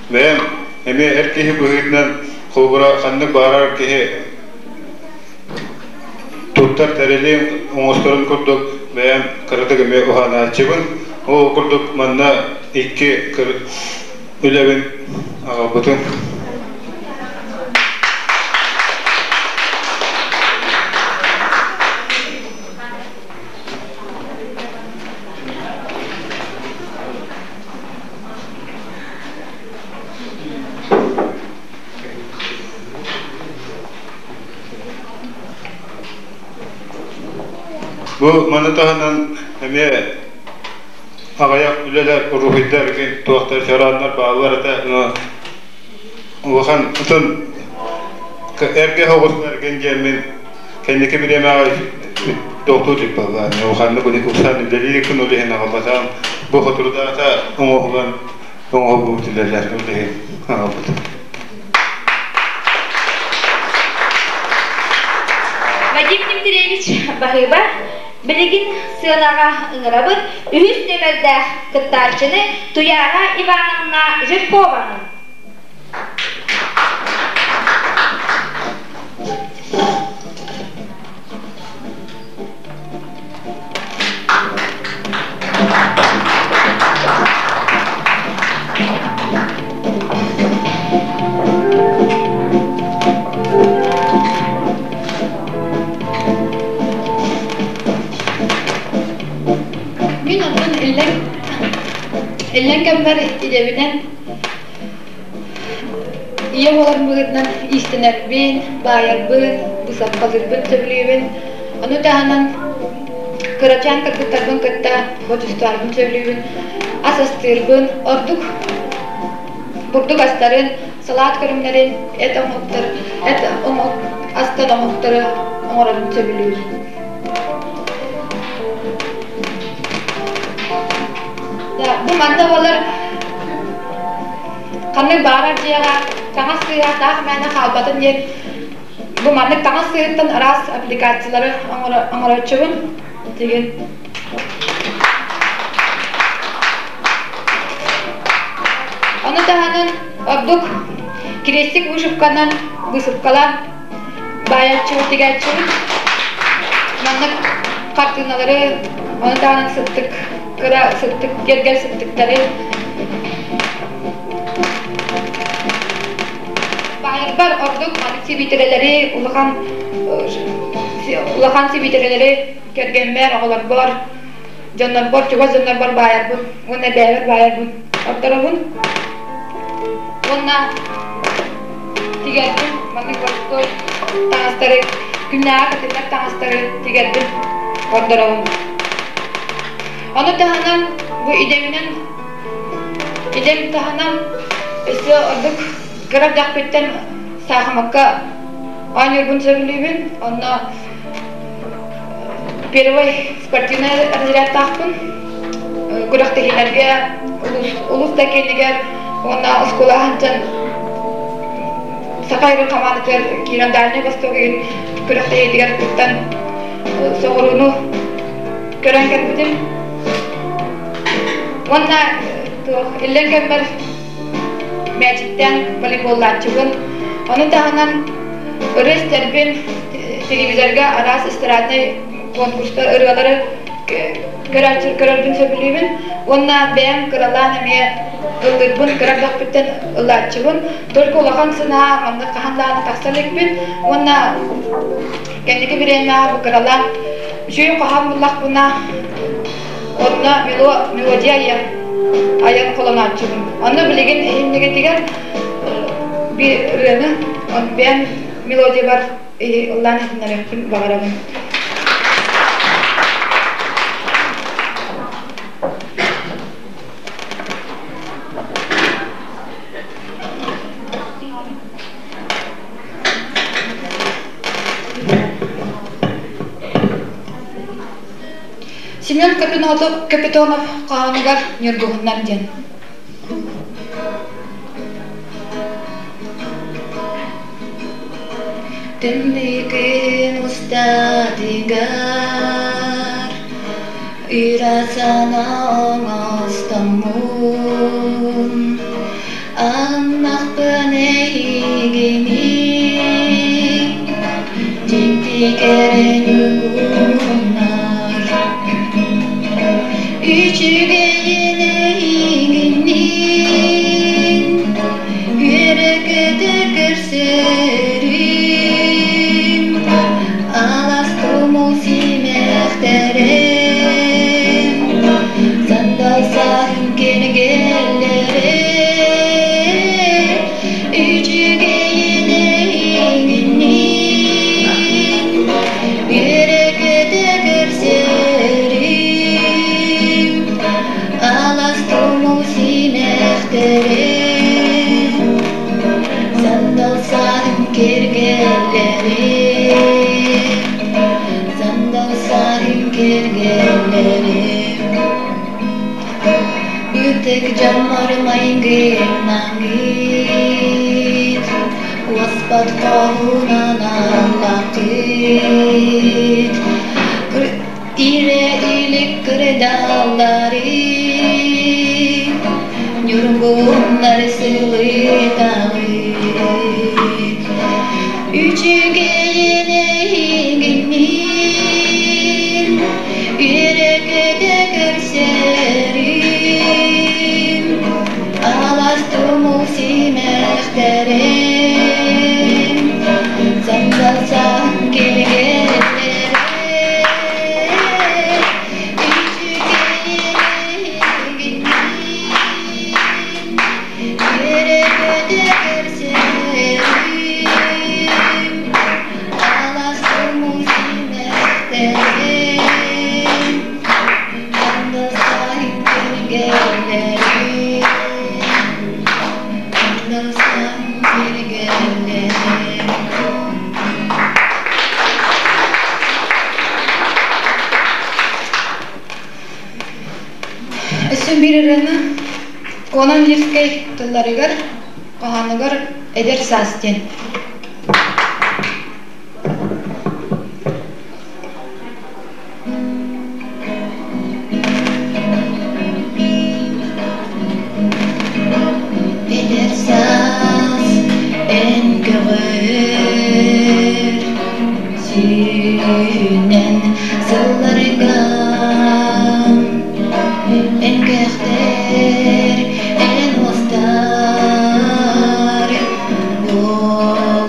Бэйэм эмиэ эр киһи быһыытынан холобура ханнык баарар киһи туттар тэрилин оҥосторун курдук бэйэм кыратык эмиэ уһанааччыбын. Ол курдук манна икки үлэбин аҕалбытым. Бу маны таһынан эмиэ аҕыйах үлэлэр, уруһуйдар, туохтар чорааннар бааллар этэ. Улахан ытын эргэ соҕус эргин диэммин кэнники бириэмэҕэ тохтуу типпаллаан улаханнык уксан үлэлиир күн иһин аҕалбатаҕым бу хотурудаата оҥоһулан оҥоһуллубут үлэлэр үлэһин аҕалбыт. Вадим Дмитриевич баһыыба билигин сыанаҕа ыҥырабыт үһүс нүөмэрдээх кыттааччыны Туяра Ивановна Жиркованы. Мин онтон иллэҥ иллэҥ кэммэр идэбинэн Ийэ буолар быһыытынан иистэнэрбин, баайарбын, быысапкалыырбын сөбүлүүбүн. Ону таһынан кырачаан кыргыттарбын кытта бодьустарбын сөбүлүүбүн. Ас астыырбын, ордук бурдук астарын, салаат көрүҥнэрин, эт оҥоһуктар, эт оҥоһук астан оҥоһуктары оҥорорун сөбүлүүбүн. Бу манна буолар Ханнык баарар дьиэҕэ таҥас сыыһа таах мээнэ хаалбатын диэн бу маннык таҥас сыыһыттан араас аппликациялары оҥорооччубун тигин. Ону таһынан ордук крестик вышивканан высыпкалаан баайааччыбыт тигээччибит. Маннык хартыыналары, ону таһынан сыттык кыра сыттык киэргэл сыттыктары Баайарбар ордук маннык сибиитэрэлэри улахан улахан сибиитэрэлэри кэргэммэр, оҕолорбор, дьоннорбор, чугас дьоннорбор баайарбын уонна бэйэбэр баайарбын ордоробун. Уонна тигэрбин маннык боростуой таҥастары. Күннээҕи кэтиллэр таҥастары тигэрбин ордоробун. Ону таһынан бу идэбинэн идэм таһынан өссө ордук кыра эрдэхпиттэн саахымакка оонньуурбун сөбүлүүбүн. Онно первый спортивнай разрядтаахпын. Күрэхтэһиилэргэ улуус, улуус да киэнигэр уонна оскуола сылдьан Саха эрин хамаандатыгар киирэн Дальний Восток иһин күрэхтэһиитигэр кыттан соҕурууну көрөн кэлбитим. Уонна туох иллэҥ кэммэр мээчиктээн волейболлааччыбын. Ону таһынан ырыа истэрбин, телевизорга араас эстраднай конкурстар ырыалары көрөрбүн сөбүлүүбүн уонна бэйэм кыралаан эмиэ ыллыырбын кыра эрдэхпиттэн ыллааччыбын. Только улахан сынаа маннык хаһан даҕаны тахса иликпин уонна кэнники бириэмэҕэ бу кыралаан үчүгэй хоһоон буллахпына онно мелодия айан айан холонооччубун. Онно билигин иһиннигитигэр биир ырыаны бэйэм мелодиябар ыллаан иһитиннэриэхпин баҕарабын. Семен Капитонов хоһоонугар Ньургуһуннар диэн. Түннүгүн устатыгар Ыра санаа оҥостоммун Аннахпын эйигини Дьикти кэрэ ньургуһуннар Үчүгэйин эйигинниин Үөрэ-көтө көрсөрүм Алаас тумул симэхтэрим Сандал саһын кэргэллэрэ Үчүгэйин эйигинниин Үөрэ-көтө көрсөрүм Алаас тумул симэхтэрим Сандал саһын кэргэллэрим Сандал саһын кэргэллэрим Ытык дьоммор майгыннаҥыт Уоспат хоһуунан аллахыт Ирэ илик кырдаллары Ньургуннар сылытаҕыт Үчүгэйин эйигинниин Үөрэ-көтө көрсөрүм Алаас тумул симэхтэрим Сандал саһын килгэллэрэ Үчүгэйин эйигинниин Үөрэ-көтө көрсөрүм Алаас тумул симэхтэрим Сандал саһын килгэллэрим Сандал саһын килгэллэрим Өссө биир ырыаны Конан Левскэй тылларыгар, хоһоонугар «Эдэр саас» диэн. Эдэр саас эн көҕөр сүүнэн сылларга эн кэхтэр эн уостар буолбат.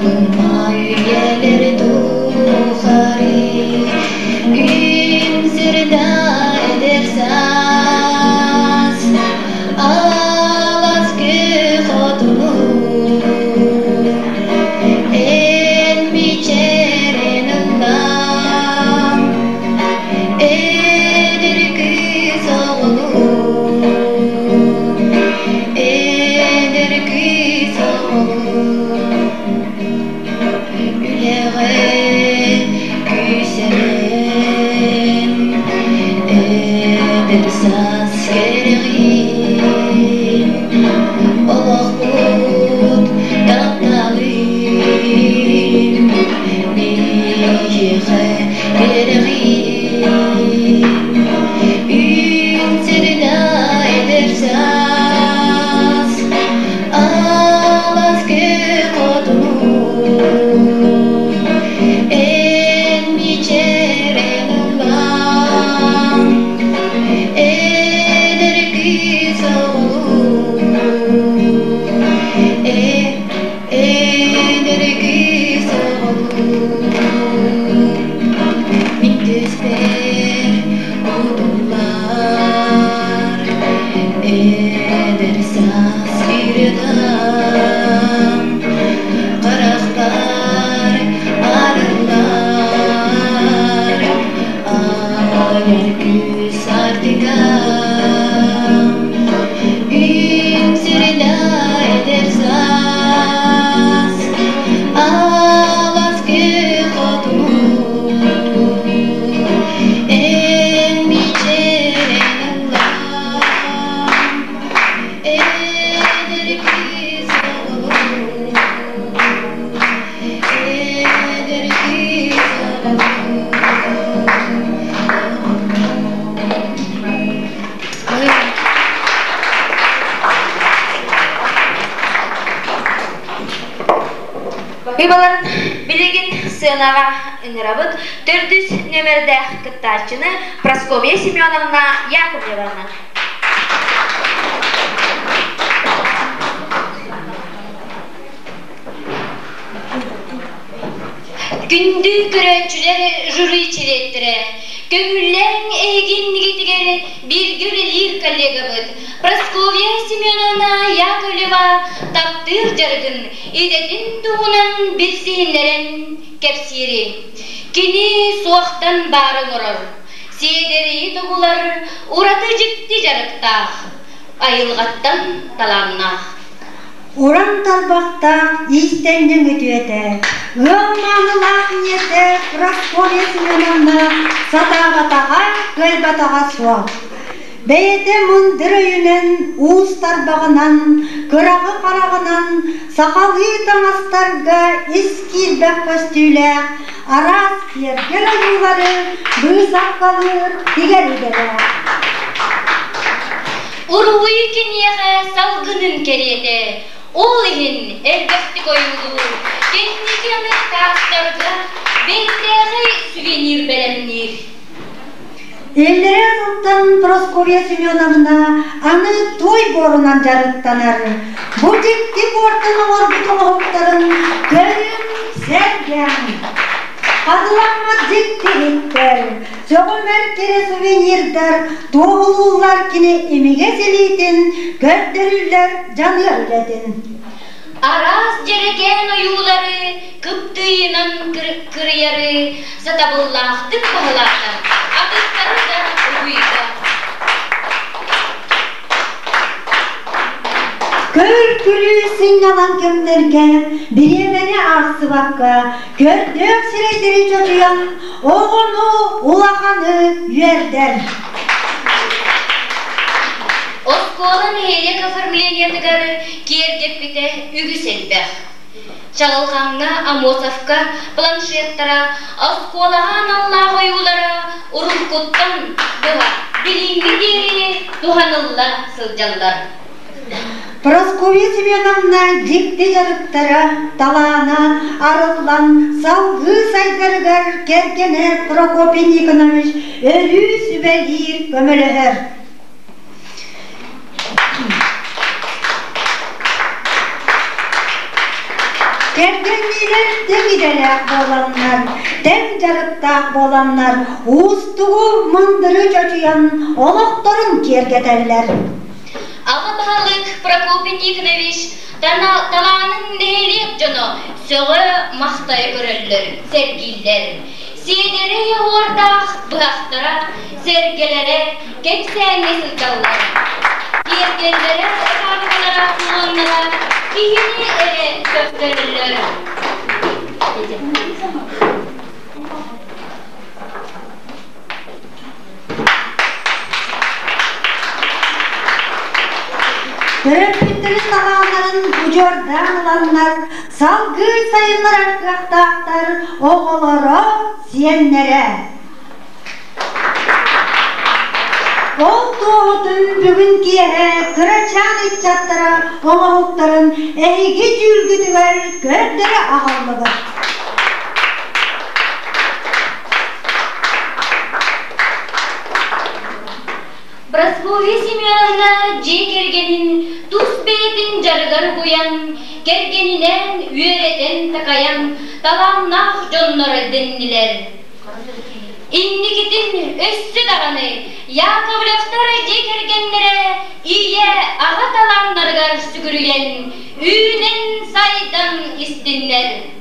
Ыбаларын билигин сыанаҕа ыҥырабыт төрдүс нүөмэрдээх кыттааччыны Прасковья Семеновна Яковлеваны. Күндү көрөөччүлэр жюри чилиэттэрэ, көҥүллээн эһиги иннигитигэр бииргэ үлэлиир коллегабыт Прасковья Семеновна Яковлева таптыыр дьарыгын, идэтин туһунан билсиһиннэрэн кэпсиири. Кини суохтан баары оҥорор, сиэдэрэйи тобулар ураты дьикти дьарыктаах, айылҕаттан талааннаах. Уран тарбахтаах иистэнньэҥ үтүөтэ, ыал маанылаах ийэтэ Прасковья Семеновна сатаабатаҕа, кыайбатаҕа суох. Бэйэтэ мындыр өйүнэн, уус тарбаҕынан, кыраҕы хараҕынан сахалыы таҥастарга ис киирбэх көстүүлээх араас киэргэл ойуулары быысапкалыыр тигэр идэлээх. Уруһуй киниэхэ салгынын кэриэтэ, ол иһин элбэхтик ойуулуур, кэнники аны таастарга бэртээхэй сувенир бэлэмниир. Иллэрээ сылтан Прасковья Семеновна аны туой буорунан дьарыктанар. Бу дьикти буортан оҥорбут оҥоһуктарын көрүҥ, сэргээҥ. Хатыламмыт дьикти иһиттэр, сөҕүмэр кэрэ сувенирдар туоһулууллар кини имигэс илиитин, көрдөрүүллэр дьаныар үлэтин. Араас дьэрэкээн ойуулары кыптыыйынан кырыйары сатабыллаахтык баһылаата, атыттары да угуйда. Көр-күлүү сынньалаҥ кэмнэргэ бириэмэни аахсыбакка көрдөөх сирэйдэри чочуйан оҕону улаханы үөрдэр. Оскуола нэһилиэк оформлениетыгар киэргэппитэ үгүс элбэх. Чаҕылҕаҥҥа Амосовка планшеттара, оскуолаҕа аналлаах ойуулара уруккуттан быһа билиҥҥи диэри туһанылла сылдьаллар. Прасковья Семеновна дьикти дьарыктара, талаана арыллан салгыы сайдарыгар кэргэнэ Прокопий Никонович өрүү сүбэлиир, көмөлөһөр. Кэргэнниилэр тэҥ идэлээх буоланнар, тэҥ дьарыктаах буоланнар уустугу мындыры чочуйан олохторун киэргэтэллэр. Аҕа баһылык Прокопий Никонович талаанын нэһилиэк дьоно сөҕө-махтайа көрөллөр, сэргииллэр. Сиэдэрэй оһуордаах быһахтара, сэргэлэрэ кэпсээҥҥэ сылдьаллар. Киэргэллэрэ, ытаабыталара, кулоннара киһини эрэ сөхтөрөллөр. Төрөппүттэрин талааннарын удьуордаан ыланнар, салгыы сайыннарар кыахтаахтар оҕолоро, сиэннэрэ. Ол туоһутун бүгүн киэһэ кырачаан ыччаттара оҥоһуктарын эһиги дьүүлгүтүгэр көрдөрө аҕаллыбыт. Прасковья Семеновна дьиэ кэргэнин тус бэйэтин дьарыгар угуйан, кэргэнинээн үөрэтэн-такайан талааннаах дьоннор дэннилэр. Инникитин өссө даҕаны Яковлевтар дьиэ кэргэннэрэ ийэ, аҕа талааннарыгар сүгүрүйэн, үүнэн-сайдан истиннэр.